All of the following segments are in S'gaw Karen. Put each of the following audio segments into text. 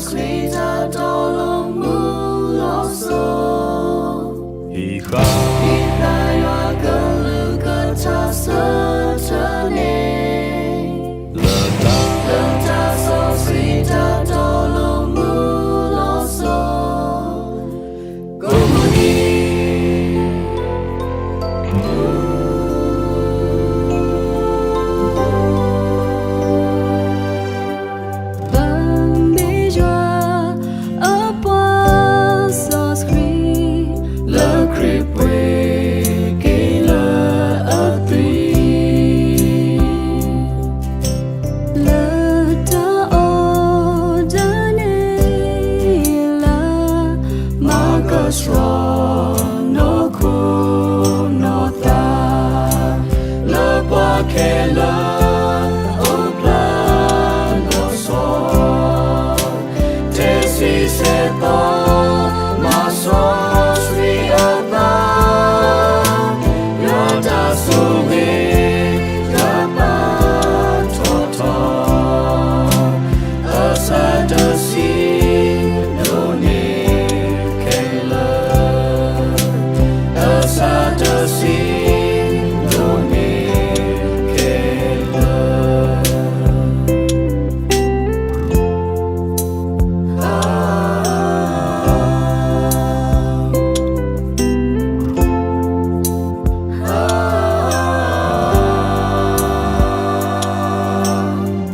တၢ်တတီလိၤမူလီၤစိၤ, ဟံးဃာ်, ဟံးဃာ်ယွၤကလုၢ်ကထါ ဆၢထၢၣ်န့ၣ်, လၢတၢ်, လၢတၢ်စီဆှံ တၢ်တတီလိၤမူလီၤစိၤ, ကိးမုၢ်နံၤ ပမ့ၢ်ယွၤအပှၤစီဆှံ, လၢခရံာ်ပှ့ၤက့ၤလၢအသွံၣ်, လၢတၢ်အီၣ်တၢ်န့ၣ်လၢ မၤကဆှီနီၢ်ခိနီၢ်သး, လၢပှၤခဲလၢာ်အိၣ်ဖျါလီၤဆီ, တဆံဆဲးသီ မၤစီဆှံအသး, ယွၤတၢ်ဆိၣ်ဂ့ၤ တၢ်ပာ်ထီၣ်ထီ, အစးတဆံ ဒိၣ်န့ၢ်ခဲလၢာ်, အစးတဆံ ဒိၣ်န့ၢ်ခဲလၢာ်.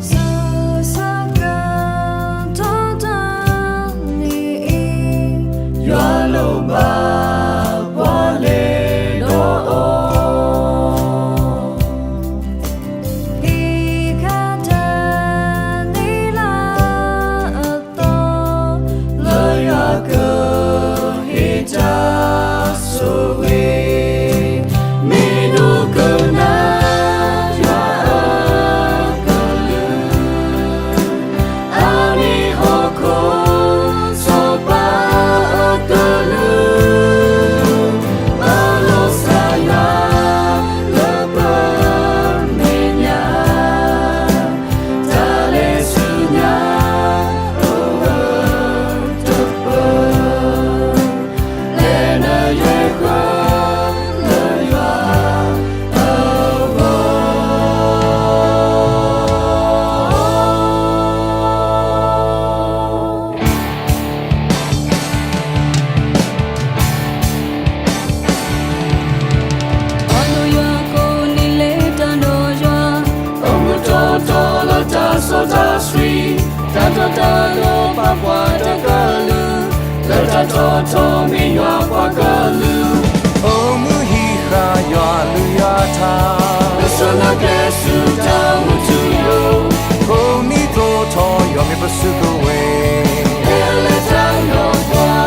ဆူစကတၢၢ်တနံၤအံၤ, ယွၤလိၣ်ဘၣ်ပှၤလဲၤဒီးအီၤ, ဟံးဃာ်တၢ်သ့လၢအသီ, လၢယွၤကဟ့ၣ်တၢ်ဆိၣ်ဂ့ၤ, မ့ၢ်ဒိကနၣ် ယွၤအကလုၢ်, အမ့ၢ်ဟီၣ်ခိၣ်စီၤပၤအကလုၢ်, ပလီၤစၢ်ယွၤလၢပမဲာ်ညါ, တၢ်လဲၤဆူညါအိၣ်ဝဲတပၢၢ်, လဲၤနုာ်ယဲၢ်ဃၢလၢယွၤအဂီၢ်. အီၣ်လိယွၤကိးနံၤလၢတၢ်ဒီးယွၤ, အိၣ်မူတီတီလၢတၢ်စီတၢ်ဆှံ, တၢ်တီတၢ်လိၤပာ်ပှၤတကလုာ်, လၢတၢ်ထီထီၣ်မ့ၢ်ယွၤပှၤကလုာ်, အိၣ်မူဟံးဃာ်ယွၤအကလုၢ်ယွၤအကထါ, လၢစီၤနါကျဲဆူတၢ်မူထူယိာ်, ကိးနံၤသိးထီၣ်ယွၤမ့ၢ်ပစုကဝဲၤ, လၢယွၤဒီးပှၤ,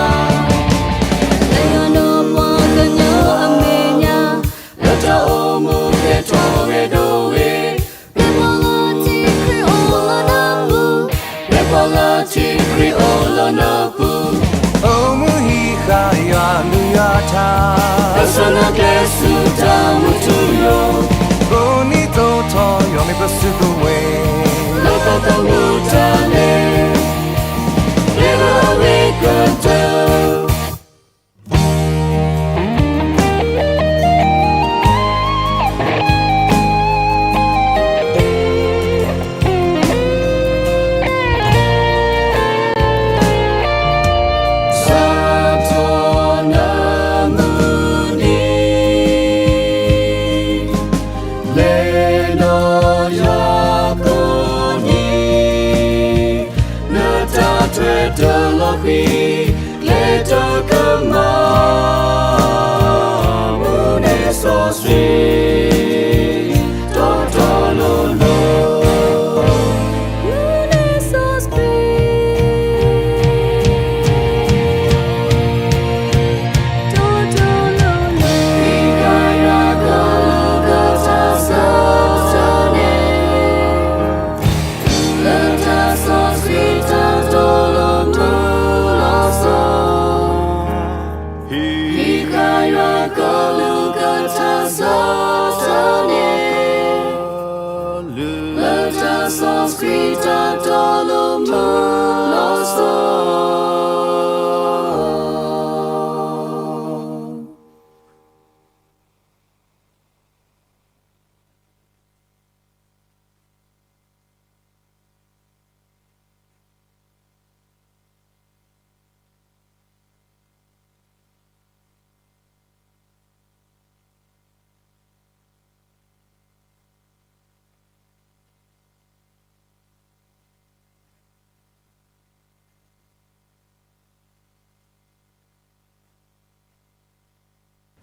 လၢယွၤဒီးပှၤကညီအမဲာ်ညါ, လၢတၢ်အိၣ်မူကဲထီၣ်ဂဲၤဒိၣ်ဝဲ, ပှၤလၢထံၣ်ခရံာ်အိၣ်လၢနပူၤ, ပှၤလၢထံၣ်ခရံာ်အိၣ်လၢနပူၤ, အိၣ်မူဟံးဃာ်ယွၤအကလုၢ်ယွၤအကထါ, လၢစီၤနါကျဲဆူတၢ်မူထူယိာ်, ကိးနံၤသိးထီၣ်ယွၤမ့ၢ်ပစုကဝဲၤ, လၢတၢ်သမူတၢ်လဲၤ, လၢအဝဲကတၢၢ်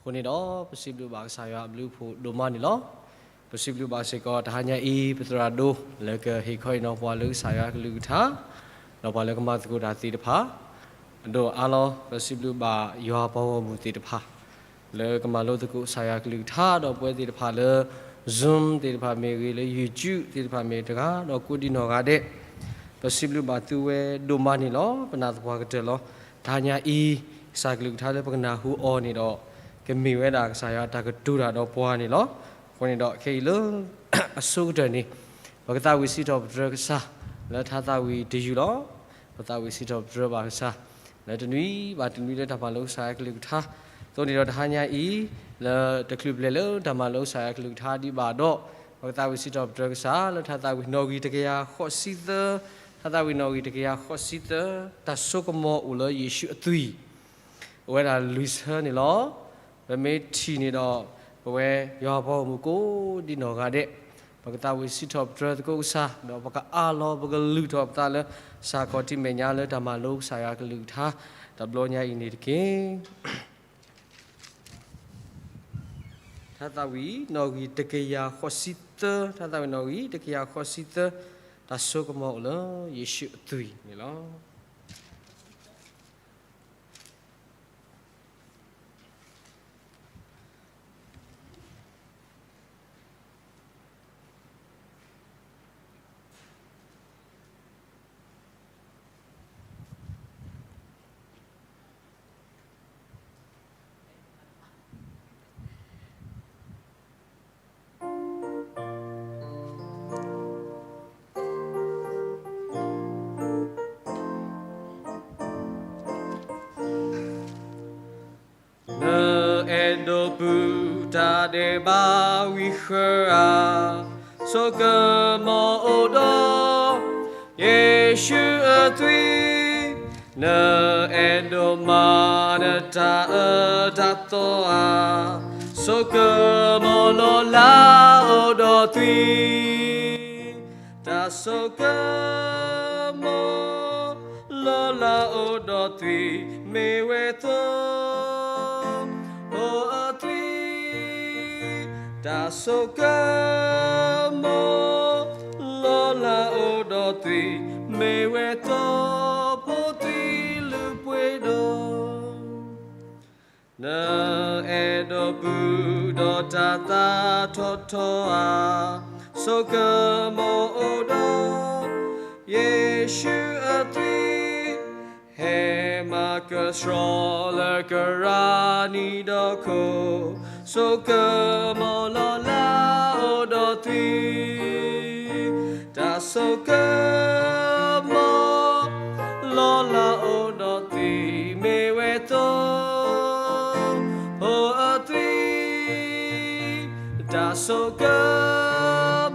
အဃိန့ၣ်ဒီး ပစံးဘျုးဘၣ်ကစၢ်ယွၤအဘျုးအဖှိၣ်ဒိၣ်မးန့ၣ်လီၤ. ပစံးဘျုးဘၣ်စ့ၢ်ကီး တဟါညါအံၤ ပသရၣ်ဒိၣ် လၢကဟ့ၣ်ခီဟ့ၣ်နီၤပှၤလၢကစၢ်ယွၤကလုၢ်ကထါ, ဒီးပှၤလၢကမၤသကိးတၢ်သ့ၣ်တဖၣ်, အဒိၣ်အါလီၤ. ပစံးဘျုးဘၣ်ယွၤပှၤဂီၢ်မုၢ်သ့ၣ်တဖၣ် လၢကမၤလိသကိးကစၢ်ယွၤကလုၢ်ကထါ, ဒီးပဝဲသ့ၣ်တဖၣ်လၢ Zoom သ့ၣ်တဖၣ်မ့ၢ်ဂ့ၤ, လၢ YouTube သ့ၣ်တဖၣ်မ့ၢ်တဂၤ, ဒီးကိးဒံနီၢ်ဂၤဒဲး, ပစံးဘျုးဘၣ်သုဝဲဒိၣ်မးန့ၣ်လီၤ. ပနာ်သပှၢ်ကတၢၢ်လီၤ. တဟါညါအံၤ ကစၢ်ကလုၢ်ကထါလၢပကနၢ်ဟူအီၤန့ၣ်ဒီး ကမ့ၢ်ဝဲဒၣ်ကစၢ်ယွၤတၢ်ကတိၤတၢ်ဒီးပှၤန့ၣ်လီၤ. အဃိန့ၣ်ဒီး ခဲအံၤလၢ အဆိကတၢၢ်န့ၣ် ပကသးဝံၣ်စံးထီၣ်ပတြၢၤကစၢ် လၢထါသးဝံၣ်တယုၢ်လီၤ. ပသးဝံၣ်စံးထီၣ်ပတြၢၤဘၣ်ကစၢ် လၢတနွံဘၣ်တနွံလၢတၢ်မၤလိကစၢ်ယွၤကလုၢ်ကထါ, အဃိန့ၣ်ဒီးတဟါညါအံၤ လၢတချုးပလဲၤလၢတၢ်မၤလိကစၢ်ယွၤကလုၢ်ကထါဒံးဘၣ်ဒီး ပကသးဝံၣ်စံးထီၣ်ပတြၢၤကစၢ် လၢထါသးဝံၣ်နီၣ်ဂံၢ်တကယၤဃိးဆံသၢ, ထါသးဝံၣ်နီၣ်ဂံၢ်တကယၤဃိးဆံသၢ, တၢ်စိကမီၤအိၣ်လၢယ့ၣ်ၡူးအသွံၣ် အိၣ်ဝဲဒၣ်လွံၢ်ဆၢန့ၣ်လီၤ. ပမ့ၢ်ထံၣ်န့ၣ်ဒီး ပဝဲယွၤပှၤဂီၢ်မုၢ်ကိးဒံနီၢ်ဂၤဒဲး ပကသးဝံၣ်စံးထီၣ်ပတြၢၤသကိးကစၢ်, ဒီးပကအးလီၤ ပကလုၢ်ထီၣ်ပသးလၢ စးခီၣ်ထံမဲာ်ညါလၢတၢ်မၤလိကစၢ်ယွၤကလုၢ်ကထါ တဘျီညါအံၤန့ၣ်တက့ၢ်. ထါသးဝံၣ်နီၣ်ဂံၢ်တကယၤဃိးဆံသၢ, ထါသးဝံၣ်နီၣ်ဂံၢ်တကယၤဃိးဆံသၢ, တၢ်စိကမီၤအိၣ်လၢယ့ၣ်ၡူးအသွံၣ်န့ၣ်လီၤ. နအဲၣ်ဒိးပုၢ်တၢ်ဒဲးဘးဝံၤဃၢၤဧါ, စိကမီၤအိၣ်ဒီး ယ့ၣ်ၡူးအသွံၣ်, နအဲၣ်ဒိးမၤနတၢ်အၢတၢ်သီဧါ, စိကမီၤလီၤလးအိၣ်ဒီးသွံၣ်, တၢ်စိကမီၤ လီၤလးအိၣ်ဒီးသွံၣ်မ့ၢ်ဝဲသိ, အိၣ်အသွံၣ်, တၢ်စိကမီၤ လီၤလးအိၣ်ဒီးသွံၣ်မ့ၢ်ဝဲသိ, ဖိသွံၣ်လုၢ်ပှ့ၤဒီး နအဲၣ်ဒိးပုၢ်ဒီးတၢ်သးထီထီဧါ, စိကမီၤအိၣ်ဒီး ယ့ၣ်ၡူးအသွံၣ်, ဟဲမၤကဆှီလၢကရၢနံၤဒီခိၣ်, စိကမီၤလီၤလးအိၣ်ဒီးသွံၣ်, တၢ်စိကမီၤ လီၤလးအိၣ်ဒီးသွံၣ်မ့ၢ်ဝဲသိ, အိၣ်အသွံၣ်, တၢ်စိက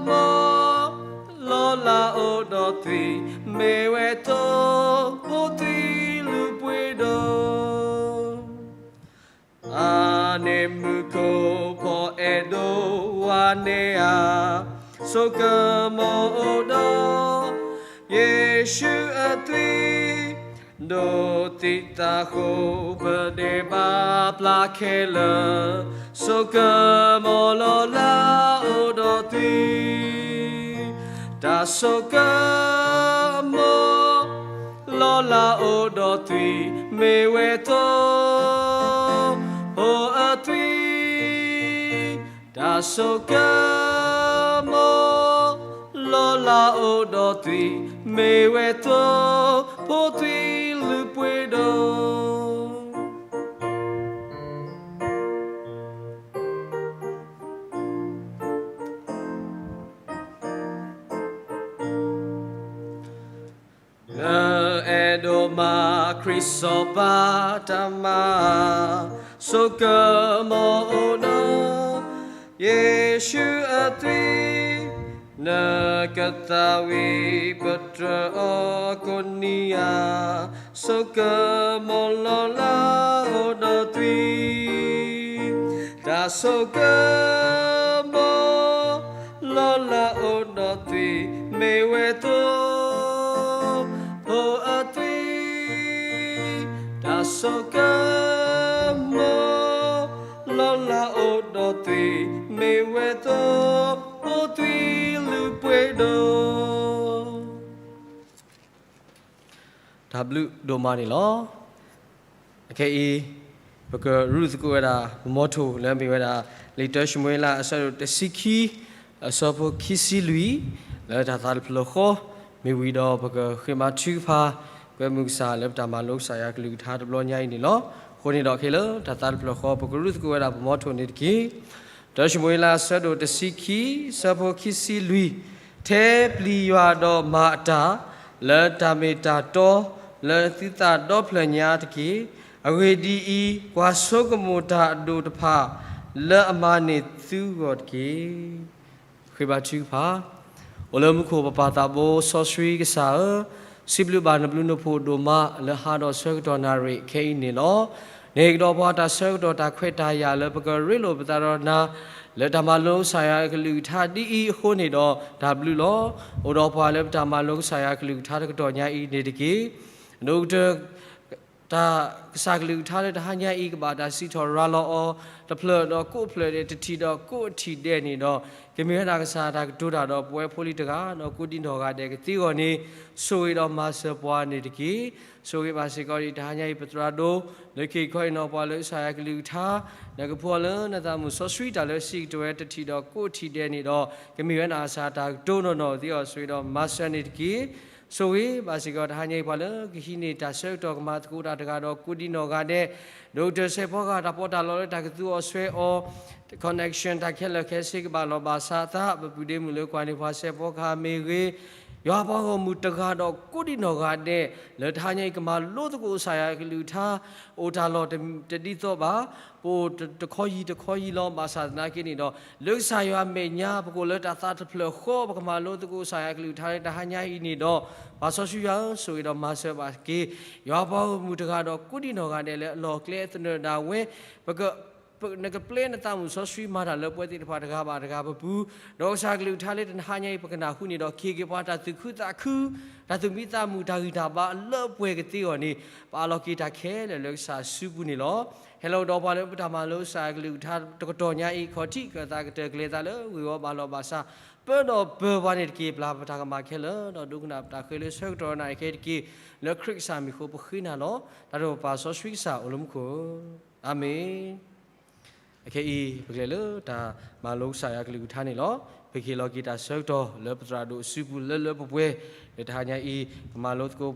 မီၤ လီၤလးအိၣ်ဒီးသွံၣ်မ့ၢ်ဝဲသိ, ဖိသွံၣ်လုၢ်ပှ့ၤဒီး အါန့ၢ်မူခိၣ်ဖီအဲၣ်ဒိးဝါန့ၢ်ဧါ, စိကမီၤအိၣ်ဒီး ယ့ၣ်ၡူးအသွံၣ်, ဒိးသံသးဃိပဒဲးဘးပျၢ်ခဲလၢာ်, စိကမီၤလီၤလးအိၣ်ဒီးသွံၣ်, တၢ်စိကမီၤ လီၤလးအိၣ်ဒီးသွံၣ်မ့ၢ်ဝဲသိ, အိၣ်အသွံၣ်, တၢ်စိကမီၤ လီၤလးအိၣ်ဒီးသွံၣ်မ့ၢ်ဝဲသိ, ဖိသွံၣ်လုၢ်ပှ့ၤဒီး နအဲၣ်ဒိးမၤခရံာ်စီၤပၤတၢ်မၤ, စိကမီၤအိၣ်ဒီး ယ့ၣ်ၡူးအသွံၣ်, နကသးဝံၣ်ပတြၢၤအီၤကိးနံၤဧါ, စိကမီၤလီၤလးအိၣ်ဒီးသွံၣ်, တၢ်စိကမီၤ လီၤလးအိၣ်ဒီးသွံၣ်မ့ၢ်ဝဲသိ, အိၣ်အသွံၣ်, တၢ်စိကမီၤ လၢအိၣ်ဒီးသွံၣ်, မ့ၢ်ဝဲသိဖိသွံၣ်လုၢ်ပှ့ၤဒိၣ်. တၢ်ဘျုးဒိၣ်မးန့ၣ်လီၤ. အခဲအံၤ ပကရူၢ်သကိးဝဲဒၣ် ပမီထိၣ်လၢမ့ၢ်ဝဲဒၣ် လံာ်တၢၡမူၤအ့လး အဆၢဒိၣ်တဆံခံ, အဆၢဖိခံဆံလွံၢ်, လၢတၢ်သးတဖျၢၣ်ဃီ မ့ၢ်ဝံၤဒီး ပကဃ့ဘါထုကဖၣ် ကွဲမုာ်ကစၢ်လၢပတၢ်မၤလိကစၢ်ယွၤကလုၢ်ကထါတဘျီညါအံၤန့ၣ်လီၤ. အဃိန့ၣ်ဒီးခဲလၢာ် တၢ်သးတဖျၢၣ်ဃီ ပကရူၢ်သကိးဝဲဒၣ် ပမီထိၣ်န့ၣ်တက့ၢ်. တၢၡမူၤအ့လး အဆၢဒိၣ်တဆံခံ, ဆၢဖိခံဆံလွံၢ်, ထဲပျံၤယွၤဒီးမၤအတၢ် လၢတၢ်မ့ၢ်တၢ်တီ လၢသုသးဒီဖျၢၣ်ညါတက့ၢ်. အဂ့ၢ်ဒ်အံၤ, ကွၢ်ဆိကမိၣ်တၢ်အဒိၣ်တဖၣ် လၢအမၤန့ၢ်သုဂီၢ်တက့ၢ်. ဃ့ဘါထုကဖၣ်. အိၣ်လၢမူခိၣ်ပပၢ်သးဘိစီဆှံကစၢ်ဧၢ, စံးဘျုးဘၣ်နဘျုးနဖှိၣ်ဒိၣ်မး လၢဟါဒီးဆၢကတီၢ်နၣ်ရံၣ်ခဲအံၤန့ၣ်လီၤ. န့ၣ်ကဒီးပှၤတၢ်ဆၢကတီၢ်တၢ်ခွဲးတၢ်ယာ်လၢပကရ့လိာ်ပသးဒီးနၤ လၢတၢ်မၤလိကစၢ်ယွၤကလုၢ်ကထါဒ်အံၤအဃိန့ၣ်ဒီး တၢ်ဘျုးလီၤ. အိၣ်ဒီးပှၤလၢပတၢ်မၤလိကစၢ်ယွၤကလုၢ်ကထါတကတီၢ်ညါအံၤန့ၣ်တက့ၢ်. ဒိၣ်ကတၢၢ် တၢ်ကစၢ်ကလုၢ်ကထါလၢတဟါညါအံၤ ကဘၣ်တၢ်စံးထီၣ်ရၤလီၤအီၤ တဖျၢၣ်ဒီးကိးဖျၢၣ်ဒဲး တထံၣ်ဒီးကိးထံၣ်ဒဲးန့ၣ်ဒီး ကမ့ၢ်ဝဲဒၣ်ကစၢ်တၢ်ကတိၤတၢ်ဒီးပဝဲဖိလံၤတဂၤ ဒီးကိးဒံနီၢ်ဂၤဒဲးကသ့အဂီၢ်န့ၣ် ဆိၣ်ဂ့ၤဒီးမၤစၢၤပှၤန့ၣ်တက့ၢ်. ဆိၣ်ဂ့ၤဘၣ်စ့ၢ်ကီးဒံးတဟါညါအံၤ ပသရၣ်ဒိၣ် လၢခံခီအံၤနီၢ်ပှၤလၢကစၢ်ယွၤကလုၢ်ကထါ နကဖှီၣ်လၢနသးမုၢ်စီဆှံတၢ်လၢစံးကတၢၢ်ဝဲ တထံၣ်ဒီးကိးထံၣ်ဒဲးန့ၣ်ဒီး ကမ့ၢ်ဝဲဒၣ်ကစၢ်တၢ်ကတိၤနီၢ်နီၢ်သ့အီၤ ဆိၣ်ဂ့ၤဒီးမၤစၢၤန့ၣ်တက့ၢ်. ဆိၣ်ဂ့ၤဘၣ်စ့ၢ်ကီးတဟါညါအံၤ ပှၤလၢကဟံးန့ၢ်တၢ်ဆၢကတီၢ်ကမၤသကိးတၢ်တဂၤဒီးကိးဒံနီၢ်ဂၤဒဲး, ဒိၣ်ကတၢၢ်စဲးဖီကဟၣ်တၢ်ပီးတၢ်လီလၢတၢ်ကသူအီၤဆွဲအီၤ connection တၢ်ခဲလၢာ်ခဲဆ့ကဘၣ်လီၤဘၣ်စးအသး ပပုၢ်ဒ့မုၣ်လၢကွၢ်န့ၢ်ပှၤစဲးဖီကဟၣ်မ့ၢ်ဂ့ၤ, ယွၤပှၤဂီၢ်မုၢ်တဂၤဒီးကိးဒံနီၢ်ဂၤဒဲး လၢတဟါညါအံၤကမၤလိသကိးကစၢ်ယွၤကလုၢ်ကထါ အိၣ်တၢ်လီၢ်တဒ်သိးဘၣ်, ပအိၣ်တခီယံၤတခီယံၤလီၤဘၣ်ဆၣ်သနာ်က့န့ၣ်ဒီး လၢကစၢ်ယွၤအမဲာ်ညါ ပကအိၣ်လၢတၢ်သးတဖျၢၣ်ဃီ ပကမၤလိသကိးကစၢ်ယွၤကလုၢ်ကထါလၢတဟါညါအံၤန့ၣ်ဒီး ပၢ်စီဆှံယွၤဧၢ ဆိၣ်ဂ့ၤဒီးမၤစၢၤဘၣ်က့ၤ ယွၤပှၤဂီၢ်မုၢ်တဂၤဒီးကိးဒံနီၢ်ဂၤဒဲးလၢအလီၢ်ကျဲသနၢၣ်ဒၣ်ဝဲ ပက နကပျဲနသးမုၢ်စီဆှံမၤတၢ်လၢပဝဲသ့ၣ်တဖၣ်တဂၤဘၣ်တဂၤပပူၤ, ဒီးကစၢ်ကလုၢ်ကထါလၢတဟါညါအံၤ ပကနၢ်ဟူန့ၣ်ဒီး ကဟ့ၣ်က့ၤပှၤတၢ်သူၣ်ခုသးခု, တၢ်သူၣ်မံသးမုာ် တၢ်ဂံၢ်တၢ်ဘါအလၢအပှဲၤကသ့အဂီၢ်န့ၣ် ပအးလီၤက့ၤတၢ်ခဲလၢာ်လၢကစၢ်စုပူၤန့ၣ်လီၤ. ဟဲလီၤကဒီးပှၤလၢပတၢ်မၤလိကစၢ်ကလုၢ်ကထါတကတီၢ်ညါအံၤ ခီၣ်ထံးကသးကတၢၢ်ကလဲၤသးလၢဂ့ၢ်ဝီဘၣ်လီၤဘၣ်စး ပၢဒီးပၢပှၤန့ၣ်တက့ၢ်. ပျၢ်ပတၢ်ကမၣ်ခဲလၢာ် ဒီးဒိကနၣ်ပတၢ်ဃဲၤလၢဆၢကတီၢ်နၣ်ရံၣ်ခဲအံၤတက့ၢ်. လၢခရံာ်ကစၢ်မံၤအဃိပဃ့နၤလီၤ. တၢ်ဒိၣ်ပၢ်စီဆှံကစၢ်အိၣ်လၢမူခိၣ်, အၤမ့ၣ်. အခဲအံၤ ပကလဲၤလၢတၢ်မၤလိကစၢ်ယွၤကလုၢ်ကထါန့ၣ်လီၤ. ပကဟ့ၣ်လီၤက့ၤတၢ်ဆၢကတီၢ်လၢပသရၣ်ဒိၣ်အစုပူၤလၢလၢပှဲၤပှဲၤ, လၢတဟါညါအံၤ ပမၤလိသကိး က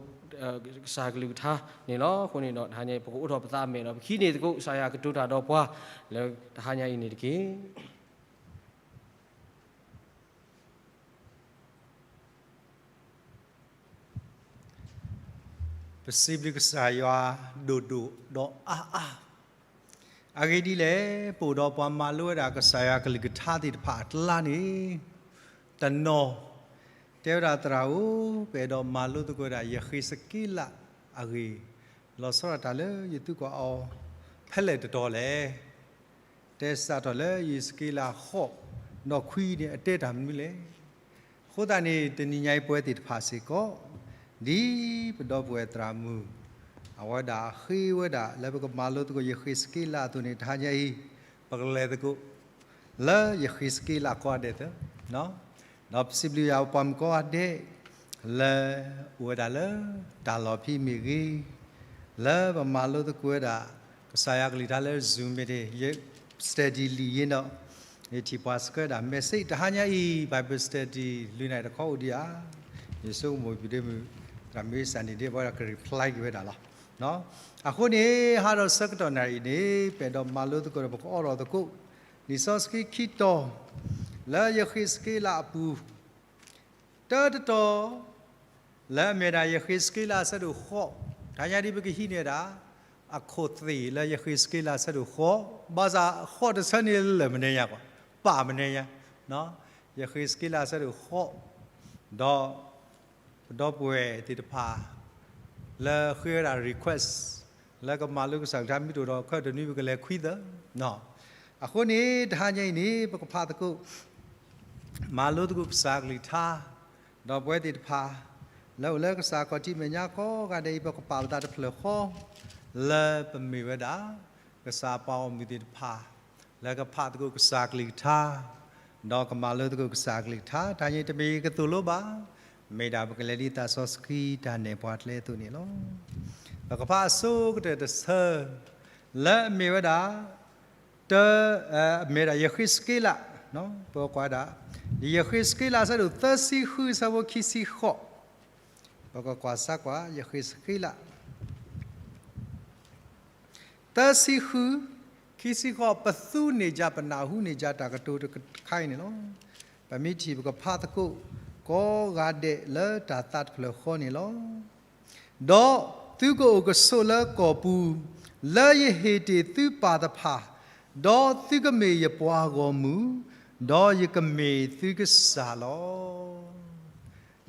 စၢ်ကလုၢ်ကထါန့ၣ်လီၤ. အဃိန့ၣ်ဒီး တဟါညါအံၤ ပကအိးထီၣ်ပသးအမဲာ်ဒီး ပကဟံးန့ၢ်သကိးကစၢ်ယွၤကတိၤတၢ်ဒီးပှၤ လၢတဟါညါအံၤန့ၣ်တက့ၢ်. ပစံးဘျုးကစၢ်ယွၤဒိၣ်ဒိၣ်ဒီးအါအါ, အဂ့ၢ်ဒ်လဲၣ်, ပအိၣ်ဒီးပှၤမၤလိဝဲဒၣ်ကစၢ်ယွၤကလုၢ်ကထါသ့ၣ်တဖၣ်အကျါန့ၣ်, တနီၤ တဲဝဲဒၣ်သရၣ်ဧၢ, ပအဲၣ်ဒိးမၤလိသကိးဝဲဒၣ်ယဃ့းစက့လးအဂ့ၢ်, လီၤဆီဒၣ်တၢ်လၢယသံကွၢ်အီၤ ဖဲလဲၣ်တတီၤလဲၣ်. တဲစးထီၣ်လၢယဃ့းစက့လးဃိး ဒီးခွံန့ၣ် အတဲတၢ်မနုၤလဲၣ်. အဃိသတးန့ၣ် တနံၤညါအံၤပဝဲသ့ၣ်တဖၣ်စ့ၢ်ကီး ဒ်ပဒီပုၢ်ဝဲၢ်သရၣ်မုၣ် အဝဲဒၣ်ဃ့ဝဲဒၣ်လၢပကမၤလိသကိးယဃ့းစက့လးအသိးန့ၣ် တဟါညါအံၤ ပကလဲၤသကိး လၢယဃ့းစက့လးကိးဂၤဒဲးသၢ, ဒီးပစံးဘျုးယွၤပှၤမုၣ်ကိးဂၤဒဲး လၢအိၣ်ဝဲဒၣ်လၢတၢ်လီၢ်ဖဲမ့ၢ်ဂ့ၤ, လၢပမၤလိသကိးဝဲဒၣ် ကစၢ်ယွၤကလုၢ်ကထါလၢ Zoom မ့ၢ်ဂ့ၤ, ယ study လံာ်ယ့ဒီး ယထံၣ်ပှၤဆှၢဒၣ် message တဟါညါအံၤ Bible study လွံၢ်နၣ်ရံၣ်တခီအိၣ်ဒံးဧါ. ယဆိကမိၣ်ပဒ့မုၣ် သရၣ်မုၣ်စၢ်န့ၣ်ဒ် အဝဲဒၣ်က reply က့ၤဝဲဒၣ်လီၤ. အဃိန့ၣ် ဟါဒီးဆၢကတီၢ်နၣ်ရံၣ်န့ၣ် ပအဲၣ်ဒိးမၤလိသကိးဒီး ပကအိးထီၣ်သကိး လံာ်စီဆှံခံတီၤ လၢယဃ့းစက့လးအပူၤ တၢတတီၤ လၢအမ့ၢ်ဒၣ်ယဃ့းစက့လးအဆၢဒိၣ်ဃိး, တဟါညါဒ်ပကဟံးန့ၢ်ဒၣ် အခိၣ်သ့ၣ်လၢယဃ့းစက့လးအဆၢဒိၣ်ဃိး, ဘၣ်ဆၣ်ဃိးတဆၢန့ၣ်လၢာ်မနုၤညါကွၢ်, ပာ်မနုၤညါ, ယဃ့းစက့လးအဆၢဒိၣ်ဃိး, ဒီး ပဒီပုၢ်ဝဲၢ်သ့ၣ်တဖၣ် လၢဃ့ဝဲဒၣ် request လၢကမၤလိကစၢ်ကလုၢ်ကထါ မ့ၢ်တအိၣ်ဒီးခဲတနွံ ပကလဲၤခွံသၢ. အဃိန့ၣ် တဟါညါအံၤန့ၣ် ပကဖးသကိး မၤလိသကိးကစၢ်ကလုၢ်ကထါ, ဒီးပဝဲသ့ၣ်တဖၣ် လၢအိၣ်လၢကစၢ်ခီၣ်ထံးမဲာ်ညါကိးဂၤဒဲးအံၤ ပကပာ်ပသးတဖျၢၣ်ဃီ လၢပမ့ၢ်ဝဲဒၣ် ကစၢ်ပှၤဂီၢ်မုၢ်သ့ၣ်တဖၣ် လၢကဖးသကိးကစၢ်ကလုၢ်ကထါ, ဒီးကမၤလိသကိးကစၢ်ကလုၢ်ကထါ, တၢ်န့ၣ်တမ့ၢ်ကသိၣ်လိဘၣ်, မ့ၢ်ဒၣ်ပကလဲၤဒ်သးစီဆှံတၢ်နဲၣ်ပှၤကျဲအသိးန့ၣ်လီၤ. ပကဖးအဆိကတၢၢ်တဆၢ, လၢအမ့ၢ်ဝဲဒၣ် တၢ်, မ့ၢ်ဒၣ်ယဃ့းစက့လး, ပကွၢ်ဒၣ်, ယဃ့းစက့လးအဆၢဒိၣ်သၢဆံဃု အဆၢဖိခံဆံဃိး, ပကကွၢ်စၢ်ကွၢ် ယဃ့းစက့လး သၢဆံဃု, ခံဆံဃိး, ပသူန့ၢ်ယၤ ပနၢ်ဟူန့ၢ်ယၤတၢ်ကတိၤတခါအံၤန့ၣ်လီၤ. ပမ့ၢ်ထံၣ်ပကဖးသကိး ကိးဂၤဒဲးလၢတၢ်သးတဖျၢၣ်ဃီန့ၣ်လီၤ. ဒီးသုကအိၣ်ကဆိးလၢကီၢ်ပူၤ, လၢယဟ့ၣ်တ့ၢ်သုပၢ်တဖၣ်, ဒီးသုကမ့ၢ်ယပှၤဂီၢ်မုၢ်, ဒီးယကမ့ၢ်သုကစၢ်လီ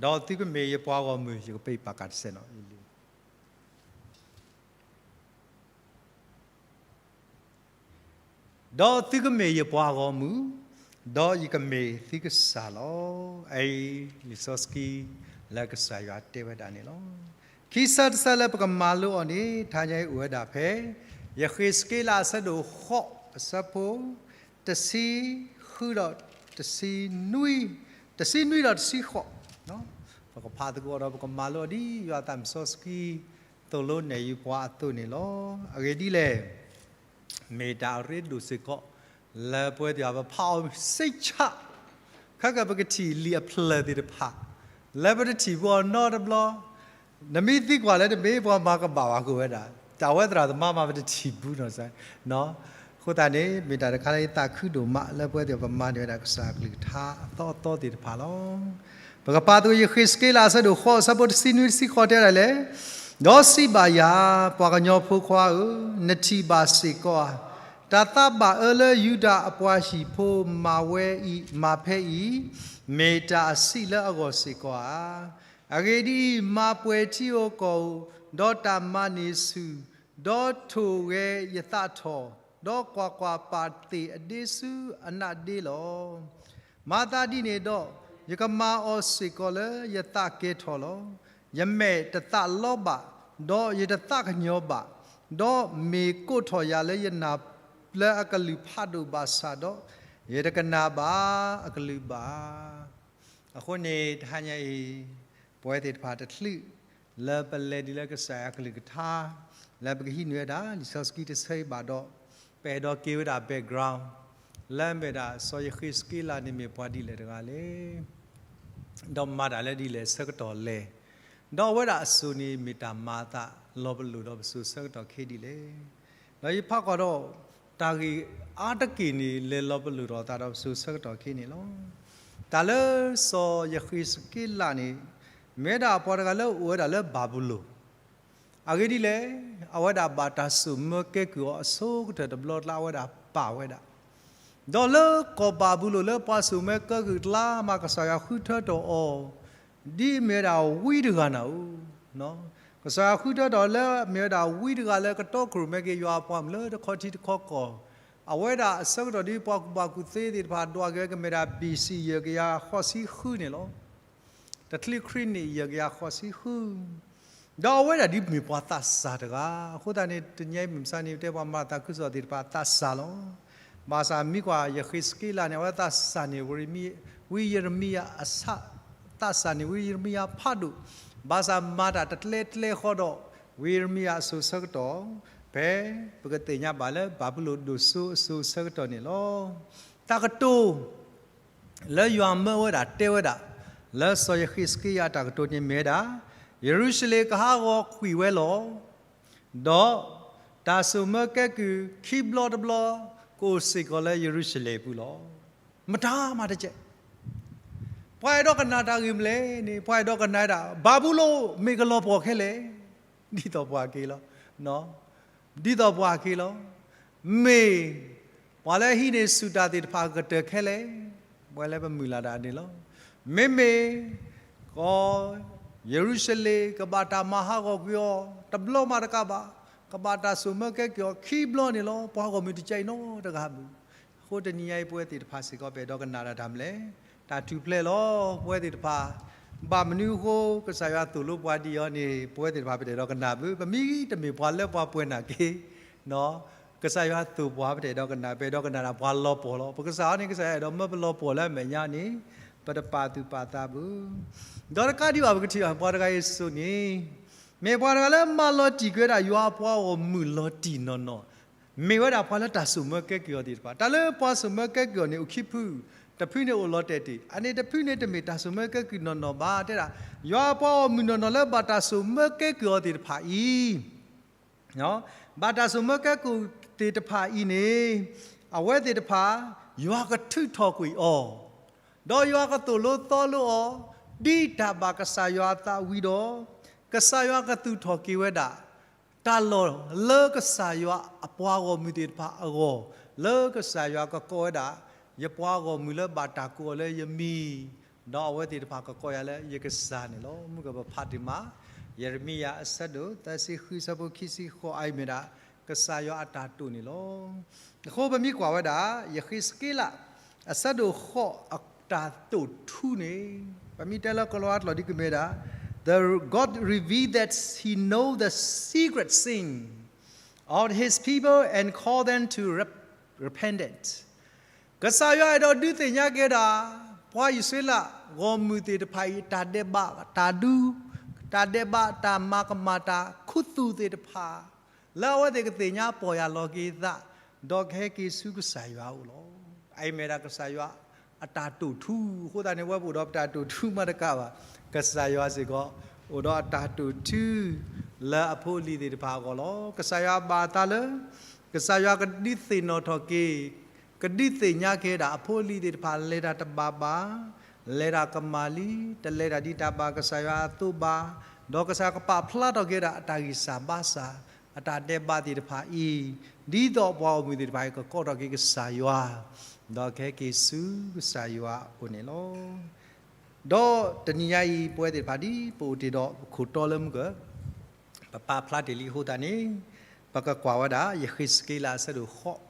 ၤ. ဒီးသုကမ့ၢ်ယပှၤဂီၢ်မုၢ်, ယကပာ်ကါတစဲးနီၤ ဒီးသုကမ့ၢ်ယပှၤဂီၢ်မုၢ်, ဒီးယကမ့ၢ်သုကစၢ်လီၤ. အအံၤ လံာ်စီဆှံလၢကစၢ်ယွၤတဲဝဲဒၣ်န့ၣ်လီၤ. ခံဆၢတဆၢလၢပကမၤလိအီၤန့ၣ် တဟါညါအံၤအိၣ်ဝဲဒၣ်ဖဲ ယဃ့းစက့လးအဆၢဒိၣ်ဃိး အဆၢဖိ တဆံဃုဒီးတဆံနွံ, တဆံနွံဒီးတဆံဃိး, ပကဖးသကိးဒီးပကမၤလိအီၤဒ်ယွၤသးစီဆှံ သိၣ်လိနဲၣ်ယုာ်ပှၤအသိးန့ၣ်လီၤ. အဂ့ၢ်ဒ်လဲၣ် မ့ၢ်တၢ်အရ့ဒိၣ်စ့ၢ်ကီး လၢပဝဲသ့ၣ်ပဖးအီၤစ့ၢ်ကီး, ခဲကပကထံၣ်လံာ်အဖျၢၣ်သ့ၣ်တဖၣ် လၢပတထံၣ်ဘူးအီၤနီတဘျီ, နမ့ၢ်သံကွၢ်လၢတမ့ၢ်ပှၤမၤကဘၣ်ဘၣ်ဃိဝဲဒၣ်, တၢ်ဝဲသရၣ်သမါမးပတထံၣ်ဘူးနီၤ, အဃိသတးန့ၣ် မ့ၢ်တၢ်တခါလၢယသးခုဒိၣ်မး လၢပဝဲသ့ၣ်ပမၤန့ၢ်ဝဲဒၣ်ကစၢ်အကလုၢ်ကထါအသီအသီသ့ၣ်တဖၣ်လီၤ. ပကဖးသကိး ယဃ့းစက့လးအဆၢဒိၣ်ဃိး အဆၢဖိတဆံနွံတဆံဃိးတဲဒၣ်လဲၣ်, ဒီးစံးဘၣ်ယၤ, ပှၤကညီဖိခွါဧၢ, နထံၣ်ဘၣ်စ့ၢ်ကီးဧါ, တၢ်သးဘၣ်အၢလၢယူဒၤအပှၤဟံၣ်ဖိမၤဝဲအံၤ, မၤဖဲအံၤ, မ့ၢ်တၢ်အဆံးလၢအဂီၢ်စ့ၢ်ကီးဧါ. အဂ့ၢ်ဒ်အံၤ, မၤပှဲၤထံဧိၤကီၢ်ဧိၤ, ဒီးတၢ်မၤန့ၢ်ဆူၣ်, ဒီးထိၣ်ဂဲၤယသးထီၣ်, ဒီးကွၢ်ကွၢ်, ပာ်သ့ၣ်အဒ့ဆူအနးဒ့လီၤ. မၤသးဒ်န့ၣ်ဒီး, ယကမၤအီၤစ့ၢ်ကီးလၢယသးကဲၤထီၣ်လီၤ. ယမဲာ်တသးလီဘၣ်, ဒီးယတသးကညီၤဘၣ်, ဒီးမ့ၢ်ကိးထီၣ်ယၤလၢယနၢ်ပျၢၤအကလုၢ်ဖးဒိၣ်ဘၣ်ဆၣ်ဒီး, ယတကနၣ်ဘၣ်အကလုၢ်ဘၣ်. အဃိန့ၣ် တဟါညါအံၤ ပဝဲသ့ၣ်တဖၣ်တချုး လၢပလဲၤဒ်လၢကစၢ်ယွၤအကလုၢ်ကထါ, လၢပကဟံးန့ၢ်ဝဲဒၣ် လံာ်စီဆှံတဆၢအံၤဘၣ်ဒီး, ပအဲၣ်ဒိးက့ၤဝဲဒၣ် background လၢအမ့ၢ်ဒၣ် စီၤယဃ့းစက့လးန့ၣ်မ့ၢ်ပှၤဒ်လဲၣ်တဂၤလဲၣ်, ဒီးမၤတၢ်လၢဒ်လဲၣ်ဆၢကတီၢ်လဲၣ်, ဒီးအဝဲဒၣ်အစိၤန့ၣ်မ့ၢ်တၢ်မၤအသးလီၤပလိာ်ဒီးပစိၤဆၢကတီၢ်ခဲဒ်လဲၣ်. ဒီးယဖးကွၢ်ဒီး တၢ်ဂ့ၢ်အါတက့ၢ်န့ၣ် လဲၤလီၤပလိာ်ထီၣ်အသးဒီးပစိၤဆၢကတီၢ်ခဲန့ၣ်လီၤ. တၢ်လၢစီၤယဃ့းစက့လးန့ၣ် မ့ၢ်ဝဲဒၣ်ပှၤတဂၤလၢအိၣ်ဝဲဒၣ်လၢဘၤဘူလိၣ်, အဂ့ၢ်ဒ်လဲၣ်, အဝဲဒၣ်ဘၣ်တၢ်စိာ်မၢကဲကုၢ်အီၤအဆိကတၢၢ်တဘျီတလါ အဝဲဒၣ်ပာ်ဝဲဒၣ်, ဒီးလၢကီၢ်ဘၤဘူလိၣ်လၢပှၤစိာ်မၢကဲကုၢ်တလါမး ကစၢ်ယွၤဃုထၢထီၣ်အီၤ ဒ်အမ့ၢ်ဝဲဒၣ်ဝံတဂၤနၤဧိၤ, ကစၢ်ယွၤဃုထၢထီၣ်လၢအမ့ၢ်ဝဲဒၣ်ဝံတဂၤလၢကတီခိၣ်ရိၣ်မဲက့ၤယွၤအပှၤမုၣ်လၢတခီထံတခီကီၢ်, အဝဲဒၣ်အဆၢကတီၢ်ဒ်ပှၤကူၣ်ဘၣ်ကူၣ်သ့သ့ၣ်တဖၣ်ဒွးက့ၤဝဲကမ့ၢ်ဒၣ် ဘီၣ်စံၣ် ယဲၢ်ကယၤဃိးဆံဃုန့ၣ်လီၤ. တချုးခရံာ်န့ၣ်ယဲၢ်ကယၤဃိးဆံဃု, ဒီးအဝဲဒၣ်ဒ်မ့ၢ်ပှၤသးစၢ်တဂၤ, အဃိသတးန့ၣ် တနံၤအံၤမုၢ်မဆါန့ၣ် ပတဲပှၤမၤသးခုကစီၣ်သ့ၣ်တဖၣ်သးစၢ်လီၤ. ဘၣ်ဆၣ်မ့ၢ်ကွၢ်ယဃ့းစက့လးန့ၣ် အဝဲသးစၢ်န့ၣ် ဝံယံးရမံယၤအဆၣ်, သးစၢ်န့ၣ် ဝံယံးရမံယၤဖးဒိၣ်, ဘၣ်ဆၣ်မၤတၢ်တကျဲကျဲဃီဒီး ဝံယံးရမံယၤအစိၤဆၢကတီၢ်, ဖဲပကသ့ၣ်ညါဘၣ်လၢဘၤဘူလိၣ်ဒိၣ်စိအစိၤဆၢကတီၢ်န့ၣ်လီၤ. တၢ်ကတိၤ လၢယွၤမၢဝဲဒၣ်တဲဝဲဒၣ် လၢစီၤယဃ့းစက့လးအတၢ်ကတိၤန့ၣ်မ့ၢ်ဝဲဒၣ်, ယရူၤၡလ့ၣ်ကဟးဂီၤကွံာ်ဝဲလီၤ. ဒီးတၢ်စိာ်မၢကဲကုၢ်ခံဘျီတဘျီ ကအိၣ်စ့ၢ်ကီးလၢယရူၤၡလ့ၣ်အပူၤလီၤ. မတၤမးတကဲး ပှၤအဲၣ်ဒိးကနၣ်တၢ်ဂ့ၢ်မနုၤလဲၣ်န့ၣ် ပှၤအဲၣ်ဒိးကနၣ်ဝဲဒၣ် ဘၤဘူလိၣ်မ့ၢ်ကလီၤပှီၢ်ခဲလၢာ်, ဒ်သိးပှၤက့ၤလီၤ. ဒ်သိးပှၤက့ၤလီၤ. မ့ၢ်ပှၤလၢဟံးန့ၢ်ဆူၣ်တၢ်သ့ၣ်တဖၣ်ကတၢၢ်ခဲလၢာ်, ပှၤလၢပမုၢ်လၢ်တၢ်န့ၣ်လီၤ. မ့မ့ၢ် ကီၢ်ယရူၤၡလ့ၣ် ကဘၣ်တၢ်မၤဟးဂီၤကွံာ်အီၤ တဘျီမးတကးဘၣ်, ကဘၣ်တၢ်စိာ်မၢကဲကုၢ်အီၤခံဘျီန့ၣ်လီၤ. ပှၤဂီၢ်မုၢ်တကဲးနီတဂၤမုၢ်. အဃိတနံၤညါအံၤ ပဝဲသ့ၣ်တဖၣ်စ့ၢ်ကီး ပအဲၣ်ဒိးကနၣ်ဒၣ်တၢ်မနုၤလဲၣ်. တၢ်ထူၣ်ဖျဲးလီၤ. ပဝဲသ့ၣ်တဖၣ် ဘၣ်မနုၤအဃိ ကစၢ်ယွၤသိၣ်လိပှၤဒ်အံၤန့ၣ် ပဝဲသ့ၣ်တဖၣ်ပတအဲၣ်ဒိးကနၣ်ဘၣ်. ပမ့ၢ်တမ့ၢ်ပှၤလၢပှၤပှဲၤနာ်က့ၤ ကစၢ်ယွၤသိၣ်ပှၤ ပတအဲၣ်ဒိးကနၣ် ပအဲၣ်ဒိးကနၣ်ဒၣ်ပှၤလီၤပှီၢ်လီၤ. ပကစၢ်အီၤန့ၣ် ကစၢ်ယွၤအဲၣ်ဒိးမၢပလီၤပှီၢ်လၢအမဲာ်ညါန့ၣ် ပတပာ်သူၣ်ပာ်သးဘၣ်. ဒီးတကးဒံးဘၣ် ပကထံၣ်ဘၣ် ပှၤတဂၤအံၤစိၤန့ၣ် မ့ၢ်ပှၤတဂၤလၢမၤလီၤတံၢ်ကွံာ်ဝဲဒၣ် ယွၤအပှၤဂီၢ်မုၢ်လီၤတံၢ်နီၢ်နီၢ်, မ့ၢ်ဝဲဒၣ်ပှၤလၢတၢ်ဆိၣ်မၢကဲကုၢ်အီၤသ့ၣ်တဖၣ်. တၢ်လၢပှၤဆိၣ်မၢကဲကုၢ်အီၤန့ၣ် အိၣ်ခံဖု, တဖုန့ၣ်အိၣ်လီၤတဲာ်တ့ၢ်, အန့ၣ်တဖုန့ၣ်တမ့ၢ်တၢ်ဆိၣ်မၢကဲကုၢ်နီၢ်နီၢ်ဘၣ်. တဲဒၣ် ယွၤအပှၤဂီၢ်မုၢ်နီၢ်နီၢ်လၢဘၣ်တၢ်ဆိၣ်မၢကဲကုၢ်အီၤသ့ၣ်တဖၣ်အံၤ ဘၣ်တၢ်ဆိၣ်မၢကဲကုၢ်သ့ၣ်တဖၣ်အံၤန့ၣ် အဝဲသ့ၣ်တဖၣ် ယွၤကထုးထီၣ်ကွံာ်အီၤ, ဒီးယွၤကသိၣ်လိသီလိအီၤ ဒ်တၢ်ဘၣ်ကစၢ်ယွၤအသးဝံၤဒီး, ကစၢ်ယွၤကသူၣ်ထီၣ်က့ၤဝဲဒၣ် တၢ်လီၢ်လၢကစၢ်ယွၤအပှၤဂီၢ်မုၢ်သ့ၣ်တဖၣ်အဂီၢ်, လၢကစၢ်ယွၤကကိးဝဲဒၣ် ယပှၤဂီၢ်မုၢ်လၢဘၣ်တၢ်ကိးအီၤလၢယမံၤ, ဒီးအဝဲသ့ၣ်တဖၣ်ကကိးယၤလၢယကစၢ်န့ၣ်လီၤ. မုၢ်ကပဖးတ့ၢ်မး ယံးရမံယၤအဆၢဒိၣ်သၢဆံဃု ဆၢဖိခံဆံဃိး အအံၤမ့ၢ်ဒၣ် ကစၢ်ယွၤအတၢ်တိာ်န့ၣ်လီၤ. အဃိပမ့ၢ်ကွၢ်ဝဲဒၣ် ယဃ့းစက့လး အဆၢဒိၣ်ဃိး အတၢ်တိာ်ထူန့ၣ်, ပမ့ၢ်တဲလၢကလံးဝါကျိာ်ဒ်ကမ့ၢ်ဝဲဒၣ် The God revealed that he know the secret sin of his people and call them to rep- repentance. ကစၢ်ယွၤအဲၣ်ဒိးဒုးသ့ၣ်ညါက့ၤဒၣ် ပှၤအံၣ်စရ့လးဂီၢ်မုၢ်သ့ၣ်တဖၣ်အံၤ တၢ်ဒဲးဘးတၢ်ဒူ, တၢ်ဒဲးဘးတၢ်မၤကမၣ်တၢ်ခူသူၣ်သ့ၣ်တဖၣ် လၢအဝဲသ့ၣ်ကသ့ၣ်ညါပီၢ်ယၢ်လီၤက့ၤသး, ဒီးကဟဲက့ၤဆူကစၢ်ယွၤအအိၣ်လီၤ. အအံၤမ့ၢ်ဒၣ်ကစၢ်ယွၤအတၢ်တိာ်ထူ, အဃိသတးန့ၣ် ဝဲပအိၣ်ဒီးပတၢ်တိာ်ထူမးတကးဘၣ်, ကစၢ်ယွၤစ့ၢ်ကီး အိၣ်ဒီးအတၢ်တိာ်ထူ လၢအဖိအလံၤသ့ၣ်တဖၣ်အဂီၢ်လီၤ. ကစၢ်ယွၤဘၣ်အသးလၢ ကစၢ်ယွၤကဒုးသ့ၣ်နီၣ်ထီၣ်က့ၤ, ကဒုးသ့ၣ်ညါက့ၤဝဲဒၣ် အဖိအလံၤသ့ၣ်တဖၣ် လဲၤတၢ်တဘၣ်ဘၣ်, လဲၤတၢ်ကမၣ်လံ, တလဲၤတၢ်ဒ်တၢ်ဘၣ်ကစၢ်ယွၤအသိးဘၣ်, ဒီးကစၢ်ယွၤကပာ်ဖျါထီၣ်က့ၤဝဲဒၣ် အတၢ်ဂံၢ်စၢ်ဘါစၢ် အတၢ်ဒဲးဘးသ့ၣ်တဖၣ်အံၤ, ဒ်သိးပှၤဂီၢ်မုၢ်သ့ၣ်တဖၣ်အံၤ ကကိးထီၣ်က့ၤကစၢ်ယွၤ, ဒီးကဟဲက့ၤဆူကစၢ်ယွၤအအိၣ်န့ၣ်လီၤ. ဒီးတနံၤညါအံၤ ပဝဲသ့ၣ်တဖၣ် ဒ်ပအိၣ်တ့ၢ်ဒီးခိၣ်တီလၢမုၢ်က ပပာ်ဖျါတ့ၢ်လံအဃိသတးန့ၣ်, ပကကွၢ်ဝဲဒၣ် ယဃ့းစက့လးအဆၢဒိၣ်ဃိး,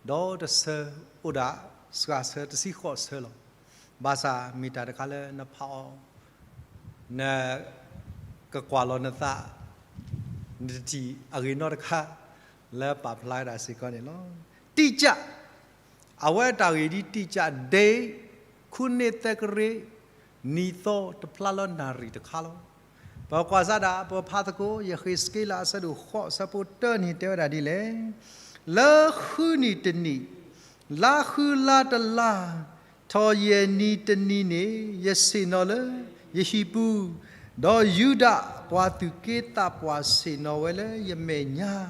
ဒီးတဆၢ အိၣ်ဒၣ် စှၤဆၢတဆံဃိးဆၢလီၤ. ဘၣ်ဆၣ်မ့ၢ်တၢ်တခါလၢနဖးအီၤ နကကွၢ်လီၤနသး, နတထံၣ်အဂ့ၤနီတခါ လၢပာ်ဖျါဝဲဒၣ်စ့ၢ်ကီးန့ၣ်လီၤ. တိကၠး, အဝဲတၢ်ဂ့ၢ်ဒ်တိကၠး date ခိၣ်နံၣ်သၢကရ့ၣ် နံၣ်သီတဖျါလၢနၣ်ရံၣ်တခါလီၤ. ပကွၢ်စၢ်ဒၣ် ပဖးသကိး ယဃ့းစက့လးအဆၢဒိၣ်ဃိး အဆၢဖိတၢန့ၣ် တဲဝဲဒၣ်ဒ်လဲၣ်, လၢဃုနံၣ်တနံၣ်, လါဃုလါတလါ, ထီၣ်ယဲၢ်နံၤတနံၤန့ၣ် ယဆ့ၣ်နီၤလၢယဟံၣ်ပူၤ, ဒီးယူဒၤပှၤသူၣ်က့သးပှၢ်ဆ့ၣ်နီၤဝဲလၢယမဲာ်ညါ,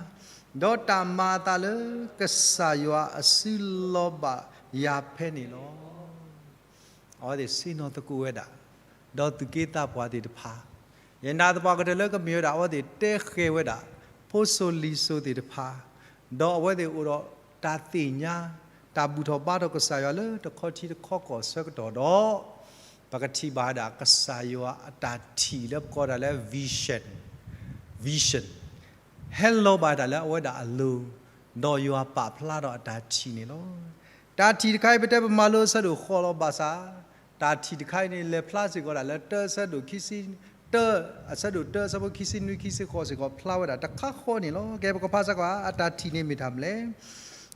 ဒီးတၢ်မၤအသးလၢကစၢ်ယွၤအစုလီၤဘၣ်ယၤဖဲန့ၣ်လီၤ. အဝဲသ့ၣ်ဆ့ၣ်နီၤသကိးဝဲဒၣ်, ဒီးသူၣ်က့သးပှၢ်သ့ၣ်တဖၣ်, ယနာ်သပှၢ်ကတၢၢ်လၢကမ့ၢ်ဝဲဒၣ် အဝဲသ့ၣ်တဲဃဲၤဝဲဒၣ် ဖိစိၤလံၤစိၤသ့ၣ်တဖၣ်, ဒီးအဝဲသ့ၣ်အိၣ်ဒီးတၢ်သ့ၣ်ညါ, တၢ်ဘူၣ်ထီၣ်ဘါထီၣ်ကစၢ်ယွၤလၢတခီထံတခီကီၢ်အဆၢကတီၢ်ဒီး, ပကထံၣ်ဘၣ်ဝဲဒၣ်ကစၢ်ယွၤအတၢ်ထံၣ်လၢပကိးဒၣ်လၢ vision, vision ဟဲလီၤဘၣ်ဝဲဒၣ်လၢအဝဲဒၣ်အလိၤ, ဒီးယွၤပာ်ဖျါထီၣ်အတၢ်ထံၣ်န့ၣ်လီၤ. တၢ်ထံၣ်တခါအံၤ ပတဲပမၤလိအဆၢဒိၣ်ဃိးလီၤ. ဘၣ်ဆၣ် တၢ်ထံၣ်တခါအံၤန့ၣ် လဲၤဖျါစ့ၢ်ကီးဒၣ်လၢ တၢအဆၢဒိၣ်ခံဆံ, တၢ အဆၢဒိၣ်တၢ အဆၢဖိခံဆံနွံ ခံဆံဃိးစ့ၢ်ကီး ဖျါဝဲဒၣ်တခါဃီန့ၣ်လီၤ. ကဲ ပကဖးစ့ၢ်ကီး အတၢ်ထံၣ်န့ၣ်မ့ၢ်တၢ်မနုၤလဲၣ်.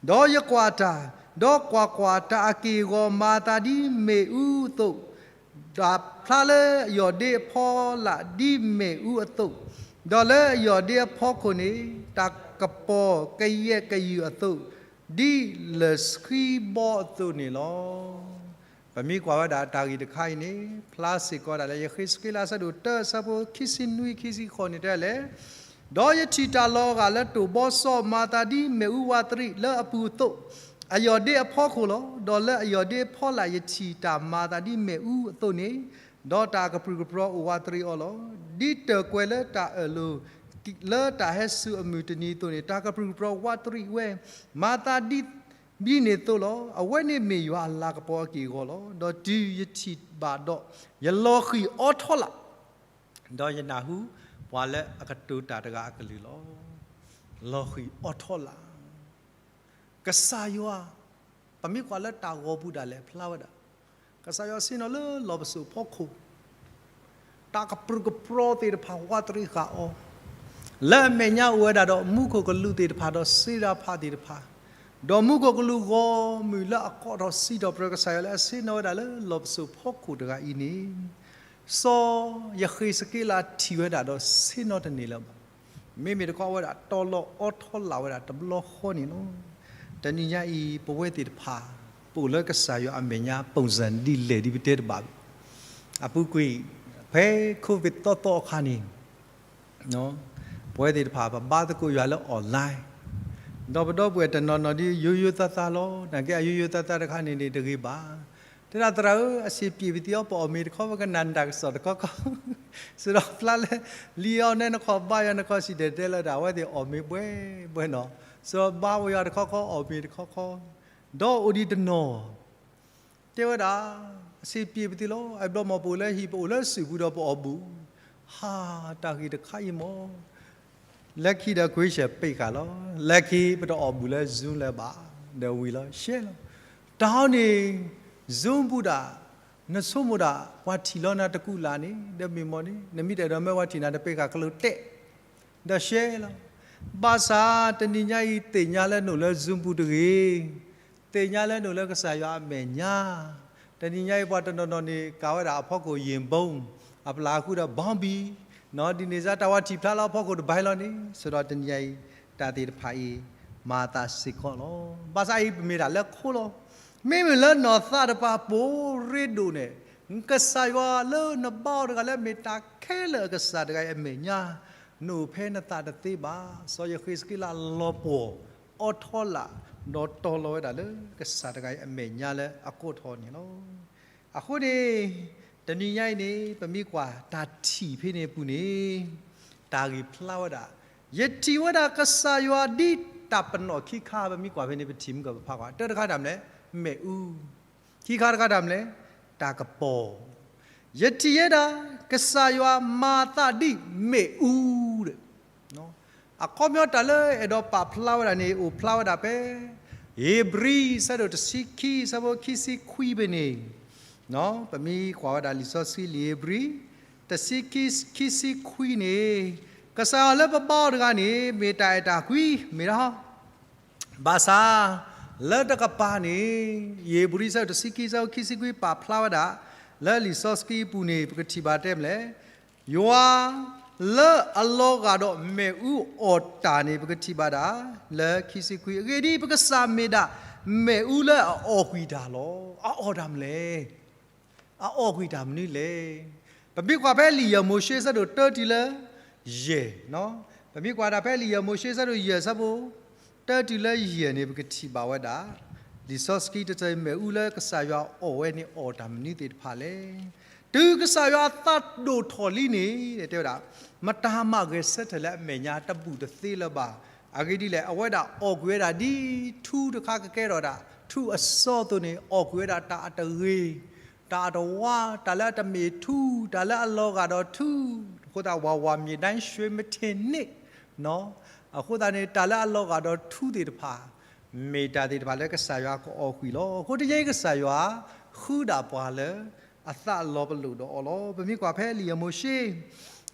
ဒီးယကွၢ်တၢ်, ဒီးကွၢ်ကွၢ်, တၢ်အက့ၢ်အဂီၤမၤအသးဒ်မ့ၣ်အူအသိး, တၢ်ဖျါလၢအယီၢ်ဒ့အဖီလာ်ဒ်မ့ၣ်အူအသိး, ဒီးလၢအယီၢ်ဒ့အဖီခိၣ်န့ၣ် တၢ်ကပီၤကယဲၢ်ကယုၢ်အသိး, ဒ်လၢၢ်ဆှံဘီအသိးန့ၣ်လီၤ. ပမ့ၢ်ကွၢ်ဝဲဒၣ်တၢ်ဂ့ၢ်တခါအံၤန့ၣ် ဖျါစ့ၢ်ကီးဒၣ်လၢ ယဃ့းစက့လးအဆၢဒိၣ်တၢ အဆၢဖိခံဆံနွံ ခံဆံဃိးန့ၣ်တဲလဲၣ်. ဒီးယထံၣ်တၢ်လီၤဂာ်လၢတိၢ်ဘီစီၤ မၤသးဒ်မ့ၣ်အူဝးတရံးလၢအပူၤအသိး, အယီၢ်ဒ့အဖီခိၣ်လီၤ. ဒီးလၢအယီၢ်ဒ့အဖီလာ်ယထံၣ်တၢ်မၤသးဒ်မ့ၣ်အူအသိးန့ၣ်, ဒီးတၢ်ကပြုၢ်ကပြီၤအိၣ်ဝးတရံးအီၤလီၤ. ဒ်တၢၢ်ကွဲၤလၢတၢ်အၢၣ်လီၤ လၢတၢ်ဟဲစူၤအမုၢ်တနံၤအသိးန့ၣ် တၢ်ကပြုၢ်ကပြီၤဝးတရံးဝဲ, မၤသးဒ် ဒ်န့ၣ်အသိးလီၤ. အဝဲန့ၣ်မ့ၢ်ယွၤအလၤကပီၤအက့ၢ်အဂီၤလီၤ. ဒီးတုၤယထံၣ်ဘၣ်ဒီး ယလီၤဃံၤအီထီလး, ဒီးယနၢ်ဟူပှၤလၢအကတိၤတၢ်တဂၤအကလုၢ်လီၤ. လီၤဃံၤအီထီလး. ကစၢ်ယွၤ, ပမ့ၢ်ကွၢ်လၢတၢ်ဂီၤပူၤဒၣ်လဲာ်ဖျါဝဲဒၣ်, ကစၢ်ယွၤဆ့ၣ်နီၤလၢလီၢ်ပစိာ်ဖီခိၣ် တၢ်ကပြုၢ်ကပြီၤသ့ၣ်တဖၣ်ဝးတရံးဃာ်အီၤ, လၢအမဲာ်ညါအိၣ်ဝဲဒၣ်ဒီးမူခိၣ်ကလူးသ့ၣ်တဖၣ်ဒီးစ့ဒၤဖးသ့ၣ်တဖၣ်, ဒီးမူခိၣ်ကလူးဂီၢ်မုၢ်လၢအကိးထီၣ်စံးထီၣ်ပတြၢၤကစၢ်ယွၤလၢအဆ့ၣ်နီၤဝဲဒၣ်လၢလီၢ်ပစိာ်ဖီခိၣ်တဂၤအံၤန့ၣ်, စီၤယဃ့းစက့လးထံၣ်ဝဲဒၣ်ဒီးဆ့ၣ်နီၤတန့ၢ်လၢၤဘၣ်. မ့မ့ၢ်တခီဝဲဒၣ်တီၤလီၤအီထီလးဝဲဒၣ်တဘျီဃီန့ၣ်လီၤ. တနံၤညါအံၤ ပဝဲသ့ၣ်တဖၣ် ပအိၣ်လၢကစၢ်ယွၤအမဲာ်ညါ ပုံစံဒ်လဲၣ်ဒ်ပတဲတဘၣ်ဘၣ်. အပူၤကွံာ် ဖဲ covid သီသီအခါန့ၣ် ပဝဲသ့ၣ်တဖၣ် ပဘါသကိးယွၤလၢ online, ဒီးပဒီပုၢ်ဝဲၢ်တနီၤနီၤဒ်ယိယိသးသးလီၤ. နာ်က့အယိယိသးသးတခါန့ၣ်န့ၣ် တဂ့ၤဘၣ်. တဲဒၣ်သရၣ်ဧၢ, အဆံးပျ့ၤပသံအီၤ ပအီၣ်မ့ၤတခီ ပကနၣ်နတၢ်ကစီၣ်တခီခီ, စံးဒီးဖျါလၢ လံအီၤနဲနခီ ဘါယွၤနခီ စံၣ်တဲၤတဲလၢတၢ် အဝဲသ့ၣ်အီၣ်မ့ၤဘှဲဘှဲနီၤ, စံးဘါဝဲယွၤတခီခီ အီၣ်မ့ၤတခီခီ, ဒီးအိၣ်ဒံးတနီၤ တဲဝဲဒၣ် အဆံးပျ့ၤပသံလီၤ. အဘျီမ့ၢ်ပအိၣ်လၢဟံၣ် ပအိၣ်လၢစုပူၤဒီးပအီၣ်ဘူး, ဟါ, တၢ်ဂ့ၢ်တခါအံၤမ့ၢ် လၢခံဒီး question ပ့ၢ်ဃာ်လီၤ. လၢခံပတအီၣ်ဘူးလၢ Zoom လၢၤဘၣ်, ဒီးဝံၤလီၤ ရှဲလီၤ. တၢ်ဟီန့ၣ် Zoom ဘူးဒၣ်, နဆိကမိၣ်ဒၣ် ပှၤထံၣ်လီၤနၤတကူာ်လၢ်န့ၣ် ဒီးမ့ၢ်မ့ၢ်န့ၣ် နမ့ၢ်တအဲၣ်ဒိးမၢပှၤထံၣ်နၤ တပ့ၢ်ဃာ်ကလုၢ်တဲာ် ဒီးရှဲလီၤ. ဘၣ်ဆၣ်တနံၤညါအံၤ သ့ၣ်ညါလၢနအိၣ်လၢ Zoom ပူၤတဂ့ၤ, သ့ၣ်ညါလၢနအိၣ်လၢကစၢ်ယွၤအမဲာ်ညါ, တနံၤညါအံၤ ပှၤတနီၤနီၤန့ၣ် ကၤဝဲဒၣ်အဖီခိၣ် ရင်ဘုံ, အပျၢ်ဃုာ်ဒီး ဘောင်းဘီ, ဒ်န့ၣ်စ့ၢ်တၢ်ဝဲထံၣ်ဖျါလၢအဖီခိၣ်တဘၣ်လီၤန့ၣ်, စံးဒီးတနံၤညါအံၤ တၢ်သ့ၣ်တဖၣ်အံၤ မၤသးစ့ၢ်ကီးလီၤ. ဘၣ်ဆၣ်အံၤပမ့ၢ်ဒၣ်လၢခိလီၤ. မ့မ့ၢ်လၢနီၢ်သးတပၤ ပှၤရ့ဒိၣ်န့ၣ် ကစၢ်ယွၤလၢနဘါအီၤတဂၤလၢ မ့ၢ်တၢ်ခဲလၢာ်အကစၢ်တဂၤအံၤအမဲာ်ညါ နအိၣ်ဖဲနသးတသ့ဘၣ်. စီၤယဃ့းစက့လးလီၤပှီၢ် အီထီလး ဒီးတီၤလီၤဝဲဒၣ်လၢကစၢ်တဂၤအံၤအမဲာ်ညါလၢအကိးထီၣ်န့ၣ်လီၤ. အဃိန့ၣ် တနံၤညါအံၤန့ၣ် ပမ့ၢ်ကွၢ်တၢ်ထံၣ်ဖဲန့ၣ်အပူၤန့ၣ် တၢ်ဂ့ၢ်ဖျါဝဲဒၣ်, ယထံၣ်ဝဲဒၣ်ကစၢ်ယွၤဒ်တၢ်ပနီၣ်ခံခါ, ပမ့ၢ်ကွၢ်ဖဲန့ၣ် ပထံၣ်မုၢ်ကပဖးကွၢ်, တၢတခါတၢ်မနုၤလဲၣ်, မ့ၣ်အူ, ခံခါတခါတၢ်မနုၤလဲၣ်, တၢ်ကပီၤ ယထံၣ်ဝဲဒၣ် ကစၢ်ယွၤမၤသးဒ်မ့ၣ်အူဒီး, အခီပညီတၢ်လၢအဲၣ်ဒိးပာ်ဖျါဝဲဒၣ်န့ၣ် အိၣ်ဖျါဝဲဒၣ်ဖဲ ဧ့ၤဘြံၤ ဆၢဒိၣ်တဆံခံ ဆၢဖိခံဆံခွံဖဲန့ၣ်, ပမ့ၢ်ကွၢ်ဝဲဒၣ်လံာ်စီဆှံလံာ်ဧ့ၤဘြံၤ တဆံခံ ခံဆံခွံန့ၣ်, ကစၢ်ယွၤလၢပဘါအီၤတဂၤန့ၣ် မ့ၢ်တၢ်အဲၣ်တၢ်ကွံ မ့ၢ်ဒၣ် ဘၣ်ဆၣ် လၢတကပၤန့ၣ် ဧ့ၤဘြံၤ ဆၢဒိၣ်တဆံခံ ဆၢဖိခံဆံခွံ ပာ်ဖျါဝဲဒၣ် လၢလံာ်စီဆှံပူၤန့ၣ် ပကထံၣ်ဘၣ်တဲမနုၤလဲၣ်, ယွၤလၢအလီၤဂာ်ဒီးမ့ၣ်အူအီၣ်တၢ်န့ၣ် ပကထံၣ်ဘၣ်ဒၣ် လၢခံဆံခွံ, အဂ့ၢ်ဒ်အံၤ ပကစၢ်မ့ၢ်ဒၣ်မ့ၣ်အူလၢအအီၣ်ကွံာ်တၢ်လီၤ. အအီၣ်တၢ်မနုၤလဲၣ် အအီၣ်ကွံာ်တၢ်မနုၤလဲၣ်. ပမ့ၢ်ကွၢ်ဖဲလံာ်ယဲၢ်မိၤၡ့ ဆၢဒိၣ်တၢတုၤလၢယဲၢ်, ပမ့ၢ်ကွၢ်ဒၣ်ဖဲလံာ်ယဲၢ်မိၤၡ့ ဆၢဒိၣ်ယဲၢ် ဆၢဖိတၢတုၤလၢယဲၢ်န့ၣ် ပကထံၣ်ဘၣ်ဝဲဒၣ် လံာ်စီဆှံတဆၢ မ့ၣ်အူလၢကစၢ်ယွၤအီၣ်ဝဲန့ၣ် အီၣ်တၢ်မနုၤသ့ၣ်တဖၣ်လဲၣ်. တုၤကစၢ်ယွၤအသးဒိၣ်ထီၣ်လံန့ၣ် တဲဝဲဒၣ် မတၤမၤဂဲၤဆၢထၢၣ်လၢအမဲာ်ညါ တဘူးတသ့လၢၤဘၣ်. အဂ့ၢ်ဒ်လဲၣ်, အဝဲဒၣ်အီၣ်ကွံာ်ဝဲဒၣ်ဒ်ထူတခါကကဲထီၣ်ဒၣ် ထူအစီအသိးန့ၣ် အီၣ်ကွံာ်ဝဲဒၣ်တၢ်အတဂ့ၤ, တၢ်အတဝါ, တၢ်လၢအတမ့ၢ်ထူ, တၢ်လၢအလီၤဂာ်ဒီးထူ, အဃိသတး ဝၤဝၤ မြေတိုင်း ရွှေမထည်နဲ့ အဃိသတးန့ၣ် တၢ်လၢအလီၤဂာ်ဒီးထူသ့ၣ်တဖၣ် မ့ၢ်တၢ်သ့ၣ်တဖၣ်လၢကစၢ်ယွၤကအီၣ်ကွံာ်လီၤ. အဃိတနံၤအံၤ ကစၢ်ယွၤ ဃုဒၣ်ပှၤလၢအသးလီၤပလိာ်ဒီးအီၤလီၤ. ပမ့ၢ်ကွၢ်ဖဲလံာ်ယဲၢ်မိၤၡ့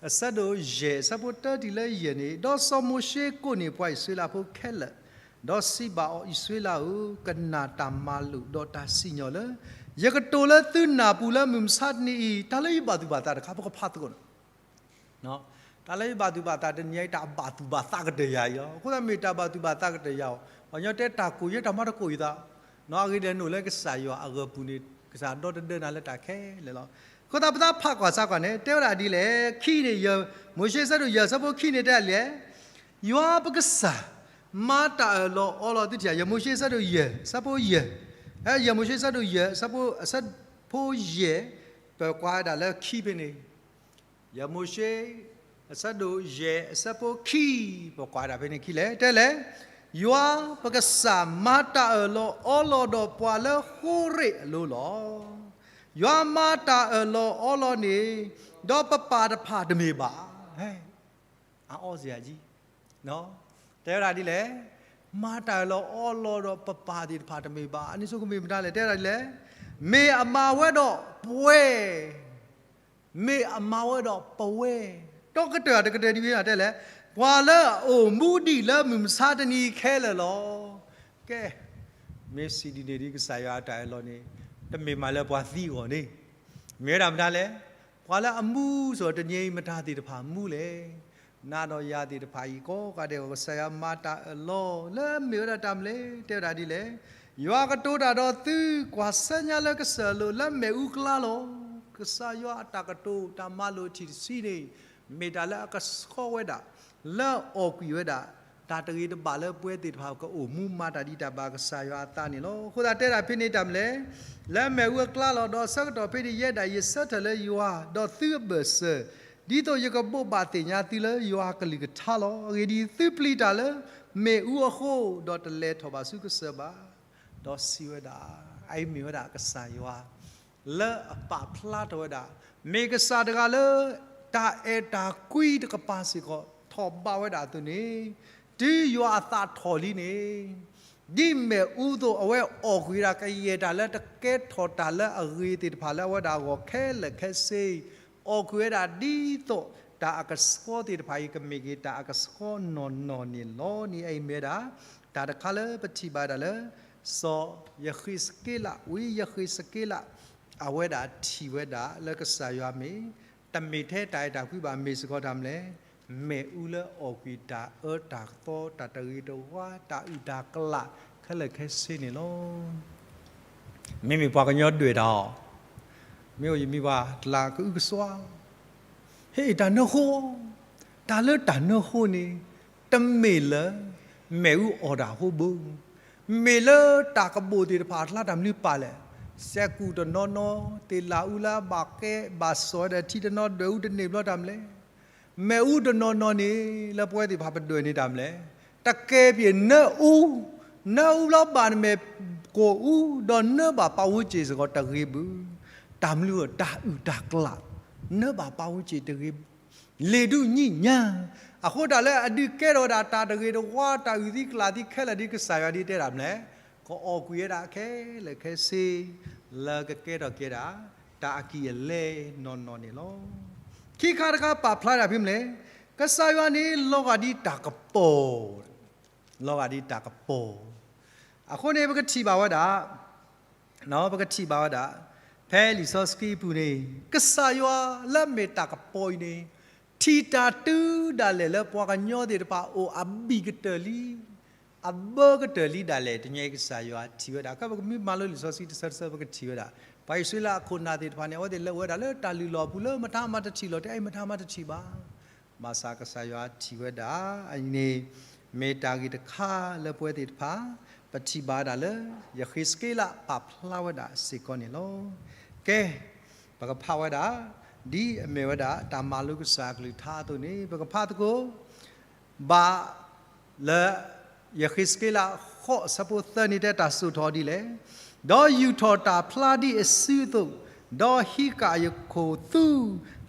အဆၢဒိၣ်ယဲၢ် အဆၢဖိတၢတုၤလၢယဲၢ်န့ၣ်, ဒီးစီၤမိၤၡ့ကိးန့ၢ်ပှၤအံၣ်စရ့လးဖိခဲလၢာ်, ဒီးစံးဘၣ်အီၤ, အံၣ်စရ့လးဧၢ, ကနၣ်တၢ်မၤလိာ်ဒီးတၢ်စံၣ်ညီၣ်လၢ ယကတိၤလၢသုနၢ်ပူၤလၢမုၢ်မဆါတနံၤအံၤ, တၢ်လၢယဘၣ်သူၣ်ဘၣ်သးတခါ ပကဖးသကိးန့ၣ် တၢ်လၢယဘၣ်သူၣ်ဘၣ်သးတနံၤအံၤ တၢ်ဘၣ်သူၣ်ဘၣ်သးကတၢၢ်ယၤအံၤလီၤ. အဃိသတးမ့ၢ်တၢ်ဘၣ်သူၣ်ဘၣ်သးကတၢၢ်ယၤအီၤ, ပှၤကညီတဲတၢ်ကိၢ်ယဲ တၢ်မၤတကိးယသး, အဂ့ၢ်ဒ်လဲၣ် နအိၣ်လၢကစၢ်ယွၤအဂီၢ်ပူၤန့ၣ် ကစၢ်ဒီတဒၢနၤလၢတၢ်ခဲလၢာ်လီၤ. အဃိသတးပသးဖးကွၢ်ဆါကွၢ်န့ၣ် တဲဝဲဒၣ်ဒ်လဲၣ်, ခံန့ၣ် ယဲၢ်မိၤၡ့ ဆၢဒိၣ်ယဲၢ် ဆၢဖိခံန့ၣ် တဲဒ်လဲၣ်, ယွၤပကစၢ် မၤတၢ်အၢၣ်လီၤအီလီၤ သုထံၣ်ဧါ, ယဲၢ်မိၤၡ့ ဆၢဒိၣ်ယဲၢ် ဆၢဖိယဲၢ်, ယဲၢ်မိၤၡ့ ဆၢဒိၣ်ယဲၢ် ဆၢဖိယဲၢ်, ပကွၢ်ဝဲဒၣ်လၢခံဖဲန့ၣ် ယဲၢ်မိၤၡ့ အဆၢဒိၣ်ယဲၢ် အဆၢဖိခံ, ပကွၢ်ဒၣ်ဖဲန့ၣ်ခံလဲၣ်, တဲလဲၣ်, ယွၤပကစၢ်မၤတၢ်အၢၣ်လီၤအီလီၤဒီးပှၤလၢဃိရ့ၣ်အလိၤလီၤ. ယွၤမၤတၢ်အၢၣ်လီၤအီလီၤန့ၣ်, ဒီးပပၢ်တဖၣ်တမ့ၢ်ဘၣ်. အအီစ့ၢ်ကီး တဲဝဲဒၣ်ဒ်လဲၣ်, မၤတၢ်အၢၣ်လီၤအီလီၤဒီးပပၢ်သ့ၣ်တဖၣ်တမ့ၢ်ဘၣ်. အန့ၣ်ဆိကမိၣ်မတၤလဲၣ်, တဲဝဲဒၣ်ဒ်လဲၣ်, မ့ၢ်အမၤဝဲဒီးပဝဲ, မ့ၢ်အမၤဝဲဒီးပဝဲ, ဒီးကတၢၢ်တကတၢၢ်ဒ်ဝဲဒၣ်တဲလဲၣ်, ပှၤလၢအအိၣ်မူဒံးလၢမုၢ်မဆါတနံၤခဲလၢာ်လီၤ. ကဲ, မ့ၢ်စံးဒ်န့ၣ်ဒီး ကစၢ်ယွၤအတၢ်အၢၣ်လီၤန့ၣ် တမ့ၢ်မးလၢပှၤသံအဂီၢ်န့ၣ်, မ့ၢ်ဝဲဒၣ်မတၤလဲၣ်. ပှၤလၢအမူစီၤတနံၤအံၤ မတၤသ့ၣ်တဖၣ်မူလဲၣ်. နၤဒီးယၤသ့ၣ်တဖၣ်အံၤ ကိးဂၤဒဲး ကစၢ်ယွၤမၤတၢ်အၢၣ်လီၤလၢမ့ၢ်ဝဲဒၣ်တၢ်မနုၤလဲၣ်, တဲဝဲဒၣ်ဒ်လဲၣ်. ယွၤကတိၤတၢ်ဒီးသု, ကွၢ်ဆၢညါလၢကစၢၢ်လိာ်လၢမ့ၣ်အူအကျါလီၤ. ကစၢ်ယွၤအတၢ်ကတိၤတၢ်မၤလိာ်ထံၣ်တဆံန့ၣ် မ့ၢ်တၢ်လၢအကဆှီဝဲဒၣ် လၢအီၣ်ကွံာ်ဝဲဒၣ် တၢ်တဂ့ၤတဘၣ်လၢပဝဲသ့ၣ်တဖၣ်ကအိၣ်မူမၤတၢ်ဒ်တၢ်ဘၣ်ကစၢ်ယွၤအသးန့ၣ်လီၤ. အဃိသတးတဲဒၣ်ဖဲန့ၣ်တၢ်မနုၤလဲၣ်, လၢမ့ၣ်အူအကျါလီၤ. ဒီးအဆၢကတီၢ်ဖဲန့ၣ် ယအဲၣ်ဒၣ်ယဆၢထၢၣ်လၢယွၤ, ဒီးသုအဘၢၣ်စၢၤ, ဒ်သိးယကဘိးဘၣ်သ့ၣ်ညါသုလၢယွၤအကလုၢ်ကထါလီၤ. အဂ့ၢ်ဒ်အံၤ, သုပျံၤတၢ်လၢမ့ၣ်အူအဃိ, ဒီးတလဲၤထီၣ်ဘၣ်ဆူကစၢၢ်ဘၣ်, ဒီးစံးဝဲဒၣ်, အအံၤမ့ၢ်ဝဲဒၣ်ကစၢ်ယွၤ လၢအပာ်ဖျါထီၣ်ဝဲဒၣ်, မ့ၢ်ကစၢ်တဂၤလၢ တၢ်အဲၣ်တၢ်ကွံတကပၤစ့ၢ်ကီး ထီၣ်ဘးဝဲဒၣ်အသိးန့ၣ်, တုၤယွၤအသးထီၣ်လံန့ၣ်, ဒ်မ့ၣ်အူအသိး အဝဲအီၣ်ကွံာ်ဝဲဒၣ်ကယဲၢ်တၢ်လၢတကဲထီၣ်တၢ်လၢအဂ့ၤသ့ၣ်တဖၣ်လၢအဝဲဒၣ်အဂီၢ်ခဲလၢာ်ခဲဆ့, အီၣ်ကွံာ်ဝဲဒၣ်ဒ်သိး တၢ်အကဆှီသ့ၣ်တဖၣ်အံၤ ကမ့ၢ်က့ၤတၢ်အကဆှီနီၢ်နီၢ်န့ၣ်လီၤန့ၣ်. အအံၤမ့ၢ်ဝဲဒၣ် တၢ်တခါလၢပထံၣ်ဘၣ်ဒၣ်လၢ စီၤယဃ့းစက့လး, ဝံယဃ့းစက့လး အဝဲဒၣ်ထံၣ်ဝဲဒၣ်လၢကစၢ်ယွၤမ့ၢ် တမ့ၢ်ထဲတၢ်အဲၣ်တၢ်ကွံဘၣ် မ့ၢ်စ့ၢ်ကီးတၢ်မနုၤလဲၣ်, မ့ၣ်အူလၢအီၣ်ကွံာ်တၢ်အၢတၢ်သီ တၢ်တဂ့ၤတဝါ တၢ်အုၣ်တၢ်ကျၢ် ခဲလၢာ်ခဲဆ့န့ၣ်လီၤ. မ့မ့ၢ်ပှၤကညီဒွဲၣ်တၢ်အီၤ, မ့ၢ်အိၣ်ယမံၤပှၤတလၢကအုကစွါ ဟ့ၣ်တၢ်နၢဃိ, တၢ်လၢတၢ်နၢဃိန့ၣ် တမ့ၢ်လၢ မ့ၣ်အူအီၣ်တၢ်အဃိဘၣ်, မ့ၢ်လၢတၢ်ကဘိၣ်သ့ၣ်တဖၣ်အကျါတၢ်မနုၤပာ်လဲၣ်, စဲးကူၣ်တနီၤနီၤ သ့ၣ်လၣ်အူလၢအဘၣ်ကဲဘၣ်စီၣ်ဝဲဒီးထံတနီၤဒွဲၣ်အူတန့ၢ်ဘျီတၢ်မနုၤလဲၣ်, မ့ၣ်အူတနီၤနီၤန့ၣ် လၢပဝဲသ့ၣ်တဖၣ်ပဒွဲၣ်န့ၣ်တၢ်မနုၤလဲၣ်, တကဲပှၤနၢအူ, နၢအူလၢဘၣ်နမဲာ်ကိၣ်အူ, ဒီးနၢဘၣ်ပၢ်ဝူစ့ၣ်စ့ၢ်ကီးတဂ့ၤဘၣ်, တၢ်မနုၤအီၤ တၢ်အုၣ်တၢ်ကျၢ်, နၢဘၣ်ပၢ်ဝူစ့ၣ်တဂ့ၤ လ့ၤဒုးညံညါ, အဃိတၢ်လၢအဒုးကဲထီၣ်ဝဲဒၣ်တၢ်တဂ့ၤတဝါ တၢ်အုၣ်သံကျၢ်သံခဲလၢာ်ဒ်ကစၢ်ယွၤဒ်တဲတၢ်မနုၤလဲၣ်, ကအီၣ်ကွံာ်ဝဲဒၣ်ခဲလၢာ်ခဲဆ့ လၢကကဲထီၣ်ကဲဒၣ် တၢ်အကံၢ်အလဲနီၢ်နီၢ်န့ၣ်လီၤ. ခံခါတခါပာ်ဖျါဒၣ်ဖဲမနုၤလဲၣ်, ကစၢ်ယွၤန့ၣ် လီၤဂာ်ဒ်တၢ်ကပီၤ, လီၤဂာ်ဒ်တၢ်ကပီၤ, အဃိန့ၣ် ပကထံၣ်ဘၣ်ဝဲဒၣ် ပကထံၣ်ဘၣ်ဝဲဒၣ် ဖဲလံာ်စီဆှံပူၤန့ၣ် ကစၢ်ယွၤလၢအမ့ၢ်တၢ်ကပီၤအံၤန့ၣ် ထံၣ်တၢ်တုၤဒၣ်လဲာ်လၢပှၤကညီသ့ၣ်တဖၣ်အိၣ်အဘံၣ်ကတၢၢ်လံ, အဘၢကတၢၢ်လံဒၣ်လဲာ် တနံၤအံၤကစၢ်ယွၤထံၣ်ဝဲဒၣ်. ခဲပကမ့ၢ်မၤလိလံာ်စီဆှံတဆၢတဆၢ ပကထံၣ်ဝဲဒၣ် ပှၤအံၣ်စရ့လးအခိၣ်နၢ်သ့ၣ်တဖၣ်န့ၣ် အဝဲသ့ၣ်လဲၤအိၣ်ဝဲဒၣ်လၢတၢ်လုၢ်လီၢ်ပူၤလၢမတၤမၤတထံၣ်လီၤ, တဲအံၤမတၤမၤတထံၣ်ဘၣ် ဘၣ်ဆၣ်ကစၢ်ယွၤထံၣ်ဝဲဒၣ်အံၤန့ၣ် မ့ၢ်တၢ်ဂ့ၢ်တခါလၢပဝဲသ့ၣ်တဖၣ် ပထံၣ်ဘၣ်ဝဲဒၣ်လၢ ယဃ့းစက့လးပာ်ဖျါဝဲဒၣ်စ့ၢ်ကီးန့ၣ်လီၤ. ကဲ, ပကဖးဝဲဒၣ် ဒ်အမ့ၢ်ဝဲဒၣ်တၢ်မၤလိကစၢ်အကလုၢ်ကထါအသိးန့ၣ် ပကဖးသကိး ဘၣ် လၢ ယဃ့းစက့လး ဃိး အဆၢဖိသၢန့ၣ် တဲတၢ်စိာ်ထီၣ်ဒ်လဲၣ်, ဒီးယူာ်ထီၣ်တၢ်ဖျါဒ်အစုအသိး, ဒီးဟံးဃာ်ယခိၣ်သူ,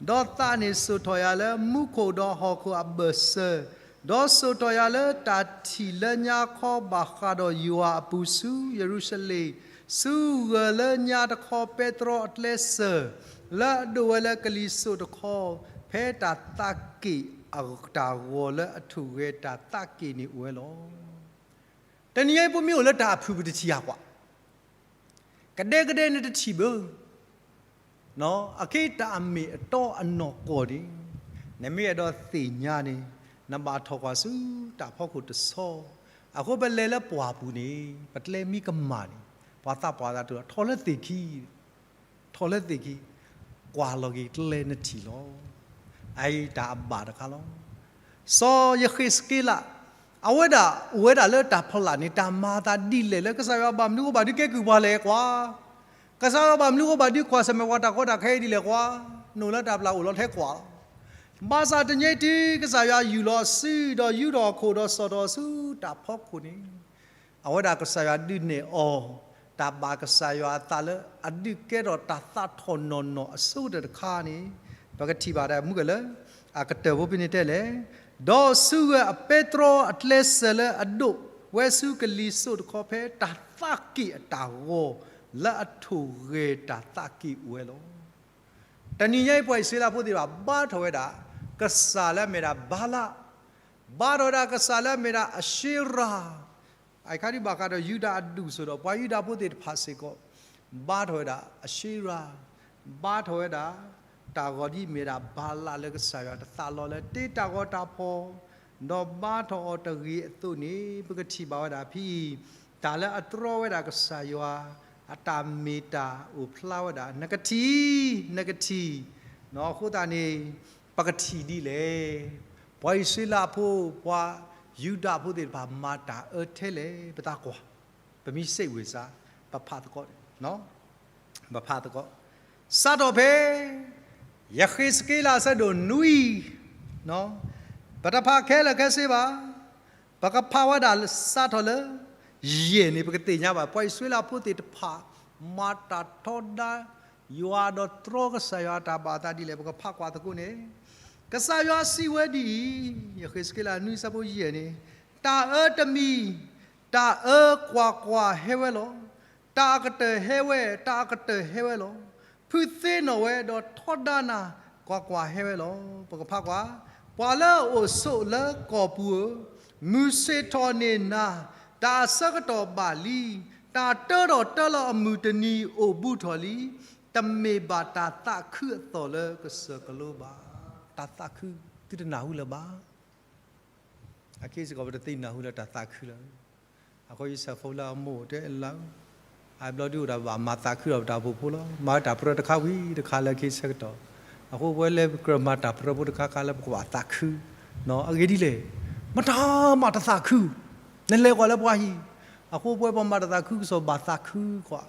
ဒီးသးန့ၣ်စိာ်ထီၣ်ယၤလၢမူခိၣ်ဒီးဟီၣ်ခိၣ်အဘၢၣ်စၢၤ, ဒီးစိာ်ထီၣ်ယၤလၢတၢ်ထံၣ်လၢညါခီဘၣ်ဃးဒီးယွၤအပူၤဆူယရူၤၡလ့ၣ်, ဆူဂၢၤလၢညါတခီပဲတြီအကျဲစၢၤ, လၢအဒိၣ်ဝဲလၢကလံၤစိးတခီ, ဖဲတၢ်သးက့ၣ်အတၢ်ဂီၤလၢအထူၣ်ဂဲၤတၢ်သးက့ၣ်န့ၣ်အိၣ်ဝဲလီၤ. တနံၤအံၤ ပမ့ၢ်အိၣ်လၢတၢ်အဖုၣ်ပတထံၣ်ဧါကွၢ်, ကဒဲကဒဲန့ၣ်တထံၣ်ဘၣ်, အခဲတၢ်အမ့ၢ်အတီအနီၢ်ကီၢ်န့ၣ်, နမ့ၢ်အဲၣ်ဒိးသ့ၣ်ညါန့ၣ်, နဘၣ်ထီၣ်ကွၢ်ဆူတၢ်ဖီခိၣ်တဆီ, အဃိပလဲၤလၢပှၢ်ပူၤန့ၣ် ပကျဲမံကမၣ်န့ၣ်, ပှၤသးပှၢ်သးတအိၣ် ထီၣ်လၢသ့ၣ်ခံ ထီၣ်လၢသ့ၣ်ခံ, ကွၢ်လီၤက့ၤကျဲနထံၣ်လီၤ. အအံၤတၢ်အဘၣ်တခါလီၤ. စီၤယဃ့းစက့လး, အဝဲဒၣ်အိၣ်ဝဲဒၣ်လၢတၢ်ဖီလာ်န့ၣ် တၢ်မၤအသးဒ်လဲၣ်လၢကစၢ်ယွၤဘၣ်မနုၤအဃိဘၣ်ဒုးကဲကုၢ်ပှၤလဲၣ်ကွၢ်, ကစၢ်ယွၤဘၣ်မနုၤအဃိဘၣ်ဒုးကွၢ်ဆၢၣ်မဲာ်ပှၤတၢ်ကီတၢ်ခဲအံၤဒ်လဲၣ်ကွၢ်, နအိၣ်လၢတၢ်ပျၢ်အိၣ်လီၤထဲကွၢ်လီၤ. ဘၣ်ဆၣ်တနံၤအံၤတုၤကစၢ်ယွၤယူၢ်လီၤအစု ဒီးယူၢ်ထီၣ်အခိၣ်ဒီးစိာ်ထီၣ်ဆူတၢ်ဖီခိၣ်န့ၣ် အဝဲဒၣ်ကစၢ်ယွၤဒုးနဲၣ်အီၤ တၢ်ဘၣ်ကစၢ်ယွၤအသးလၢအဒုးကဲထီၣ်တၢ်သးထီၣ်နီၢ်နီၢ်အဆိကတၢၢ်တခါန့ၣ်, ပကထံၣ်ဘၣ်ဒၣ်မုၢ်ကလၢ အကတၢၢ်ဖိဖဲန့ၣ်တဲလဲၣ်, ဒီးဆူဂၢၤအပဲတြီအကျဲစၢၤလၢအဒိၣ်ဝဲဆူကလံၤစိးတခီ ဖဲတၢ်သးက့ၣ်အတၢ်ဂီၤ လၢအထူၣ်ဂဲၤတၢ်သးက့ၣ်အိၣ်ဝဲလီၤ. တနံၤညါအံၤပှၤအံၣ်စရ့လးဖိသ့ၣ်တဖၣ် ဘါထီၣ်ဝဲဒၣ် ကစၢ်လၢအမ့ၢ်ဒၣ်ဘၤလး, ဘါထီၣ်ဝဲဒၣ်ကစၢ်လၢအမ့ၢ်ဒၣ်အၡ့ရၤ, အခါဒံးဘၣ်ဃးဒီးယူဒၤအဒူၣ်အစိၤဒီး ပှၤယူဒၤဖိသ့ၣ်တဖၣ်စ့ၢ်ကီး ဘါထီၣ်ဝဲဒၣ်အၡ့ရၤ, ဘါထီၣ်ဝဲဒၣ် တၢ်ဂီၤဒ်အမ့ၢ်ဒၣ်ဘၤလးလၢကစၢ်ယွၤတသးလီၤလၢတ့တၢ်ဂီၤတၢ်ဖီၣ်, ဒီးဘါထီၣ်အီၤတဂ့ၤအသိးန့ၣ် ပကထံၣ်ဘၣ်ဝဲဒၣ်ဖဲအံၤ တၢ်လၢအတြီဝဲဒၣ်ကစၢ်ယွၤ အတၢ်မ့ၢ်တၢ်အိၣ်ဖျါဝဲဒၣ် နကထံၣ်, နကထံၣ်, အဃိသတးန့ၣ် ပကထံၣ်ဒ်လဲၣ်. ပှၤအံၣ်စရ့လးဖိ ပှၤယူဒၤဖိသ့ၣ်တဖၣ် မၤတၢ်အၢထဲလဲၣ် ပသးကွၢ်, ပမ့ၢ်စံးဝဲစ့ၢ်, ပဖးသကိး, ပဖးသကိး, စးထီၣ်ဖဲ ယဃ့းစက့လးအဆၢဒိၣ်နွံ, ပတဖးခဲလၢာ်ခဲဆ့ဘၣ်, ပကဖးဝဲဒၣ်စးထီၣ်လၢ ယဲၢ်န့ၣ် ပကသ့ၣ်ညါဘၣ် ပှၤအံၣ်စရ့လးဖိသ့ၣ်တဖၣ် မၤတၢ်ထီဒါ ယွၤဒီးတြီကစၢ်ယွၤအတၢ်ဘၣ်အသးဒ်လဲၣ် ပကဖးကွၢ်သကိးန့ၣ်, ကစၢ်ယွၤစံးဝဲဒ်အံၤ, ယဃ့းစက့လးနွံဆၢဖိယဲၢ်န့ၣ်, တၢ်အၢတမံၤ, တၢ်အၢကွၢ်ကွၢ်ဟဲဝဲလီၤ. တၢ်အကတၢၢ်ဟဲဝဲ, တၢ်အကတၢၢ်ဟဲဝဲလီၤ. ဖုသ့နီၣ်ဝဲဒီးထီဒါနၤ ကွၢ်ကွၢ်ဟဲဝဲလီၤ. ပကဖးကွၢ်, ပှၤလၢအအိၣ်ဆိးလၢကီၢ်ပူၤဧၢ, မုၢ်ဆ့ၣ်ထီၣ်န့ၢ်နၤ, တၢ်အဆၢကတီၢ်ဘၣ်လံ, တၢ်တၢထီၣ်တၢလီၤအမုၢ်တနံၤအိၣ်ဘူးထီၣ်လံ, တမ့ၢ်ဘၣ်တၢ်သးခုအသီၣ်လၢကစၢၢ်ကလိဘၣ်. တၢ်သးခုသုတနၢ်ဟူလၢၤဘၣ်. အခဲစ့ၢ်ကီးပတသ့ၣ်နၢ်ဟူလၢတၢ်သးခုလၢၤ. အဃိယဆၢဖိလၢအမိၢ်တဲလၢ အဘျီဒုးအိၣ်ဒီးဘၣ်မၤသးခုဒီးပတၢ်အိၣ်ဖှိၣ်ဖိလီၤ. မၤဝဲတၢ်ပြၢတခါဝံၤတခါလၢအခဲဆၢကတီၢ်. အဃိပဝဲလၢပကြၢးမၤတၢ်ပြၢဖိတခါခါလၢပကဘၣ်သးခု, အဂ့ၢ်ဒ်လဲၣ်, မတၤမၤတသးခု, နလဲၤကွၢ်လၢပှၤဟံၣ်, အဃိပဝဲပမၤတၢ်သးခုကစီၣ်ဘၣ်သးခုကွၢ်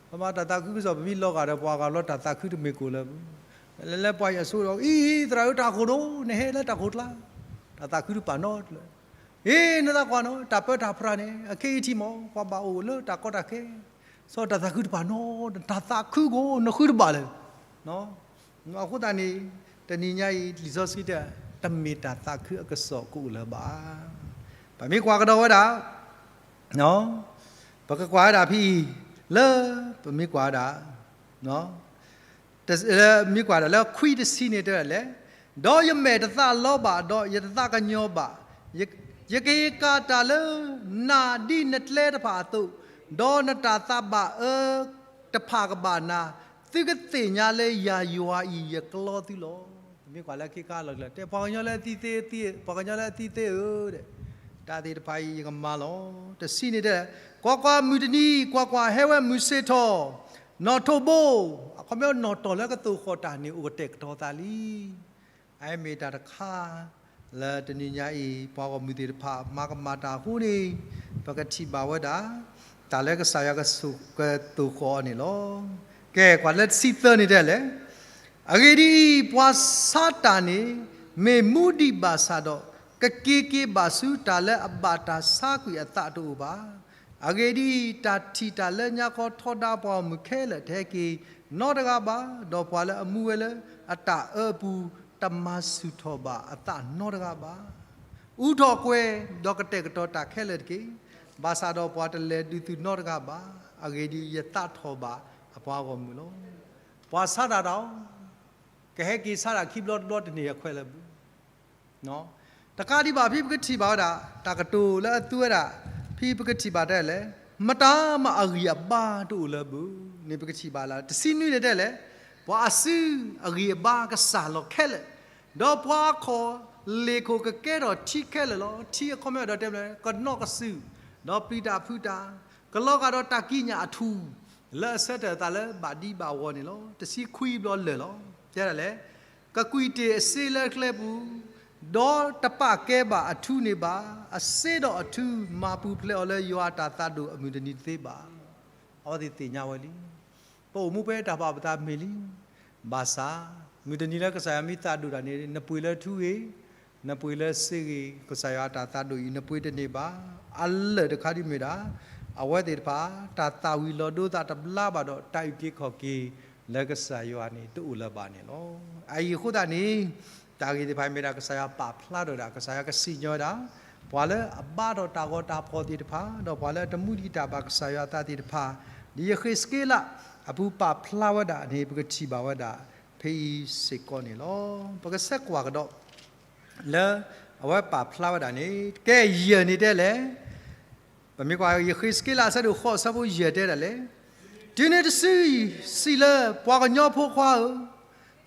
ပမၤတၢ်သးခုကစီၣ် ပမ့ၢ်လီၤဂာ်ဒီးပှၤဂၤလီၤ တၢ်သးခုတမ့ၢ်ကိၣ်လၢၤဘၣ်. လဲၤလၢပှၤဟံၣ်အဆိဒီး အံၤ သရၣ်ဧၢ တၢ်ခိၣ်ဒိၣ် နဟဲလၢတၢ်ခိၣ်ကျါ, တၢ်သးခုတပာ်နီတလၢာ်. အ့ နသးကွၢ်နီၤ တၢ်ပၢတၢ်ပြးန့ၣ် အခဲအံၤထံၣ်မး ပှၤဘၣ်အိၣ်လၢတၢ်ကီတၢ်ခဲ, စီၤတၢ်သးခုတပာ်နီတလၢာ်, တၢ်သးခုကိး နဃုတဘၣ်လၢၤ. အဃိသတးန့ၣ် တနံၤညါအံၤ လံာ်စီဆှံတဲ တမ့ၢ်တၢ်သးခုအကစီၣ်ကအိၣ်လၢၤဘၣ်. ပမ့ၢ်ကွၢ်ကဒီးဝဲဒၣ် ပကကွၢ်ဝဲဒၣ်ဖဲအံၤ လၢ ပမ့ၢ်ကွၢ်ဝဲဒၣ် တမ့ၢ်ကွၢ်ဒၣ်လၢခွံတဆံန့ၣ်တဲဒၣ်လဲၣ်, ဒီးယမဲာ်တသးလီဘၣ်, ဒီးယတသးကညီၤဘၣ်, ယကဟ့ၣ်ကၣ်တၢ်လၢနၤဒ်နကျဲတဖၣ်အသိး, ဒီးနတၢ်သးဘၣ်အၢတဖၣ်ကဘၣ်နၤ, သုကသ့ၣ်ညါလၢယၤယွၤအံၤယကျီသုလီၤ. ပမ့ၢ်ကွၢ်လၢခံခါလီၤကျၢၤ တဲပှၤကညီလၢအသံသ့, ပှၤကညီလၢအသံသ့ဧၢ, တၢ်သ့ၣ်တဖၣ်အံၤယကမၤလီၤ. တဆံန့ၣ်တဲ, ကွၢ်ကွၢ်, မုၢ်တနံၤ, ကွၢ်ကွၢ်, ဟဲဝဲမုၢ်ဆ့ၣ်ထီၣ်, နီၣ်ထိးဘိ, အခီပညီနီၣ်တီၢ်လၢကသိၣ်ဃီၣ်တၢ်န့ၣ် အိၣ်ကတဲာ်ကတီၤသးလံ. အမ့ၢ်တၢ်တခါ လၢတနံၤညါအံၤ ပှၤဂီၢ်မုၢ်သ့ၣ်တဖၣ် မၤကမၣ်တၢ်အဃိန့ၣ် ပကထံၣ်ဘၣ်ဝဲဒၣ် တၢ်လၢကစၢ်ယွၤကသိၣ်ဃီၣ်အီၤန့ၣ်လီၤ. ကဲ ကွၢ်လၢတဆံသၢန့ၣ်တဲလဲၣ်, အဂ့ၢ်ဒ်အံၤ, ပှၤဆါတၢ်န့ၣ် မ့ၢ်မူဒံးဘၣ်ဆၣ်ဒီး ကက့ၤက့ၤဘၣ်ဆူတၢ်လၢအဘၣ်တၢ်ဆါကွံာ်အသးတအိၣ်ဘၣ်. အဂ့ၢ်ဒ်အံၤ, တၢ်ထံၣ်တၢ်လၢညါခီထီဒါပှၤဂီၢ်မုၢ်ခဲလၢာ်တဟဲက့ၤနီတဂၤဘၣ်, ဒီးပှၤလၢအမူဝဲလၢအတၢ်အၢအပူၤ တမၤဆူၣ်ထီၣ်ဘၣ်အသးနီတဂၤဘၣ်. အူထီၣ်ကွဲၤ ဒီးကတဲာ်ကတီၤတၢ်ခဲလၢာ်တက့ၢ်. ဘၣ်ဆၣ်ဒီးပှၤတလဲၤဒုးသုနီတဂၤဘၣ်. အဂ့ၢ်ဒ်အံၤ, ယသးထီၣ်ဘၣ်အပှၤဂီၢ်မုၢ်လီၤ. ပှၤဆါတၢ်ဒီး ကဟဲက့ၤဆါတၢ်ခံဘျီတဘျီတန့ၢ်အခွဲးလၢၤဘၣ်. တကးဒံးဘၣ် ဖဲပကထံၣ်ဘၣ်ဝဲဒၣ် တၢ်ကတိၤလၢအသူဝဲဒၣ် ဖဲပကထံၣ်ဘၣ်တဲလဲၣ်, မတၤမးအဂံၢ်အဘါတအိၣ်လၢၤဘၣ်န့ၣ် ပကထံၣ်ဘၣ်လၢ တဆံနွံန့ၣ်တဲလဲၣ်, ပှၤအစုအဂံၢ်အဘါကစၢ်လီၤခဲလၢာ်, ဒီးပှၤအခီၣ်လ့ၢ်ခိၣ်ကကဲထီၣ်ထံခဲလၢာ်လီၤ. ထံအခီပညီဒီးတဲမလဲၣ် ကနီၣ်ကစုာ်, ဒီးပျံၤတၢ်ဖုးတၢ်, ကလီၤဂာ်ဒီးတၢ်ကံးညာ်အထူၣ် လၢအဆၢထၢၣ်အသးလၢဘၣ်ဒံးဘၣ်ဝီန့ၣ်လီၤ. တဆံခွံဘျီလၢာ်လီၤ. တဲဒၣ်လဲၣ်, ကကွံာ်တ့ၢ်အစ့လၢကျဲပူၤ, ဒီးတပာ်ကဲဘၣ်အထူန့ၣ်ဘၣ်. အစ့ဒီးအထူမၤပူၤဖျဲးအီၤလၢယွၤအတၢ်သးဒိၣ်အမုၢ်တနံၤတသ့ဘၣ်. အဝဲသ့ၣ်သ့ၣ်ညါဝဲလံ. ပအိၣ်မူဖဲတၢ်ဘၣ်ပသးမ့ၢ်လံ. ဘၣ်ဆၣ် မုၢ်တနံၤလၢကစၢ်ယွၤမ့ၢ်သးဒိၣ်တၢ်န့ၣ် နပှ့ၤလၢထူဂ့ၤ, နပှ့ၤလၢစ့ဂ့ၤ, ကစၢ်ယွၤအတၢ်သးဒိၣ်အံၤ နပှ့ၤတန့ၢ်ဘၣ်. အလၢာ်တခါဒ်မ့ၢ်ဒၣ် အဝဲသ့ၣ်တဖၣ် တၢ်သၣ်ဝံၤလီၤဒိသးတဘျါဘၣ်ဒီး တၢ်အုၣ်က့ၤခီၣ်က့ၤလၢကစၢ်ယွၤန့ၣ် တအိၣ်လၢၤဘၣ်န့ၣ်လီၤ. အအံၤအဃိသတးန့ၣ် တၢ်ဂ့ၢ်သ့ၣ်တဖၣ်မ့ၢ်ဒၣ် ကစၢ်ယွၤပာ်ဖျါထီၣ်ဝဲဒၣ်, ကစၢ်ယွၤကစံၣ်ညီၣ်ဝဲဒၣ် ပှၤလၢအဘါထီၣ်တၢ်ဂီၤတၢ်ဖီၣ်သ့ၣ်တဖၣ်, ဒီးပှၤလၢအတမူဒံးတၢ်ဘၣ်ကစၢ်ယွၤအသးသ့ၣ်တဖၣ်, ဒ်ယဃ့းစက့လးအပူၤပာ်ဖျါဝဲဒၣ်န့ၣ် ပကထံၣ်ဘၣ်ဝဲဒၣ်ဖဲအံၤစ့ၢ်ကီးန့ၣ်လီၤ. ပကဆဲးကွၢ်ကဒီး လၢ အဝဲပာ်ဖျါဝဲဒၣ်န့ၣ် ကဲယဲၢ်န့ၣ်တဲလဲၣ်. ပမ့ၢ်ကွၢ်ယဃ့းစက့လးအဆၢဒိၣ်ဃိးအဆၢဖိယဲၢ်တဲဒၣ်လဲၣ်, တုၤနုၤတစု စံးလၢပှၤကညီဖိခွါဧၢ,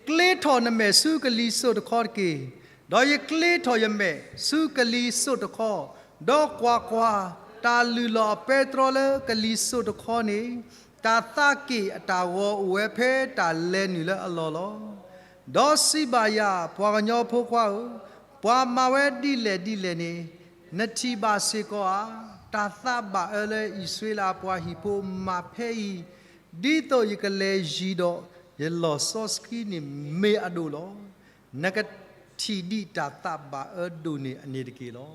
ကျ့ထီၣ်နမဲာ်ဆူကလံၤစိးတခီတက့ၢ်. ဒီးယကျ့ထီၣ်ယမဲာ်ဆူကလံၤစိးတခီ, ဒီးကွၢ်ကွၢ်, တၢ်လုၢ်လီၤအပဲတြီလၢကလံၤစိးတခီန့ၣ်, တၢ်သးက့ၣ်အတၢ်ဂီၤအိၣ်ဝဲဖဲတၢ်လဲၤနုာ်လၢအလီၢ်လီၤ. ဒီးစံးဘၣ်ယၤ, ပှၤကညီဖိခွါဧၢ, ပှၤမၤဝဲဒ်လဲၣ်ဒ်လဲၣ်န့ၣ် နထံၣ်ဘၣ်စ့ၢ်ကီးဧါ. တၢ်သးဘၣ်အၢလၢအံၣ်စရ့လးအပှၤဟံၣ်ဖိမၤဖဲအံၤ, ဒ်သိးယကလဲၤယံၤဒီး ယလီၢ်စီဆှံန့ၣ်မ့ၢ်အဒိၣ်လီၤ. နကထံၣ်ဒံးတၢ်သးဘၣ်အၢဒိၣ်န့ၢ်အန့ၣ်တက့ၢ်လီၤ.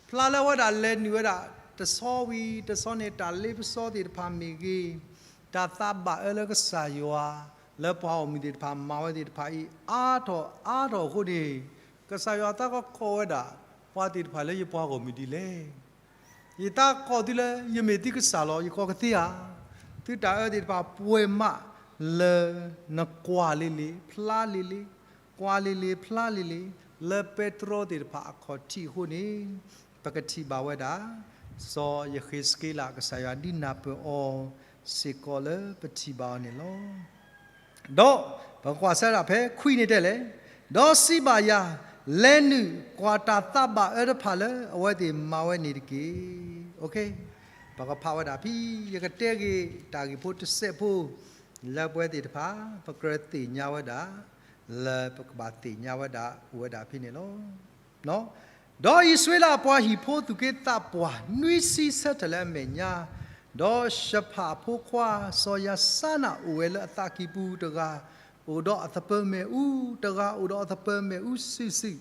ဖျါလၢအဝဲဒၣ်လဲၤနုာ်ဝဲဒၣ် တဆီဝံၤတဆီန့ၣ် တၢ်လ့ပစီသ့ၣ်တဖၣ်မ့ၢ်ဂ့ၤ, တၢ်သးဘၣ်အၢလၢကစၢ်ယွၤ လၢပှၤဂီၢ်မုၢ်သ့ၣ်တဖၣ်မၤဝဲသ့ၣ်တဖၣ်အံၤ အါထီၣ်အါထီၣ်အဃိန့ၣ်, ကစၢ်ယွၤသးကကိးဝဲဒၣ် ပှၤသ့ၣ်တဖၣ်လၢယပှၤဂီၢ်မုၢ်ဒ်လဲၣ်. ယသးကိးသုလၢယမ့ၢ်သုကစၢ်လီၤ. ယကိးကသ့ဧါ. သုတၢ်အၢသ့ၣ်တဖၣ်ပှဲၤမးလၢနကွၢ်လ့လ့ ဖျါလ့လ့, ကွၢ်လ့လ့ ဖျါလ့လ့, လၢပဲတြီသ့ၣ်တဖၣ်အခီၣ်ထံးအဃိန့ၣ်, ပကထံၣ်ဘၣ်ဝဲဒၣ် စီၤယဃ့းစက့လး ကစၢ်ယွၤဒုးနၢ်ပၢၢ်အီၤစ့ၢ်ကီးလၢပထံၣ်ဘၣ်အီၤန့ၣ်လီၤ. ဒီးပကကွၢ်ဆၢဒၣ်ဖဲခွံန့ၣ်တဲလဲၣ်, ဒီးစံးဘၣ်ယၤ, လဲၤနုာ်ကွၢ်တၢ်သးဘၣ်အၢတဖၣ်လၢအဝဲသ့ၣ်မၤဝဲန့ၣ်တက့ၢ်. ပကဖးဝဲဒၣ်ဖဲ ယကတဲဂ့ၤတၢ်ဂ့ၢ်ဖိတစဲးဖိ လၢပဝဲသ့ၣ်တဖၣ် ပကြၢးသ့ၣ်ညါဝဲဒၣ် လၢပကဘၣ်သ့ၣ်ညါဝဲဒၣ်အိၣ်ဝဲဒၣ်ဖဲန့ၣ်လီၤ. ဒီးအံၣ်စရ့လးအပှၤဟံၣ်ဖိသူၣ်က့သးပှၢ် နွံဆံဆၢထၢၣ်လၢအမဲာ်ညါ, ဒီးၡဖၣ်အဖိခွါ စီၤယၤစါနး အိၣ်ဝဲလၢအသးကံၢ်ပူၤ, တဂၤအိၣ်ဒီးအသပၢၤမ့ၣ်အူ, တဂၤအိၣ်ဒီးအသပၢၤမ့ၣ်အူစုာ်စုာ်,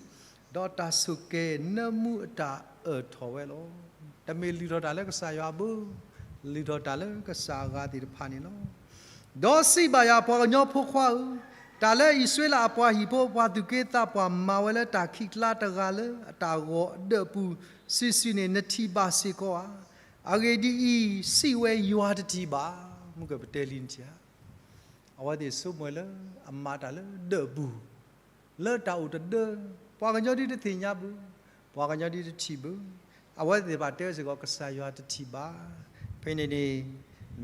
ဒီးတၢ်ဆိၣ်ကဲၤနၢမူအတၢ်အၢၣ်ထီၣ်ဝဲလီၤ. တမ့ၢ်လုၢ်ထီၣ်တၢ်လၢကစၢ်ယွၤဘၣ်, လုၢ်ထီၣ်တၢ်လၢကစၢ်အဂၤသ့ၣ်တဖၣ်န့ၣ်လီၤ. ဒီးစံးဘၣ်ယၤ, ပှၤကညီဖိခွါဧၢ, တၢ်လၢအံၣ်စရ့လးအပှၤဟံၣ်ဖိ ပှၤသူၣ်က့သးပှၢ်မၤဝဲလၢတၢ်ခံးကျါတဂၤလၢအတၢ်ဂီၤအဒၢးအပူၤစုာ်စုာ်န့ၣ် နထံၣ်ဘၣ်စ့ၢ်ကီးဧါ. အဂ့ၢ်ဒ်အံၤ, စံးဝဲယွၤတထံၣ်ဘၣ်. မုၢ်ကပတဲလံနထံၣ်ဧါ. အဝဲသ့ၣ်ဆိကမိၣ်လၢအမၤတၢ်လၢဒၢးအပူၤ လၢတၢ်အိၣ်တဒၢ, ပှၤကညီဒ်တသ့ၣ်ညါဘၣ်, ပှၤကညီဒ်တထံၣ်ဘၣ်, အဝဲသ့ၣ်တဖၣ်တဲဝဲစ့ၢ်ကီး ကစၢ်ယွၤတထံၣ်ဘၣ်. ဖဲန့ၣ်န့ၣ်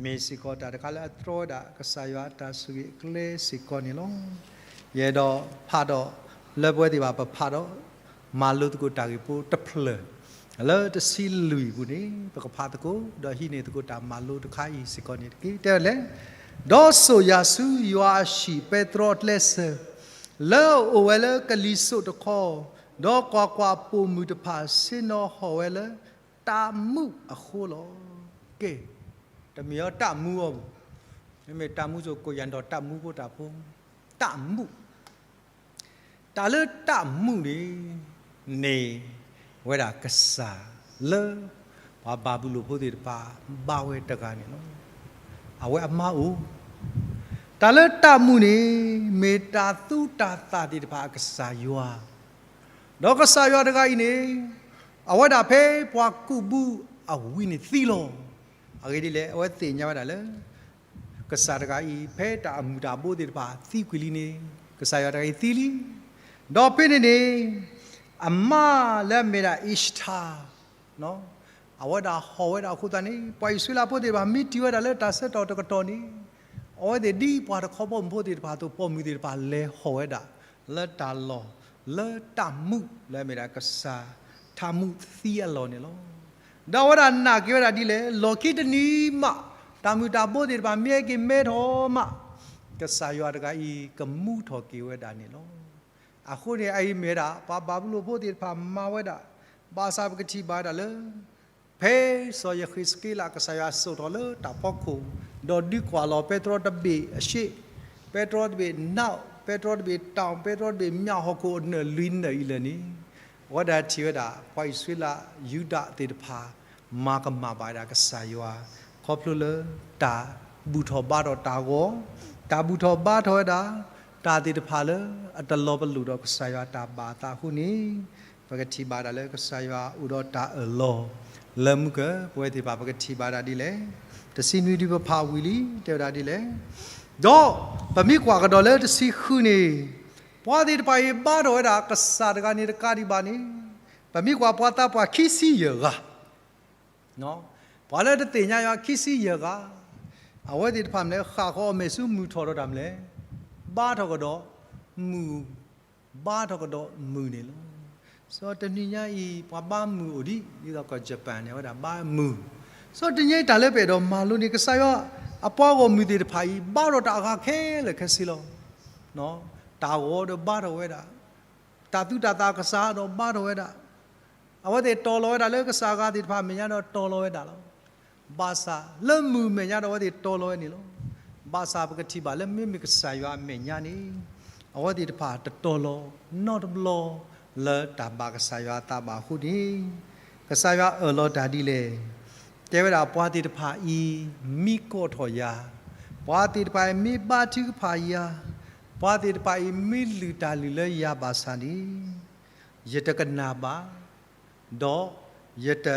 မ့ၢ်စ့ၢ်ကီးတၢ်တခါလၢအတြီဝဲဒၣ်ကစၢ်ယွၤအတၢ်ဆိၣ်ဂ့ၤအကျဲစ့ၢ်ကီးန့ၣ်လီၤ. ယအဲၣ်ဒိးဖးဒီး လၢပဝဲသ့ၣ်ဘၣ်ပဖးဒီး မၤလိသကိးတၢ်ဂ့ၢ်ဖိတဖျၢၣ် လၢတဆံလွံၢ်အပူၤန့ၣ် ပကဖးသကိး ဒီးဟံးန့ၢ်သကိးတၢ်မၤလိတခါအံၤစ့ၢ်ကီးန့ၣ်တက့ၢ်. တဲဝဲလဲၣ်, ဒီးစိာ်ယၤဆူယွၤအဟံၣ်ပဲတြီအကျဲစၢၤ လၢအအိၣ်ဝဲလၢကလံၤစိးတခီ, ဒီးကွၢ်ကွၢ်, ပိာ်မုၣ်တဖၣ်ဆ့ၣ်နီၤဟီၣ်ဝဲလၢတၢ်မူးအဃိလီၤ. ကဲ, တမ့ၢ်အီၤတၢ်မူးအီၤဘၣ်, မ့မ့ၢ်တၢ်မူးစိၤကိးယၤဒီးတၢ်မူးဖိတၢ်ဖိ, တၢ်မူး တၢ်လၢတၢ်မူးန့ၣ် န့ၣ်ဝဲဒၣ်ကစၢ်လၢ ပှၤဘၤဘူလိၣ်ဖိသ့ၣ်တဖၣ်ဘါဝဲတဂၤန့ၣ်လီၤ. အဝဲအမါအိၣ်, တၢ်လၢတၢ်မူးန့ၣ် မ့ၢ်တၢ်သူတၢ်သၣ်သ့ၣ်တဖၣ်အကစၢ်ယွၤ, ဒီးကစၢ်ယွၤတဂၤအံၤန့ၣ် အဝဲဒၣ်ဖဲပှၤကူးဘုအဝံၤန့ၣ်သံလီၤ. အဂ့ၢ်ဒ်လဲၣ်, အဝဲသ့ၣ်ညါဝဲဒၣ်လၢ ကစၢ်တဂၤအံၤ ဖဲတၢ်အမုၢ်တၢ်ဘိသ့ၣ်တဖၣ်သံကွံာ်လံန့ၣ် ကစၢ်ယွၤတဂၤအံၤသံလံ. ဒီးဖဲန့ၣ်န့ၣ် အမါလၢအမ့ၢ်ဒၣ်အ့ၡထါ အဝဲဒၣ်ဟီၣ်ဝဲဒၣ်အဃိသတးန့ၣ် ပှၤအံၣ်စရ့လးဖိသ့ၣ်တဖၣ် မ့ၢ်တုၤဝဲဒၣ်လၢတၢ်ဆၢကတီၢ်တကတီၢ်န့ၣ် အဝဲသ့ၣ်ဒ်ပှၤတခီဘီမုၢ်ဖိသ့ၣ်တဖၣ်အသိး ပိာ်မုၣ်သ့ၣ်တဖၣ်လဲၤဟီၣ်ဝဲဒၣ် လၢတၢ်လီၢ် လၢတၢ်မူးလၢအမ့ၢ်ဒၣ်ကစၢ် တၢ်မူးသံအလီၢ်န့ၣ်လီၤ. ဒီးအဝဲဒၣ်နာ်က့ၤဝဲဒၣ်ဒ်လဲၣ်, လီၢ်ခံတနံၤမး တၢ်မုၢ်တၢ်ဘိသ့ၣ်တဖၣ်မ့ၢ်ဟဲက့ၤမဲထီၣ်မး ကစၢ်ယွၤတဂၤအံၤ ကမူထီၣ်က့ၤဝဲဒၣ်န့ၣ်လီၤ. အဃိန့ၣ် အအံၤမ့ၢ်ဝဲဒၣ် ပှၤဘၤဘူလိၣ်ဖိသ့ၣ်တဖၣ်မၤဝဲဒၣ်, ဘၣ်ဆၣ်ပကထံၣ်ဘၣ်ဝဲဒၣ်လၢ ဖဲစီၤယဃ့းစက့လး ကစၢ်ယွၤစိာ်ထီၣ်လၢတၢ်ဖီခိၣ်, ဒီးဒုးကွၢ်လီၤပဲတြီတဘ့ၣ်အရှ့ၣ်, ပဲတြီတဘ့ၣ်နၣ်, ပဲတြီတဘ့ၣ်တၢ်, ပဲတြီတဘ့ၣ်မၠၣ်ဟီၣ်ခိၣ်အနၢၣ်လွံၢ်နၢၣ်အံၤလၢာ်န့ၣ်, အဝဲဒၣ်ထံၣ်ဝဲဒၣ် ပှၤအံၣ်စရ့လး ယူဒၤသ့ၣ်တဖၣ် မၤကမၣ်ဘၣ်ဝဲဒၣ်ကစၢ်ယွၤ ခီဖျိလၢတၢ်ဘူၣ်ထီၣ်ဘါထီၣ်တၢ်ဂီၤ, တၢ်ဘူၣ်ထီၣ်ဘါထီၣ်ဝဲဒၣ် တၢ်သ့ၣ်တဖၣ်လၢအတလီၤပလိာ်ဒီးကစၢ်ယွၤတၢ်ဘၣ်အသးအဃိန့ၣ်, ပကထံၣ်ဘၣ်ဒၣ်လၢကစၢ်ယွၤအိၣ်ဒီးတၢ်အၢၣ်လီၤ လၢမုၢ်ကပဝဲသ့ၣ်တဖၣ် ပကထံၣ်ဘၣ်ဒၣ်ဒ်လဲၣ်. တဆံနွံဒုးပဖးဝံၤလံ တဲဝဲဒၣ်ဒ်လဲၣ်. ဒီးပမ့ၢ်ကွၢ်ကဒီးလၢတဆံဃုန့ၣ်, ပှၤသ့ၣ်တဖၣ်အံၤ ဘါထီၣ်ဝဲဒၣ်ကစၢ်တဂၤန့ၣ်တကးဒံးဘၣ်န့ၣ်, ပမ့ၢ်ကွၢ်ပှၤသးပှၢ်ခံဆံယဲၢ်ဂၤ, ပှၤလၢတသ့ၣ်ညါယွၤခံဆံယဲၢ်ဂၤ, အဝဲသ့ၣ်တဖၣ်မ့ၢ်လဲၣ် ဃၣ်ဃီအီၤမဲာ်ဆူမုၢ်ထီၣ်ဒီးတၢ်မ့ၢ်လဲၣ်, ဘါထီၣ်ကဒီးမုၢ်, ဘါထီၣ်ကဒီးမုၢ်န့ၣ်လီၤ. စီၤတနံၤညါအံၤ ပှၤဘါမုၢ်အိၣ်ဒံး ဒ်သိးကီၢ် Japan န့ၣ် အဝဲဒၣ်ဘါမုၢ်, စီၤတနံၤညါအံၤတၢ်လၢပအဲၣ်ဒိးမၤလိန့ၣ် ကစၢ်ယွၤအပှၤဂီၢ်မုၢ်သ့ၣ်တဖၣ်အံၤ ဘါထီၣ်တၢ်အဂၤခဲလၢာ်ခဲဆ့လီၤ. တၢ်ဂီၤဒီးဘါထီၣ်ဝဲဒၣ်, တၢ်သူတၢ်သၣ်ကစၢ်ဒီးဘါထီၣ်ဝဲဒၣ်, အဝဲသ့ၣ်တီၤလီၤဝဲဒၣ်လၢကစၢ်အဂၤသ့ၣ်တဖၣ်အမဲာ်ညါဒီးတီၤလီၤဝဲဒၣ်လီၤ. ဘၣ်ဆၣ်လၢမုၢ်အမဲာ်ညါဒီးအဝဲသ့ၣ်တီၤလီၤဝဲန့ၣ်လီၤ. ဘၣ်ဆၣ်ပကထံၣ်ဘၣ်လၢမ့မ့ၢ်ကစၢ်ယွၤအမဲာ်ညါန့ၣ် အဝဲသ့ၣ်တဖၣ်တတီၤလီၤနီတဘျီလၢတၢ်ဘၣ်ကစၢ်ယွၤအသးဘၣ်အဃိန့ၣ်, ကစၢ်ယွၤအၢၣ်လီၤတၢ်ဒ်လဲၣ်. တဲဝဲဒၣ်ပှၤသ့ၣ်တဖၣ်အံၤ မ့ၢ်ကိးထီၣ်ယၤ, ပှၤသ့ၣ်တဖၣ်အံၤမ့ၢ်ဘါထုကဖၣ်ယၤ, ပှၤသ့ၣ်တဖၣ်အံၤမ့ၢ်လုၢ်တၢ်လုၢ်လၢယၤဘၣ်ဆၣ်န့ၣ်, ယတကနၣ်ဘၣ်, ဒီးယတ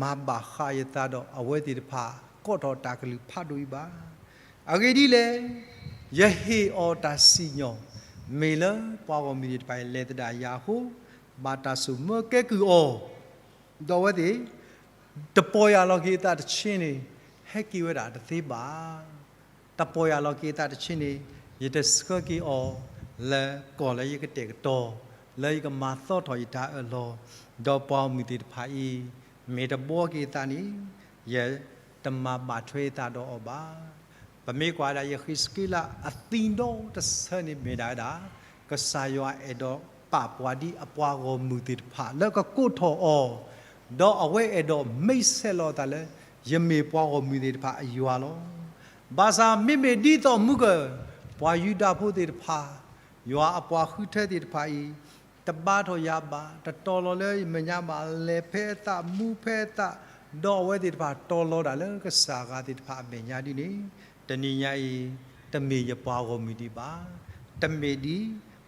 မၤဘၣ်ဃးယသးဒီးအဝဲသ့ၣ်တဖၣ် ကိးထီၣ်တၢ်ကလုၢ်ဖးဒိၣ်အံၤဘၣ်. အဂ့ၢ်ဒ်လဲၣ်, ယဟ့ၣ်အီၤတၢ်စံၣ်ညီၣ်, မ့ၢ်လၢပှၤဂီၢ်မုၢ်သ့ၣ်တဖၣ်အံၤ လဲၤသဒၣ်ယၤအဃိ, ဘၣ်တၢ်ဆိၣ်မၢကဲကုၢ်အီၤ, ဒီးအဝဲသ့ၣ် တပီၢ်ယၢ်လီၤက့ၤအသးတဆ့န့ၣ် ဟဲက့ၤဝဲဒၣ်တသ့ဘၣ်. တပီၢ်ယၢ်လီၤက့ၤအသးတဆ့န့ၣ် ယတဆှၢက့ၤအီၤလၢကီၢ်လၢယကတဲာ်ကတီၤ, လၢယကမၤသီထီၣ်ယတၢ်အၢၣ်လီၤ, ဒီးပှၤဂီၢ်မုၢ်သ့ၣ်တဖၣ်အံၤ မ့ၢ်တဘှီက့ၤအသးန့ၣ် ယတမၤဘၣ်ထွဲအသးဒီးအီၤဘၣ်. ပမ့ၢ်ကွၢ်ဝဲဒၣ် ယဃ့းစက့လးအသံဒီတဆၢန့ၣ်မ့ၢ်ဒၣ်ဝဲဒၣ် ကစၢ်ယွၤအဲၣ်ဒိးပာ်ပှၤဒ်အပှၤဂီၢ်မုၢ်သ့ၣ်တဖၣ်လၢကကိးထီၣ်အီၤ, ဒီးအဝဲအဲၣ်ဒိးမ့ၢ်ဆဲးလီၤအသးလၢ ယမ့ၢ်ပှၤဂီၢ်မုၢ်သ့ၣ်တဖၣ်အယွၤလီၤ. ဘၣ်ဆၣ်မ့မ့ၢ်ဒ်သိးမုၢ်ကၢၢ် ပှၤယူဒၤဖိသ့ၣ်တဖၣ် ယွၤအပှၤဃုထၢသ့ၣ်တဖၣ်အံၤ တဘါထီၣ်ယၤဘၣ်, တတီၤလီၤလၢယမဲာ်ညါဘၣ်, လဲၤဖဲအသး မူဖဲအသး, ဒီးအဝဲသ့ၣ်တဖၣ်တီၤလီၤဒၣ်လၢကစၢ်အဂၤသ့ၣ်တဖၣ်အမဲာ်ညါဒ်န့ၣ်, တနံၤညါအံၤ တမ့ၢ်ယပှၤဂီၢ်မုၢ်ဒံးဘၣ်, တမ့ၢ်ဒ်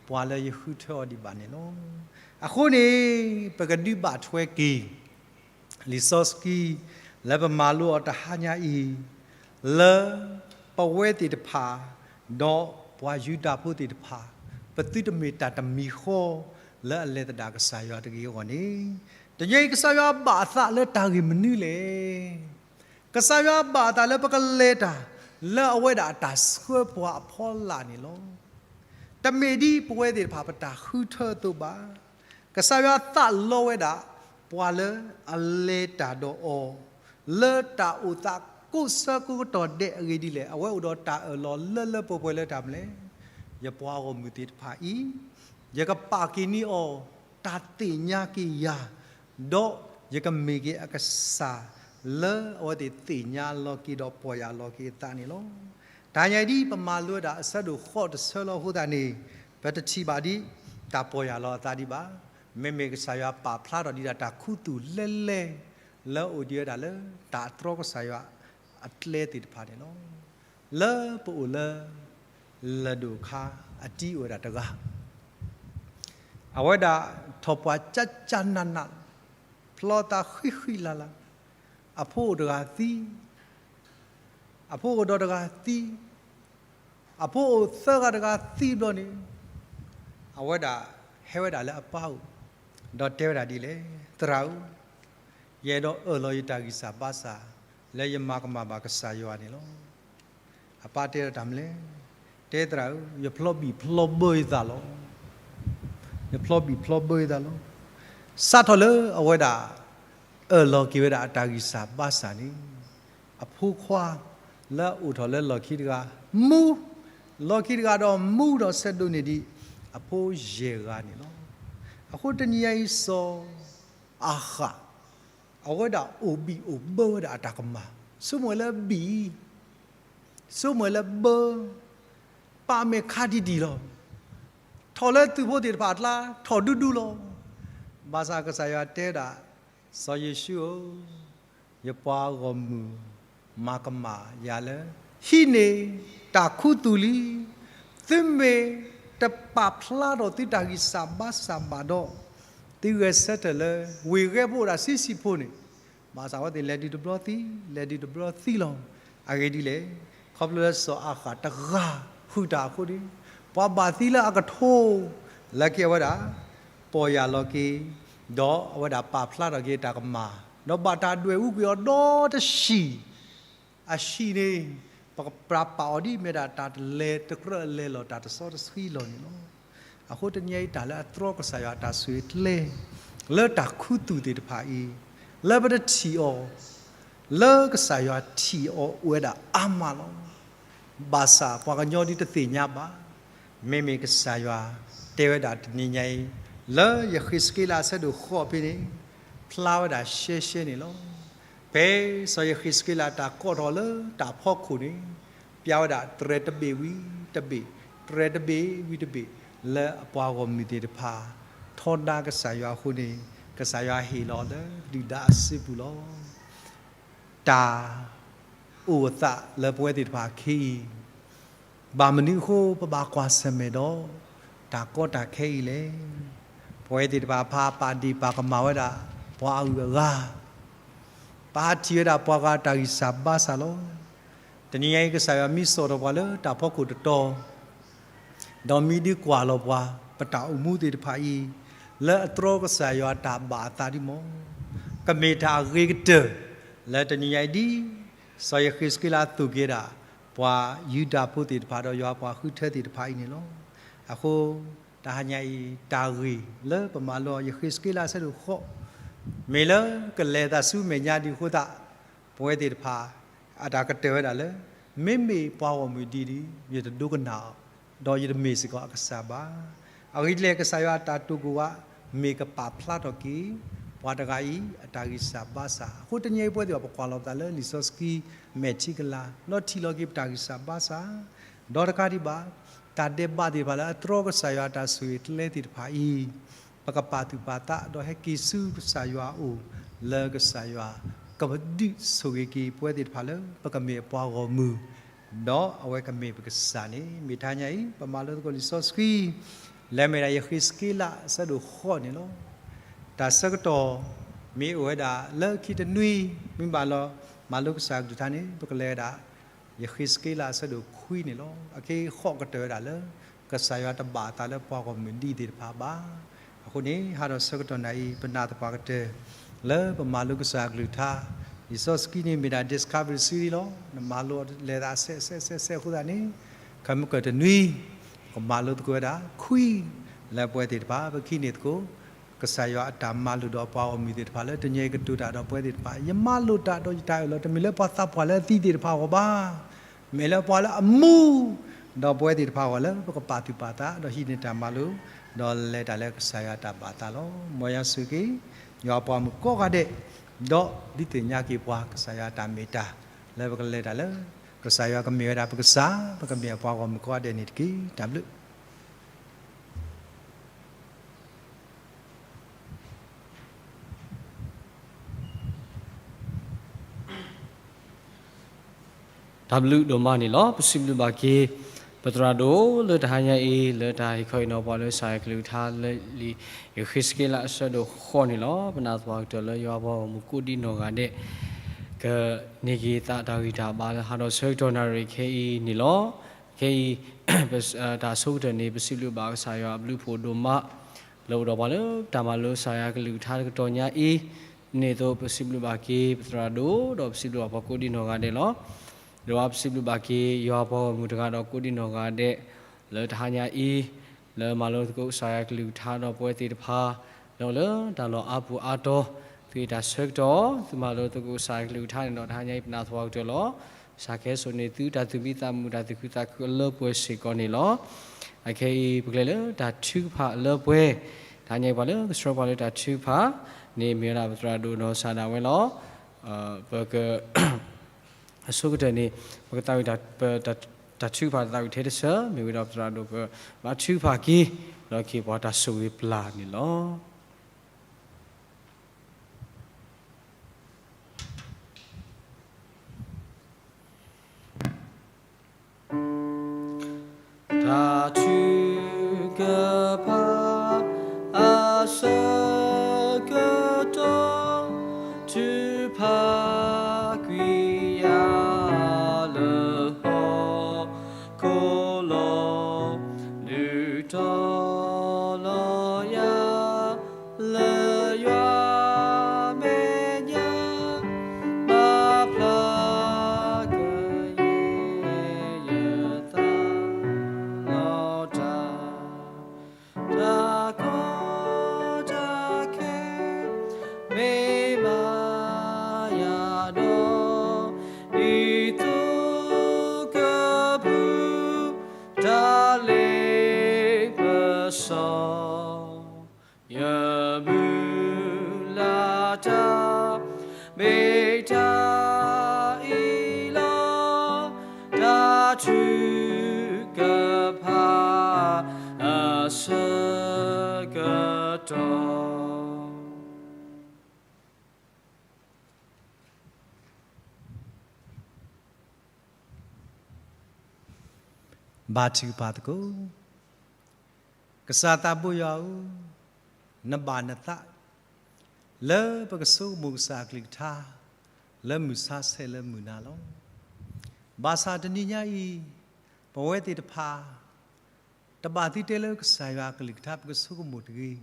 ပှၤလၢယဃုထၢအီၤဒံးဘၣ်န့ၣ်လီၤ. အဃိန့ၣ် ပကဒုးဘၣ်ထွဲက့ၤ လံာ်စီဆှံ လၢပမၤလိအီၤတဟါညါအံၤ, လၢပဝဲသ့ၣ်တဖၣ် ဒီးပှၤယူဒၤဖိသ့ၣ်တဖၣ် ပသုတမ့ၢ်တၢ်တမံၤဃီ လၢအလဲၤသဒၣ်ကစၢ်ယွၤတဂ့ၤအဂီၢ်န့ၣ်, တနံၤအံၤကစၢ်ယွၤဘၣ်အသးလၢတၢ်ဂ့ၢ်မနုၤလဲၣ်. ကစၢ်ယွၤဘၣ်အသးလၢပကလဲၤတၢ် လၢအဝဲဒၣ်အတၢ်ဆှၢပှၤအဖီလာ်န့ၣ်လီၤ. တမ့ၢ်ဒ်ပဝဲသ့ၣ်တဖၣ်ပတၢ်ဃုထၢအသိးဘၣ်. ကစၢ်ယွၤသးလီဝဲဒၣ် ပှၤလၢအလဲၤတၢ်ဒီးအီၤ လၢတၢ်အိၣ်သးကိးဆၢကိးကတီၢ်ဒဲးအဂ့ၢ်ဒ်လဲၣ်, အဝဲအိၣ်ဒီးတၢ်အၢၣ်လီၤလၢလၢပှဲၤပှဲၤလၢတၢ်မနုၤလဲၣ်, ယပှၤဂီၢ်မုၢ်သ့ၣ်တဖၣ်အံၤ ယကပာ်က့ၤန့ၢ်အီၤ တၢ်သ့ၣ်ညါက့ၤယၤ, ဒီးယကမ့ၢ်က့ၤအကစၢ် လၢအဝဲသ့ၣ်သ့ၣ်ညါလီၤက့ၤဒီးပီၢ်ယၢ်လီၤက့ၤအသးန့ၣ်လီၤ. တနံၤအံၤဒ်ပမၤလိဝဲဒၣ်အဆၢဒိၣ်ဃိးတဆၢလီၤအဃိသတးန့ၣ်, ပတထံၣ်ဘၣ်ဒ်တၢ်ပီၢ်ယၢ်လီၤအသးဒံးဘၣ်. မ့မ့ၢ်ကစၢ်ယွၤပာ်ဖျါထီၣ်ဒံးဒၣ်တၢ်ခူသူၣ်လဲလဲ လၢအအိၣ်ဒံးဝဲဒၣ်လၢတၢ်အသြီကစၢ်ယွၤအကျဲသ့ၣ်တဖၣ်န့ၣ်လီၤ. လၢပအိၣ်လၢ လၢၢ်ဒိၣ်အခါ အတံၤအိၣ်ဝဲဒၣ်တဂၤ, အဝဲဒၣ်ထီၣ်ပှၢ်ကၠၢ်ကၠၢ်နးနး, ဖျီသးဃံဃံလၤလၤ, အဖိအိၣ်တဂၤသံ, အဖိအိၣ်ဒီးတဂၤသံ, အဖိအိၣ်သၢဂၤတဂၤသံဘျီန့ၣ်, အဝဲဒၣ်ဟဲဝဲဒၣ်လၢအပၢ်အိၣ်, ဒီးတဲဝဲဒၣ်ဒ်လဲၣ်, သရၣ်ဧၢ, ယအဲၣ်ဒိးအၢၣ်လီၤယတၢ်ဂံၢ်စၢ်ဘါစၢ် လၢယမၤကမၣ်ဘၣ်ကစၢ်ယွၤန့ၣ်လီၤ. အပၢ်တဲဒီးတၢ်မနုၤလဲၣ်, တဲသရၣ်ဧၢ, ယဖျီဘံၣ်ဖျီဘၢယသးလီၤ. ယဖျီဘံၣ်ဖျီဘၢယသးလီၤ. စးထီၣ်လၢအဝဲဒၣ် အၢၣ်လီၤက့ၤဝဲဒၣ်အတၢ်ဂံၢ်စၢ်ဘါစၢ်န့ၣ်, အဖိခွါလၢအအိၣ်ထီၣ်လၢလီၢ်ခံတဂၤ မူ, လီၢ်ခံတဂၤဒီးမူဒီးဆဲးဒိးန့ၢ်ဒံး အဖိယဲၢ်ဂၤန့ၣ်လီၤ. အဃိတနံၤအံၤ စီၤအၤဃး အဝဲဒၣ်အိၣ်ဘံၣ်အိၣ်ဘၢဝဲဒၣ်အတၢ်ကမၣ်, ဆိကမိၣ်လၢဘံၣ်, ဆိကမိၣ်လၢဘၢ, ပာ်မဲာ်ခါဒံးဒံးလီၤ. ထီၣ်လၢသုးဖိသ့ၣ်တဖၣ်အကျါ ထီၣ်ဒူဒူလီၤ. ဘၣ်ဆၣ်ကစၢ်ယွၤတဲဒၣ်, စီၤယ့ၣ်ၡူးဧၢ, ယပှၤဂီၢ်မုၢ် မၤကမၣ်ယၤလၢ ဟံးန့ၢ်တၢ်ခူသူၣ်လံ. သုမ့ၢ်တပာ်ဖျါထီၣ်သုတၢ်ဂံၢ်စၢ်ဘါစၢ်ဘၣ်ဒီး, သုဂဲၤဆၢထၢၣ်လၢ ဝ့ၢ်ဂဲၤဖိအိၣ်ဒၣ်ဆံးဆံးဖိန့ၣ်, ဘၣ်ဆၣ်အဝဲသ့ၣ်လဲၤဒုးတဘျီသံ, လဲၤဒုးတဘျီသံလီၤ. အဂ့ၢ်ဒ်လဲၣ်, ခီဖျိလၢစီၤအၤဃးတဂၤဃုာ်တၢ်အဃိန့ၣ်, ပှၤဘၣ်သံလၢအကထိ လၢခံအဝဲဒၣ် ပီၢ်ယၢ်လီၤက့ၤ ဒီးအဝဲဒၣ်ပာ်ဖျါထီၣ်က့ၤတၢ်ကမၣ် ဒီးဘၣ်တၢ်ဒွဲၣ်အူကွံာ်အီၤဒီတဆံး အဆံးန့ၣ် ပကပြးပာ်အီၤဒ်မ့ၢ်ဒၣ်တၢ်တလဲၤတကြၢးလဲၤလီၤ တၢ်တစီတဆှံလီၤန့ၣ်လီၤ. အဃိတနံၤအံၤ တၢ်လၢအတြီကစၢ်ယွၤအတၢ်ဆိၣ်ဂ့ၤကျဲ လၢတၢ်ခူသူၣ်သ့ၣ်တဖၣ်အံၤ လၢပတထံၣ်အီၤ လၢကစၢ်ယွၤထံၣ်အီၤအိၣ်ဝဲဒၣ်အါမးလီၤ. ဘၣ်ဆၣ်ပှၤကညီဒ်တသ့ၣ်ညါဘၣ်. မ့မ့ၢ်ကစၢ်ယွၤတဲဝဲဒၣ်တနံၤညါအံၤ လၢယဃ့းစက့လးအဆၢဒိၣ်ဃိးဖဲန့ၣ် ဖျါဝဲဒၣ်ရှဲရှဲန့ၣ်လီၤ. ဖဲစီၤယဃ့းစက့လးအတၢ်ကိးထီၣ်လၢတၢ်ဖီခိၣ်န့ၣ် ပျါဝဲဒၣ်တြဲၤတဘ့ၣ်ဝံၤတဘ့ၣ်, တြဲၤတဘ့ၣ်ဝံၤတဘ့ၣ် လၢအပှၤဂီၢ်မုၢ်သ့ၣ်တဖၣ် ထီဒါကစၢ်ယွၤအဃိန့ၣ် ကစၢ်ယွၤဟ့ၣ်လီၤလၢဒုၣ်ဒါအစုပူၤလီၤ. တၢ်အိၣ်အသးလၢပဝဲသ့ၣ်တဖၣ်ခဲအံၤ ဘၣ်မနုၤအဃိပဘၣ်ကွၢ်ဆၢၣ်မဲာ်ဒီး တၢ်ကီတၢ်ခဲအံၤလဲၣ်. ပဝဲသ့ၣ်တဖၣ်ဖးပာ်ဒ့ၣ်ပာ်ကမၣ်ဝဲဒၣ် ပှၤအဂုၤအဂၤ, ပဟးထံၣ်ဝဲဒၣ်ပှၤဂၤတၢ်ဂံၢ်စၢ်ဘါစၢ်လီၤ. တနံၤညါအံၤ ကစၢ်ယွၤမ့ၢ်စိာ်ထီၣ်ပှၤလၢတၢ်ဖီခိၣ်တတီၤ ဒီးမ့ၢ်ဒုးကွၢ်လီၤပှၤ ပတၢ်အိၣ်မူသ့ၣ်တဖၣ်အံၤ လၢအတြီကစၢ်ယွၤတၢ်ဘၣ်အသးဒ်မီၢ် ကမ့ၢ်တၢ်အဂ့ၤကတၢၢ် လၢတနံၤညါအံၤဒ် စီၤယဃ့းစက့လးအသိၣ်က့ၤဒၣ် ပှၤယူဒၤဖိသ့ၣ်တဖၣ်ဒီးယွၤပှၤဃုထၢသ့ၣ်တဖၣ်အံၤန့ၣ်လီၤ. အဃိ တၢ်ဟါညါအံၤ တၢ်ဂ့ၢ်လၢပမၤလိအီၤ ယဃ့းစက့လးအဆၢဒိၣ်ဃိး မ့ၢ်လၢကလဲၤအသးဆူမဲာ်ညါဒ်အဃိသတး ပဝဲသ့ၣ်တဖၣ် အတၢ်ကတၢၢ်ဝဲဒၣ်လၢ မ့မ့ၢ်ပှၤဂီၢ်မုၢ်ဒ်န့ၣ် ယတဒိကနၣ်အီၤ ဒီးယတမ့ၢ်စ့ၢ်ကီးအကစၢ်ဘၣ်. အဂ့ၢ်ဒ်လဲၣ် ကစၢ်ယွၤအတၢ်တိာ်ကိၢ်ဝဲ မ့ၢ်ကပာ်ဖျါထီၣ်က့ၤ ပှၤတဂၤအံၤ အတၢ်ဂံၢ်စၢ်ဘါစၢ်. အဃိတနံၤအံၤပဝဲသ့ၣ်တဖၣ် ပကွၢ်လီၤပသးလၢလံာ်စီဆှံမဲာ်ထံကလၤ ဒီးထံၣ်လီၤက့ၤပတၢ်ဂံၢ်စၢ်ဘါစၢ် ဒီးတကးဒံးဘၣ် တၢ်ဒဲးဘးသ့ၣ်တဖၣ်လၢအတြီကစၢ်ယွၤအတၢ်ဆိၣ်ဂ့ၤကျဲသ့ၣ်တဖၣ်အံၤ ပကပာ်သူၣ်ပာ်သး ဒီးဟဲက့ၤဆူကစၢ်ယွၤအအိၣ် လၢကစၢ်ယွၤကဒုးဆိၣ်ဂ့ၤက့ၤပဝဲသ့ၣ်တဖၣ်လၢ ပကမ့ၢ်အပှၤဂီၢ်မုၢ် ဒီးအဝဲကမ့ၢ်ပကစၢ်န့ၣ် မ့ၢ်တဟါညါအံၤ ပမၤလိသကိးလံာ်စီဆှံ လၢမ့ၢ်ဒၣ်ယဃ့းစက့လးအဆၢဒိၣ်ဃိးန့ၣ်လီၤ. တၢ်ဆၢကတီၢ် မ့ၢ်အိၣ်ဝဲဒၣ်လၢခံတနွံ မ့ၢ်ဘၣ်လီၤ မၤလိကစၢ်ကလုၢ်ကထါန့ၣ် ပကလဲၤဝဲဒၣ် ယဃ့းစက့လးအဆၢဒိၣ်ခွံန့ၣ်လီၤ. အခဲအံၤဃိးကတၢၢ်ဝဲဒၣ်လၢ ကစၢ်ယွၤတဘၣ်အသးလၢပှၤဂီၢ်မုၢ်ဒ်သ့ၣ်တဖၣ်ဘၣ်. အဃိန့ၣ် ဟါဒီးဆၢကတီၢ်နၤအံၤ ပနာ်သပှၢ်ကတၢၢ် လၢပမၤလိကစၢ်ကလုၢ်ကထါ လံာ်စီဆှံန့ၣ်မ့ၢ်ဒၣ် Discovery Series လီၤ. နမၤလိလဲၤသးအဆဲးဆဲးဆဲးဆဲးအဃိသတးန့ၣ် ခဲမုၢ်ကၢၢ်တနွံ ပကမၤလိသကိးဝဲဒၣ်ခွံ လၢပဝဲသ့ၣ်တဖၣ် ပကဟံးန့ၢ်သကိး ကစၢ်ယွၤအတၢ်မၤလိာ်ဒီးပှၤဂီၢ်မုၢ်သ့ၣ်တဖၣ်လၢတနံၤအံၤကတိၤတၢ်ဒီးပဝဲသ့ၣ်တဖၣ် ယမၤလိာ်တၢ်ဒီးယတၢ်အၢၣ်လီၤ တမ့ၢ်လၢပှၤသးပှၢ်လၢအသံသ့ၣ်တဖၣ်အဂီၢ်ဘၣ်. မ့ၢ်လၢပှၤလၢအမူ ဒီးပဝဲသ့ၣ်တဖၣ်အဂီၢ်လၢ ပကပာ်သူၣ်ပာ်သး ဒီးဟံးန့ၢ်တၢ်မၤလိာ် ဒီးလဲၤတၢ်လၢကစၢ်ယွၤအတၢ်ဘၣ်သးလီၤ. မ်ယွၤဆိၣ်ဂ့ၤက့ၤ ယွၤအပှၤဂီၢ်မုၢ်ကိးဂၤဒဲး ဒီးဒုးသ့ၣ်ညါက့ၤပှၤကစၢ်ယွၤအတၢ်မ့ၢ်တၢ် လၢပကလဲၤတၢ်လၢ ကစၢ်ယွၤကမ့ၢ်ဝဲဒၣ်ပကစၢ် ပကမ့ၢ်အပှၤဂီၢ်မုၢ်ကိးဂၤဒဲးန့ၣ်တက့ၢ်. တၢ်ဘျုး တၢ်ဘျုးဒိၣ်မးန့ၣ်လီၤ. ပစံးဘျုးဘၣ်က့ၤ ပသရၣ်ဒိၣ်လၢတဟါညါအံၤ လၢတၢ်ဟ့ၣ်ခီဟ့ၣ်နီၤပှၤလၢကစၢ်ယွၤကလုၢ်ကထါလၢလံာ်ယဃ့းစက့လးအဆၢဒိၣ်ဃိးန့ၣ်လီၤ. ပနာ်သပှၢ်ကတၢၢ်လၢယွၤအပှၤဂီၢ်မုၢ်ကိးဒံနီၢ်ဂၤဒဲး ကန့ၢ်က့ၤသးတၢ်ဂံၢ်တၢ်ဘါလၢဟါဒီးဆၢကတီၢ်နၣ်ရံၣ်ခဲအံၤန့ၣ်လီၤ. ခဲအံၤ တၢ်ဆိကတၢၢ်န့ၣ် ပစံးဘျုးဘၣ်ကစၢ်ယွၤအဘျုးဖှိၣ်ဒိၣ်မး လၢအိၣ်ဒီးပှၤလၢတၢ်မၤလိကစၢ်ယွၤကလုၢ်ကထါတကတီၢ်ညါအံၤန့ၣ်အသိး ပစံးဘျုးဘၣ်က့ၤပသရၣ်ဒိၣ် ဒီးပစံးဘျုးဘၣ်ပှၤကိးဒံနီၢ်ဂၤဒဲးလီၤ. ဒီးပစံးဘျုးဘၣ်က့ၤယွၤအပှၤဂီၢ်မုၢ်တဂၤဒီးကိးဒံနီၢ်ဂၤဒဲး လၢတဟါညါအံၤ လၢမၤလိသကိးကစၢ်ယွၤကလုၢ်ကထါဒီးပဝဲသ့ၣ်တဖၣ် လၢအိၣ်လၢတၢ်လီၢ်အါပူၤအါတီၤ သုတၢ်ဆၢကတီၢ် သုမၤလိသကိးကစၢ်ယွၤကလုၢ်ကထါန့ၣ်ဒီး တဟါညါအံၤပနာ်သပှၢ်ကတၢၢ်လီၤ. ကစၢ်ကဟဲစိာ်န့ၢ်သုတၢ်သူၣ်မံသးမုာ် တၢ်သူၣ်ခုသးခုအလၢပှဲၤစ့ၢ်ကီးန့ၣ်လီၤ. အခဲအံၤ ပကလဲၤလၢတၢ်ထုကဖၣ်အလၢပှဲၤ တဟါညါအံၤပှၤလၢကဆှၢပှၤလၢတၢ်ထုကဖၣ်န့ၣ် မ့ၢ်ဝဲဒၣ်ပသရၣ်ဒိၣ်နီၢ်စၢ်ဒၣ်ဝဲလီၤ. ပက အဆိကတၢၢ်န့ၣ် ပကသးဝံၣ်တၢ် ပ တၢ်ထုကဖၣ်သးဝံၣ်ထဲတစၢၤ မ့ၢ်ဝဲဒၣ်ပသရၣ်ဒိၣ်ကဘၣ်ထုကဖၣ်က့ၤ ဒီးကဟ့ၣ်ပှၤတၢ်ဆိၣ်ဂ့ၤပျၢ်န့ၣ်လီၤ. တၢ်ထုကဖၣ်အဆၢကတီၢ် ထုကဖၣ်ကွံာ်ယၤလၢဟီၣ်ခိၣ်လီၤ. ဒီး ဒ်သိးကပူၤ တၢ်လ့ပစီ ယမုၢ်လၢ်တၢ် မ့ၢ်တၢ်အံၤလီၤ. တၢ်ထုကဖၣ်အဆၢကတီၢ် ဘါထုကဖၣ်သကိး. ကစၢ်သးဘိယွၤဧၢ, နဘၣ်နသး လၢပကဆိကမိၣ်ကစၢ်အကလုၢ်ကထါ လၢမုၢ်ဆါဆဲးလၢမုၢ်နၤလီၤ. ဘၣ်ဆၣ်တနံၤညါအံၤ ပဝဲသ့ၣ်တဖၣ် တဘၣ်သံတဲလၢကစၢ်ယွၤအကလုၢ်ကထါ ပကဆိကမိၣ်တဂ့ၤ.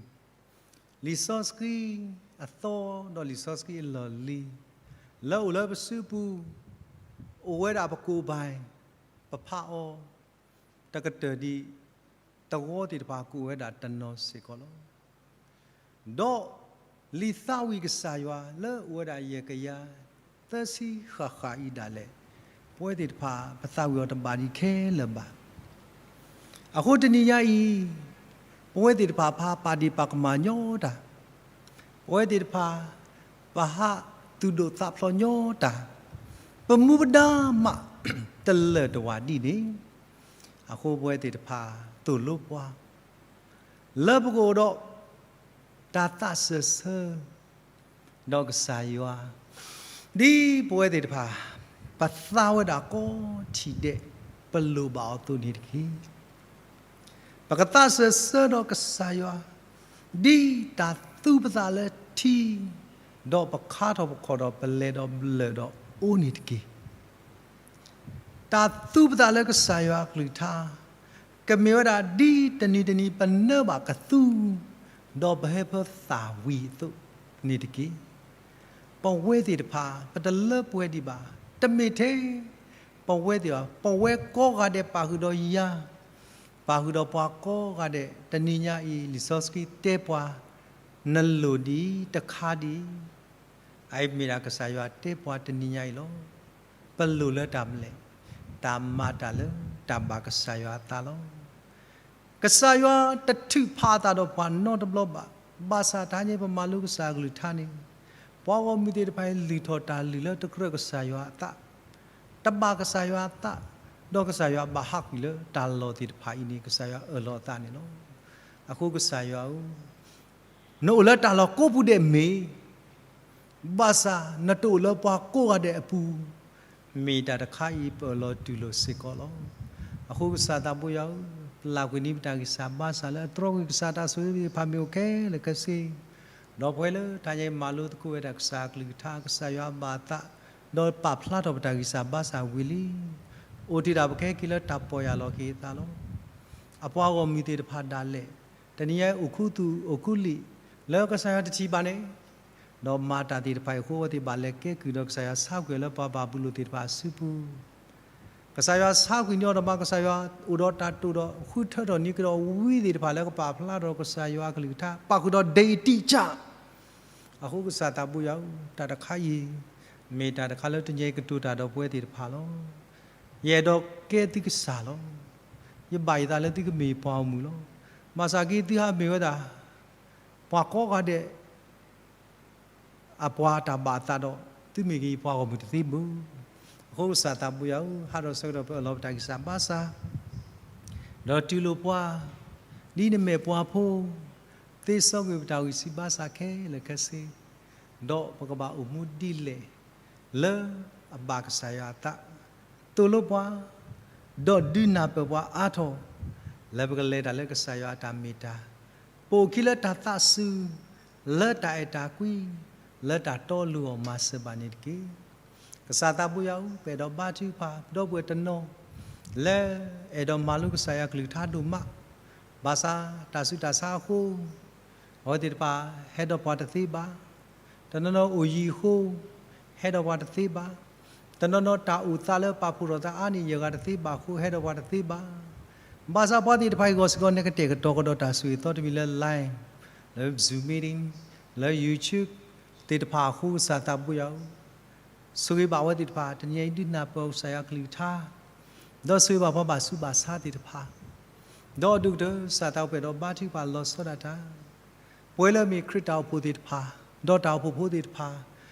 လံာ်စီဆှံအသီ ဒီးလံာ်စီဆှံအလီၢ်လံၤ လၢအိၣ်လၢပစုပူၤ အိၣ်ဝဲဒၣ်ပကိးဘၣ် ပဖးအီၤ တကတၢၢ်ဒံး သဝီသ့ၣ်တဖၣ်ကအိၣ်ဝဲဒၣ်တနီၤစ့ၢ်ကီးလီၤ. ဒီးလံာ်သးဝံၣ်ကစၢ်ယွၤလၢအိၣ်ဝဲဒၣ်ယဲၢ်ကယၤသၢဆံဃၣ်ဃၣ်အံၤဒၣ်လဲာ် ပဝဲသ့ၣ်တဖၣ် ပသးဝံၣ်အီၤတဘၣ်ဒံးခဲလၢာ်ဘၣ်. အဃိတနံၤညါအံၤ ပဝဲသ့ၣ်တဖၣ် ပဟးပာ်ဒ့ၣ်ပာ်ကမၣ်ညီတၢ်, ပဝဲသ့ၣ်တဖၣ် ပဟးသူၣ်ဒိၣ်သးဖျိးညီတၢ်, ပမူပဒါမး တလၢာ်တဝာ်ဒ်န့ၣ်, အဃိပဝဲသ့ၣ်တဖၣ် သိၣ်လိပှၤ လၢပကအိၣ်ဒီး တၢ်သးစၢၢ်ဆၢ ဒီးကစၢ်ယွၤ, ဒ်ပဝဲသ့ၣ်တဖၣ် ပသးဝဲဒၣ်ကိးထံၣ်ဒဲး ပလိၣ်ဘၣ်အီၤအသိးန့ၣ်တက့ၢ်. ပကသးစၢၢ်ဆၢဒီးကစၢ်ယွၤ ဒ်တၢ်သူပသးလၢထံ, ဒီးပခါထီၣ်ပခီၣ်ဒီးပလဲၤဒီးဘျၢၣ်ဒီးအိၣ်န့ၣ်တက့ၢ်. တၢ်သူပသးလၢကစၢ်ယွၤအကလုၢ်ကထါ ကမ့ၢ်ဝဲဒၣ်ဒ်တနံၤတနံၤပနၢဘၣ်ကသူ, ဒီးပဟဲဖၢသးဝံၣ်အသိးန့ၣ်တက့ၢ်. ပဝဲသ့ၣ်တဖၣ် ပတလၢပှဲၤဒံးဘၣ်, တမ့ၢ်ထဲ ပဝဲသ့ၣ်ဘၣ်, ပဝဲကိးဂၤဒဲးပာ်ဃုာ်ဒီးယၤ, ပာ်ဃုာ်ဒီးပှၤကိးဂၤဒဲး တနံၤညါအံၤ လံာ်စီဆှံတဲပှၤ နလိၣ်ဒံးတခါဒံး အအံၤမ့ၢ်ဒၣ်ကစၢ်ယွၤတဲပှၤတနံၤညါအံၤလီၤ. ပလိၣ်လၢတၢ်မနုၤလဲၣ်, တၢ်မၤတၢ်လၢတၢ်ဘၣ်ကစၢ်ယွၤအသးလီၤ. ကစၢ်ယွၤတထုးဖးအသးဒီးပှၤနီတဘျီဘၣ်. ဘၣ်ဆၣ်တဟါညါပမၤလိကစၢ်အကလုၢ်ကထါန့ၣ်, ပှၤဂီၢ်မုၢ်သ့ၣ်တဖၣ်အံၤ လုၢ်ထီၣ်တၢ်လုၢ်လၢတကြၢးကစၢ်ယွၤအသး, တဘၣ်ကစၢ်ယွၤအသး, ဒီးကစၢ်ယွၤဘၣ်ဟးကွံာ်လၢတၢ်လီၢ်သ့ၣ်တဖၣ်အံၤန့ၣ် ကစၢ်ယွၤအၢၣ်လီၤအသးန့ၣ်လီၤ. အဃိကစၢ်ယွၤဧၢ, နအိၣ်လၢတၢ်လီၢ်ကိးပူၤဒဲးမ့ၢ် ဘၣ်ဆၣ်နတအိၣ်လၢပှၤကိးဂၤဒဲးအပူၤ, မ့ၢ်တၢ်တခါအံၤပအၢၣ်လီၤတူၢ်လိာ်စ့ၢ်ကီးလီၤ. အဃိကစၢ်သးဘိယွၤဧၢ, ပလၢ်ကွံာ်န့ၢ်ပတၢ်ဂံၢ်စၢ်ဘါစၢ်လၢအတြီကွံာ်ကစၢ်တၢ်ဆိၣ်ဂ့ၤတဖၣ်မ့ၢ်အိၣ်ခဲလၢာ်ခဲဆ့, ဒီးပဝဲလၢတဟါညါအံၤမၤလိသကိးဝဲဒၣ်ကစၢ်အကလုၢ်ကထါ ကစၢ်ယွၤအဘၣ်အသး, ဒီးပာ်ဖျါထီၣ်ပတၢ်ဂံၢ်စၢ်ဘါစၢ်ဝံၤလံ အိၣ်တ့ၢ်ဒၣ်ပကဟဲက့ၤလၢတၢ်ပီၢ်ယၢ်လီၤက့ၤအသးလီၤ. အပှၤဂီၢ်မုၢ်သ့ၣ်တဖၣ်ဒၣ်လဲာ် တနံၤညါအံၤအိၣ်ခူသူၣ်အိၣ်ခူလံာ် လၢကစၢ်ယွၤတထံၣ်ဘၣ်န့ၣ်, ဒီးမၤတၢ်သ့ၣ်တဖၣ်အံၤအဃိ အဝဲသ့ၣ်ဘၣ်လဲၤကဲကုၢ်ဒီးကစၢ်ယွၤဆါကွံာ်လၢပှၤဘၤဘူလိၣ်သ့ၣ်တဖၣ်အစုပူၤ ကစၢ်ယွၤဆါကွံာ်န့ၢ်အီၤဒီးမၤကစၢ်ယွၤအိၣ်ဒီးတၢ်တိာ်ဒီးဃုထၢထီၣ်န့ၢ်ကဒီးဝံသ့ၣ်တဖၣ်လၢကပာ်ဖျါထီၣ်ကစၢ်ယွၤအကလုၢ်ကထါ ပာ်ဃုာ်ဒီးဒ့အတံၢ်ကၢ် အဃိကစၢ်သးဘိယွၤဧၢ, တၢ်တခါအံၤ မ့ၢ်တၢ်တခါလၢတညဲကတိၤတၢ်ဒီးပဝဲသ့ၣ်တဖၣ်လီၤ. ယအဲၣ်ဒိးကဲသုကစၢ်လီၤ. ယဘၣ်ယသးလၢသုကမ့ၢ်ပှၤဂီၢ်မုၢ်လီၤ. ဘၣ်ဆၣ်က့သုဟးမ့ၢ်ဝဲဒၣ် ပှၤကိးဂၤဒဲး အပှၤတၢ်ဘၣ်အသးဒီး သုမ့ၢ်က့ၤပှၤဂီၢ်မုၢ်တသ့ဘၣ်. အဃိကစၢ်သးဘိယွၤဧၢ, ဟးဒီးဆၢကတီၢ်ပအၢၣ်လီၤပတၢ်ဂံၢ်စၢ်ဘါစၢ် ဒီးတူၢ်လိာ်ပှၤ ဒ်နမ့ၢ်ပှၤဖိ သ့စီကွံာ်ပတၢ်ဂံၢ်စၢ်ဘါစၢ်ခဲလၢာ်ခဲဆ့ ဒီးပကဘၣ်အိၣ်မူဒ်လဲၣ် လၢအဘၣ်ကစၢ်ယွၤအသး သိၣ်လိပှၤ ဒီးဒုးနၢ်ပၢၢ်ပှၤအါထီၣ် လၢပကလဲၤတၢ်လၢကစၢ်ယွၤအတၢ်မ့ၢ်တၢ် ပအိၣ်ခံလၢတၢ်သးစူၤ လၢတၢ်အဲၣ်တၢ်ကွံ လၢတၢ်တီလိၤအီၤမၤစၢၤဘၣ်န့ၣ်တက့ၢ်. ကစၢ်သးဘိယွၤဧၢ, ပအဲၣ်ဒိးဘါထုကဖၣ် ပဒီပုၢ်ဝဲၢ်တနီၤ လၢအဲၣ်ဒိးမၤလိကစၢ်ယွၤကလုၢ်ကထါဒိၣ်မး ဘၣ်ဆၣ်တၢ်ဆူးတၢ်ဆါအဃိ အဝဲသ့ၣ်တဖၣ်ဟဲဒီးပှၤတသ့ဘၣ်. တနီၤနီၤအိၣ်ယံၤအဃိ ဟဲဒီးပှၤတသ့ဘၣ်. တနီၤနီၤတၢ်အိၣ်သးလၢပာ်ဖှိၣ်ထီၣ်သးအါန့ၢ်ယဲၢ်ဂၤတသ့ဘၣ်အဃိ ဟဲဒီးပှၤတသ့ဘၣ်. ဘၣ်ဆၣ်ပှၤသ့ၣ်တဖၣ်အံၤဂီၢ်စ့ၢ်ကီး နကတဲာ်ကတီၤကဒီးတၢ်ဆိၣ်ဂ့ၤအသီတမံၤလၢ live လၢ Zoom meeting လၢ YouTube သ့ၣ်တဖၣ်အဃိ ကစၢ်သးဘိယွၤဧၢ, ဆိၣ်ဂ့ၤဘၣ်ဝဲသ့ၣ်တဖၣ် တနံၤအံၤဒုးနၢ်ပၢၢ်ကစၢ်ယွၤကလုၢ်ကထါ, ဒီးဆိၣ်ဂ့ၤဘၣ်ပှၤဘၣ်ဆူးဘၣ်ဆါသ့ၣ်တဖၣ်, ဒီးအဒိၣ်ကတၢၢ် ကစၢ်သးပှဲၤဒီးဘါထုကဖၣ်လီၤဆီဒၣ်တၢ်, ပဝဲလၢအမ့ၢ်ခရံာ်တၢ်အိၣ်ဖှိၣ်သ့ၣ်တဖၣ်, ဒီးတၢ်အိၣ်ဖှိၣ်ဖိသ့ၣ်တဖၣ်,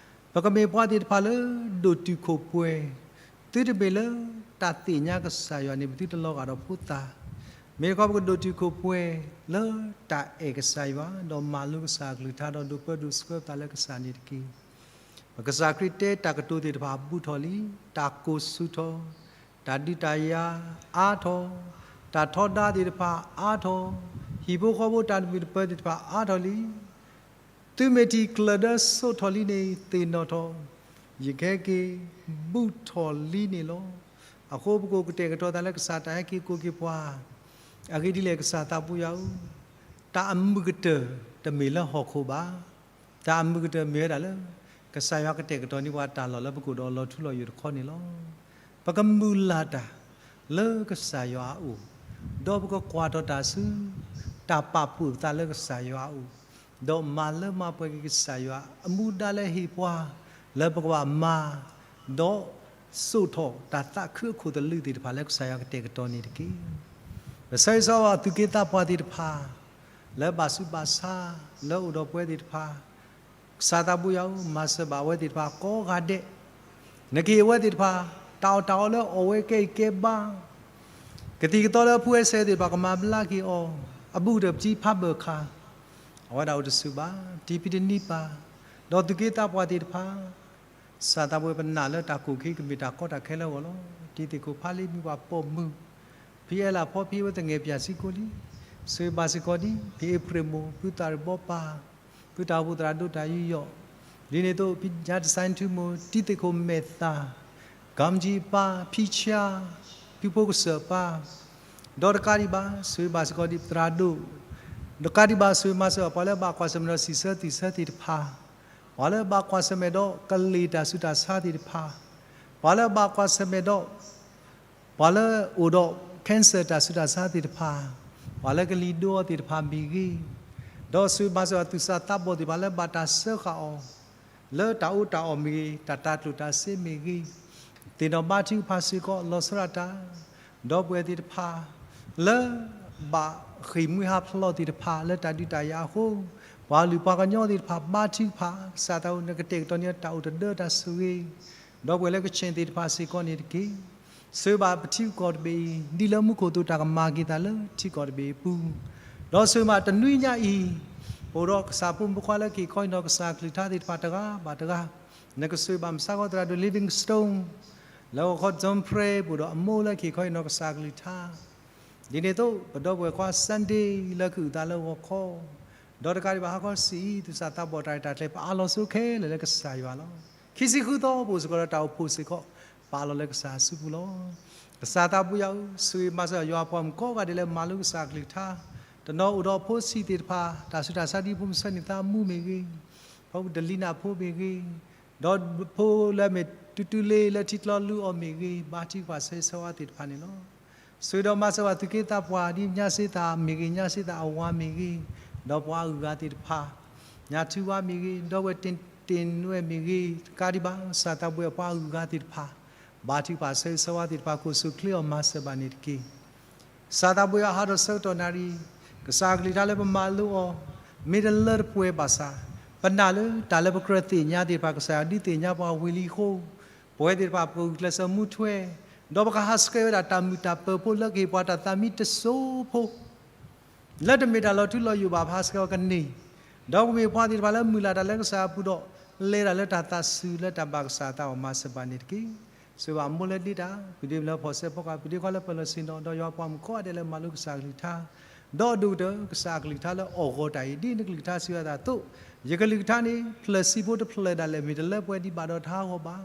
ပကမ့ၢ်ပှၤသ့ၣ်တဖၣ်လၢဒိၣ်တုာ်ခိၣ်ပှဲၤ, သုတမ့ၢ်လၢတၢ်သ့ၣ်ညါကစၢ်ယွၤန့ၣ် ပသုတလီၤဂာ်ဒီးဖိသၣ်, မ့ၢ်တခီပကဒိၣ်တုာ်ခိၣ်ပှဲၤလၢတၢ်အဲၣ်ကစၢ်ယွၤ, ဒီးမၤလိကစၢ်အကလုၢ်ကထါ ဒီးဒိးပၢဒိးဆှၢပသးလၢကစၢ်န့ၣ်တက့ၢ်. ပကစၢ်ခရံာ်တဲတၢ်ကတိၤသ့ၣ်တဖၣ်ဘူးထီၣ်လံ, တၢ်ကိၢ်ဆူၣ်ထီၣ်, တၢ်ဒုးတၢ်ယၤအါထီၣ်, တၢ်ထီဒါသ့ၣ်တဖၣ်အါထီၣ်, ဟံၣ်ဖိဃီဖိတၢ်တမုာ်တပၢၤသ့ၣ်တဖၣ်အါထီၣ်လံ. သုမ့ၢ်ထံၣ်ကျၢၢ်ဒၢဆိးထီၣ်လံန့ၣ် သ့ၣ်နီၣ်ထီၣ်, ယကဟဲက့ၤဘူးထီၣ်လံန့ၣ်လီၤ. အဃိပကအိၣ်ကတဲာ်ကတီၤသးလၢကစၢ်တၢ်ဟဲက့ၤကိးက့ၤပှၤ, အဂ့ၢ်ဒ်လဲၣ် ကစၢ်သးပူယၤဧၢ, တၢ်အမုာ်ကတၢၢ်တမ့ၢ်လၢဟီၣ်ခိၣ်ဘၣ်. တၢ်အမုာ်ကတၢၢ်မ့ၢ်ဝဲဒၣ်လၢ ကစၢ်ယွၤကတဲာ်ကတီၤန့ၢ်ပှၤတၢ်လီၢ်လၢပကအိၣ်ဒီးလီၤထူလီၤယိာ်တခီန့ၣ်လီၤ. ပကမုၢ်လၢ်တၢ်လၢကစၢ်ယွၤအအိၣ်, ဒီးပကကွၢ်ထီၣ်တၢ်ဆူ တၢ်ပာ်ဖှိၣ်ပသးလၢကစၢ်ယွၤအအိၣ်, ဒီးမၤလၢမၤပှဲၤက့ၤကစၢ်ယွၤအမူဒါလၢဟ့ၣ်ပှၤ လၢပကဘၣ်မၤ ဒီးစိာ်ထီၣ်တၢ်သးခုအခိၣ်သလုးသ့ၣ်တဖၣ် လၢကစၢ်ယွၤကတဲာ်ကတီၤန့ၣ်တက့ၢ်. ပဆၢဂ့ၤဆၢဝါဘၣ်သုးက့သးပှၢ်သ့ၣ်တဖၣ် လၢဘၣ်ဆူးဘၣ်ဆါ လၢအိၣ်ဒီးပဝဲသ့ၣ်တဖၣ်, ကစၢ်သးပူယၤဧၢ, မၤစၢၤဘၣ်အဝဲသ့ၣ်တဖၣ်ကိးဂၤဒဲး, နကဟ့ၣ်အဝဲသ့ၣ်တဖၣ် တၢ်အီၣ်တၢ်အီလၢအီၣ်ဝဲကဲအံၤကဲဘါ, ကသံၣ်ကသီလၢအဖှူအစဲးသ့ၣ်တဖၣ် ကမၤဘျါက့ၤအီၤ, အဘူးကတၢၢ်ပထံပဖးဘၢၣ်ခါ, အဝဲဒၣ်အိၣ်တဆူၣ်ဘၣ်, တံၤဖံးတနံၤပၢ်, ဒီးသုးက့သးပှၢ်သ့ၣ်တဖၣ် ကစၢ်သးပှၢ် ပနာ်လၢတၢ်ကိၢ်ခ့ကမ့ၢ်တၢ်ကီတၢ်ခဲလၢအဂီၢ်လီၤ. တံၤသ့ၣ်ခိၣ်ဖးလံ မ့ၢ်ပှၤပိာ်မုၣ်, ဖံအဲလးဖီ ဖံဝဲသငဲၣ်ပၠးစံကိးလံ, ဆိၣ်ဂ့ၤဘၣ်စ့ၢ်ကီးဒ် ဖံအ့ဖြ့ၣ်မိၢ်, ဖုသၣ်ရံၣ်ဘီပၢ်, ဖုတၢ်အိၣ်ဖှိၣ်သရၣ်ဒိၣ်တၢ်ယူးယီၣ်, ဒ်န့ၣ်အသိး ဖံညါတစဲထူမိၢ်, တံၤသ့ၣ်ခိၣ်မဲာ်သၣ်, ကၤမတံအပၢ်, ဖံဆါ, ဖုဖိကစၢၢ်ပၢ်, ဒီးတကးဒံးဘၣ် ဆိၣ်ဂ့ၤဘၣ်စ့ၢ်ကီးဒ်ပသရၣ်ဒိၣ်, တကးဒံးဘၣ် ဆိၣ်ဂ့ၤမၤစၢၤပှၤလၢဘၣ်ကွၢ်ဆၢၣ်မဲာ်ဒီးစံးဆၢသံၣ်ဆၢသ့ၣ်တဖၣ်, ပှၤလၢဘၣ်ကွၢ်ဆၢၣ်မဲာ်ဒီးကလံၤတၢ်ဆူးတၢ်ဆါသ့ၣ်တဖၣ်, ပှၤလၢဘၣ်ကွၢ်ဆၢၣ်မဲာ်ဒီး ပှၤလၢအိၣ်ဒီး cancer တၢ်ဆူးတၢ်ဆါသ့ၣ်တဖၣ်, ပှၤလၢကလံၤဒိအီၤသ့ၣ်တဖၣ်မ့ၢ်ဂ့ၤ, ဒီးဆိၣ်ဂ့ၤမၤစၢၤအသုးစၢ်သးဘီၣ်သ့ၣ်တဖၣ်လၢဘၣ်တၢ်စၢဃာ်အီၤ လၢတၢ်အီၣ်တၢ်အီမ့ၢ်ဂ့ၤ, တၢ်တၤကျိၣ်တၤစ့မ့ၢ်ဂ့ၤ, သ့ၣ်နီၣ်ဘါထုကဖၣ်စ့ၢ်ကီး လီၤဆီဒၣ်တၢ်, ဒီပုၢ်ဝဲၢ်သ့ၣ်တဖၣ် လၢဘၣ်ဃ့ၢ်မှံဟးဖျိးသ့ၣ်တဖၣ် လၢတၢ်ဒုးတၢ်ယၤအဃိ, ပှၤလုၢ်ပှၤကညီသ့ၣ်တဖၣ် ဘါထုကဖၣ် ကစၢ်သးဧၢ နကတဲာ်ကတီၤန့ၢ်တၢ်အိၣ်တဒၢတၢ်ဆိၣ်ဂ့ၤ, ဒီပုၢ်ဝဲၢ်လၢကခၠ့ၣ်သ့ၣ်တဖၣ်စ့ၢ်ကီးန့ၣ်တက့ၢ်. ဆိၣ်ဂ့ၤဘၣ်ပထံပကီၢ်တဘ့ၣ်အံၤ ဒ်လၢမူခိၣ်အသိးတၢ်ကမၤက့ၤသးလၢထံကီၢ်တဘ့ၣ်အပူၤ, ဒီးဆိၣ်ဂ့ၤဘၣ်တနွံညါအံၤ ပအိၣ်ဒီးကစၢ်ဖိမုၣ်ဖိခွါလၢကဟ့ၣ်ခီဟ့ၣ်နီၤကစၢ်ကလုၢ်ကထါသ့ၣ်တဖၣ်တဂၤဘၣ်တဂၤ, နကဆိၣ်ဂ့ၤဘၣ်မုၢ်ဆါခီသရၣ်ဒိၣ် Livingstone လၢဂီၤခီ John Prayer ပအိၣ်ဒီးအမိၢ်လၢကဟ့ၣ်ခီဟ့ၣ်နီၤကစၢ်ကလုၢ်ကထါ, ဒ်န့ၣ်အသိး ပဒီပုၢ်ဝဲၢ်ခွါ Sunday လၢကအုၣ်သးလၢဂီၤခီ, ဒီးတကးဒံးဘၣ်ဟါခီဆံးအံၤ သုးစၢ်သးဘီၣ်တၢ်ရဲၣ်တၢ်ကျဲၤ ပအးလီၤဆိခဲလၢာ်လၢကစၢ်ယွၤလီၤ. ခံဆံဃုသီပအိၣ်စ့ၢ်ကီးဒီးတၢ်အိၣ်ဖှိၣ်စ့ၢ်ကီး ပအးလီၤလၢကစၢ်အစုပူၤလီၤ. ကစၢ်သးပူယၤဧၢ, ဆိၣ်ဂ့ၤမၤစၢၤယွၤပှၤမုၣ်ကိးဂၤဒဲးလၢမၤလိကစၢ်ကလုၢ်ကထါ, တနီၤအိၣ်ဒီးဖိဆံးသ့ၣ်တဖၣ် တၢ်ဆူးတၢ်ဆါဒ်ဖိမုၣ်ဆၢန့ၣ်သးမူမ့ၢ်ဂ့ၤ, ဖိဒလံနၢ်ဖိမ့ၢ်ဂ့ၤ, ဒီးဖိလၢအမ့ၢ်တုၤတုၤလ့လၢထံကျိလုၢ်အီၤမ့ၢ်ဂ့ၤ, ဘါထုကဖၣ်ဆၢဂ့ၤဆၢဝါသ့ၣ်တဖၣ်န့ၣ်လီၤ. ဆိၣ်ဂ့ၤဒီးမၤစၢၤဘၣ်သုးက့သးပှၢ် ဒ်ညါစ့သးမ့ၢ်ဂ့ၤ, ညါစ့သးအဝၤမ့ၢ်ဂ့ၤ, ဒီးပှၤအုၣ်ဂၤသ့ၣ်တဖၣ်, ညါထူဝါမ့ၢ်ဂ့ၤ, ဒီပုၢ်ဝဲၢ်တ့ၢ်တ့ၢ်နွဲၣ်မ့ၢ်ဂ့ၤ, တကးဒံးဘၣ် ကစၢ်သးပူအပှၤအုၣ်ဂၤသ့ၣ်တဖၣ်, ဘါထုကဖၣ်ဆၢဂ့ၤဆၢဝါသ့ၣ်တဖၣ် ကိးဆူၣ်ချ့အီၤမၤစၢၤဘၣ်န့ၣ်တက့ၢ်. ကစၢ်သးပူအဟးထီၣ်ဆၢကတီၢ်နၣ်ရံၣ်, ကစၢ်ကလုၢ်ကထါလၢပမၤလိအီၤ မ့ၢ်တလၢတပှဲၤဘၣ်ဆၣ်, ပနာ်လၢတၢ်လၢပကြၢးသ့ၣ်ညါသ့ၣ်တဖၣ် ကစၢ်ယွၤဒုးသ့ၣ်ညါပှၤဝံၤလံအဃိ, ပဝဲသ့ၣ်တဖၣ်ပကဂုာ်ကျဲးစၢးမူထွဲ, ဒီးပကဟးဆှဲးဝဲဒၣ်တၢ်မုာ်တၢ်ပၢၤဖိလၢကဟ့ၣ်ပှၤတၢ်သးမံတစိၤဖိ လၢတမ့ၢ်တၢ်လီၤထူလီၤယိာ်ဘၣ် ပဟးဆှဲးအီၤကန့ၢ်, ဒီးပမ့ၢ်ပှၤသ့ၣ်တဖၣ်လၢမုၢ်လၢ်တၢ်လၢကစၢ်အပူၤဒီး လဲၤတၢ်လၢတၢ်သးစူၤလၢတၢ်ဘၣ်ကစၢ်အသးအီၤမၤစၢၤဘၣ်န့ၣ်တက့ၢ်. ဆိၣ်ဂ့ၤဘၣ်မိၢ်လၢဒ့တၢ်, ပုၢ်ဒ့လၢဖီၣ်စဲးဖီကဟၣ်, ပုၢ်ဒ့ခွါလၢပၢၤလီၢ်ဆ့ၣ်နီၤ, ဒီးယွၤပှၤမုၣ်ကိးဂၤဒဲးလၢမၤလိကစၢ်ကလုၢ်ကထါ, ဒီးအဒိၣ်ကတၢၢ် ကစၢ်အကလုၢ်ကထါလၢအီၣ်ဂီၤတၢ်အံၤ ဒ်နကလုၢ်ကထါစံးဝဲဒၣ်အသိး, ယကလုၢ်ကထါန့ၣ် ဖျၢၣ်ဆံးဖိတဖျၢၣ်ဒၣ်လဲာ် မ့ၢ်တလၢပှဲၤဒံးဘၣ်ဒီးတဟးဂီၤဘၣ်.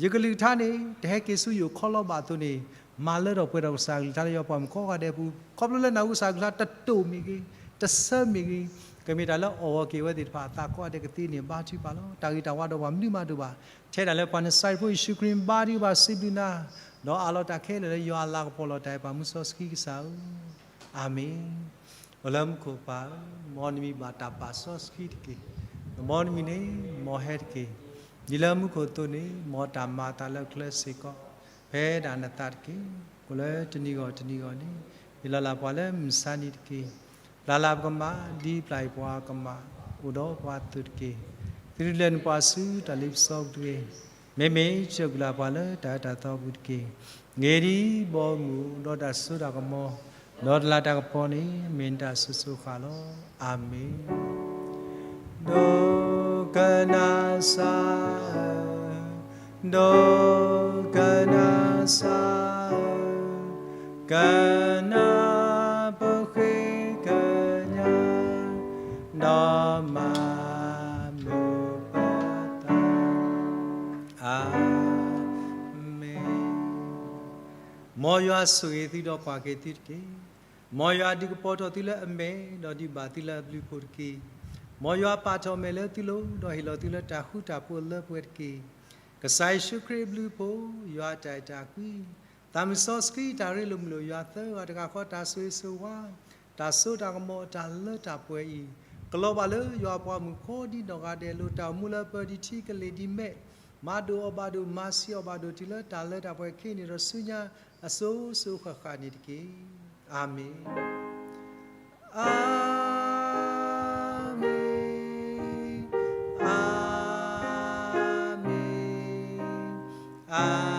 ယကလုၢ်ကထါန့ၣ် တဟဲက့ၤဆူယိာ်ခီလီဘၣ်အသိးန့ၣ်, မၤလၢထီၣ်ပှဲၤထီၣ်ကစၢ်ကလုၢ်ကထါလၢယွၤပှၤမုၣ်ကိးဂၤဒဲးအပူၤ, ခီဖျိလၢနၢ်ဟူကစၢ်ကလုၢ်ကထါတတိၢ်မ့ၢ်ဂ့ၤ, တဆၢမ့ၢ်ဂ့ၤ, ကမ့ၢ်တၢ်လၢအီၣ်ဂီၤက့ၤဝဲသ့ၣ်တဖၣ်အသးကိးဂၤဒဲးကသ့န့ၣ် ဘါထုကဖၣ်လီၤ. တၢ်ဂ့ၤတၢ်ဝါဒီးပှၤမနုၤမးတအိၣ်ဘၣ်. ထဲဒၣ်လၢပှၤနစၤရ့းဖိယ့ၣ်ၡူးခရံာ် ဘါထုကဖၣ်စံးဘျုးနၤ, ဒီးအးလီၤတၢ်ခဲလၢာ်လၢယွၤအလၤကပီၤလီၤတၢ်အံၤ ပှၤမူစီဆှံကစၢ်ဧၢ, အၤမ့ၣ်. အိၣ်လၢမူခိၣ်ပၢ်ဧၢ, မ်နမံၤဘၣ်တၢ်ပာ်စီဆှံတက့ၢ်. မ်နမံၤန့ၣ် မ်ဟဲတက့ၢ်. ဒ်လၢမူခိၣ်အသိးန့ၣ် မ်တၢ်မၤအသးလၢပချၢစ့ၢ်ကီး ဖဲဒၣ်နသးတက့ၢ်. အိၣ်လၢတနံၤဂီၢ်တနံၤဂီၢ်န့ၣ် ဟ့ၣ်လီၤလၢပှၤလၢမုၢ်မဆါနံၤတက့ၢ်. ပျၢ်လၢပကမၣ် ဒ်ပျၢ်အံၤပှၤကမၣ် အိၣ်ဒီးပှၤအသိးတက့ၢ်. သုတလဲၤနုာ်ပှၤဆူတၢ်လ့ပစီပူၤတဂ့ၤ. မ့မ့ၢ်စၢးကွံာ်လၢပှၤလၢတၢ်အၢတၢ်သီပူၤတက့ၢ်. ဂ့ၤဒ်ဘီမုၢ် ဒီးတၢ်စိတၢ်ကမီၤ ဒီးတလးတၢ်ကပီၤန့ၣ် မ့ၢ်နတၢ်ဆိၣ်ဂ့ၤဆိၣ်ဝါလီၤ. အၤမ့ၣ်. ဒိကနၣ်စၢ်ဧၢ, ဒိကနၣ်စၢ်ဧၢ, ကနၢ်ပဃ့ကညး ဒီးမၤမုာ်ပသး. အၤမ့ၣ်. မ်ယွၤဆိၣ်ဂ့ၤသုဒီးကွၢ်က့ၤသုတက့ၢ်. မ်ယွၤဒုးကပီၤထီၣ်သုလၢအမဲာ် ဒီးဒုးဘၣ်သုလၢအဘျုးအဖှိၣ်တက့ၢ်. မ်ယွၤပာ်ထီၣ်အမဲာ်လၢသုလိၤ ဒီးဟ့ၣ်လီၤသုလၢတၢ်ဃူတၢ်ဖိးအလၢပှဲၤတက့ၢ်. ကစၢ်ယ့ၣ်ၡူးခရံာ်အဘျုးအဖှိၣ်, ယွၤအတၢ်အဲၣ်တၢ်ကွံ, သးမုၢ်စီဆှံတၢ်ရ့လိာ်မုာ်လိာ်ယွၤသၢဂၤတဂၤဃီ တၢ်ဆိၣ်ဂ့ၤဆိၣ်ဝါ, တၢ်စိတၢ်ကမီၤ တၢ်လၢတၢ်ပှဲၤအံၤ, ကလီၤဘၣ်လၢယွၤအပှၤမုၣ်ကိးဒံနီၢ်ဂၤဒဲး လိၣ်တၢ်အိၣ်မူလၢပၢၤဒံးထံကလ့ၢ်ဒံးမဲး, မၤဒိၣ်အီၤဘၣ်ဒိၣ် မၤဆံးအီၤဘၣ်ဒိၣ် တုၤလၢတၢ်လၢတၢ်ပှဲၤခံန့ၣ်ဒီးဆူညါ အစိၤစိၤဃၣ်ဃၣ်န့ၣ်တက့ၢ်. အၤမ့ၣ်. အၤမ့ၣ်, အၤမ့ၣ်, အၤ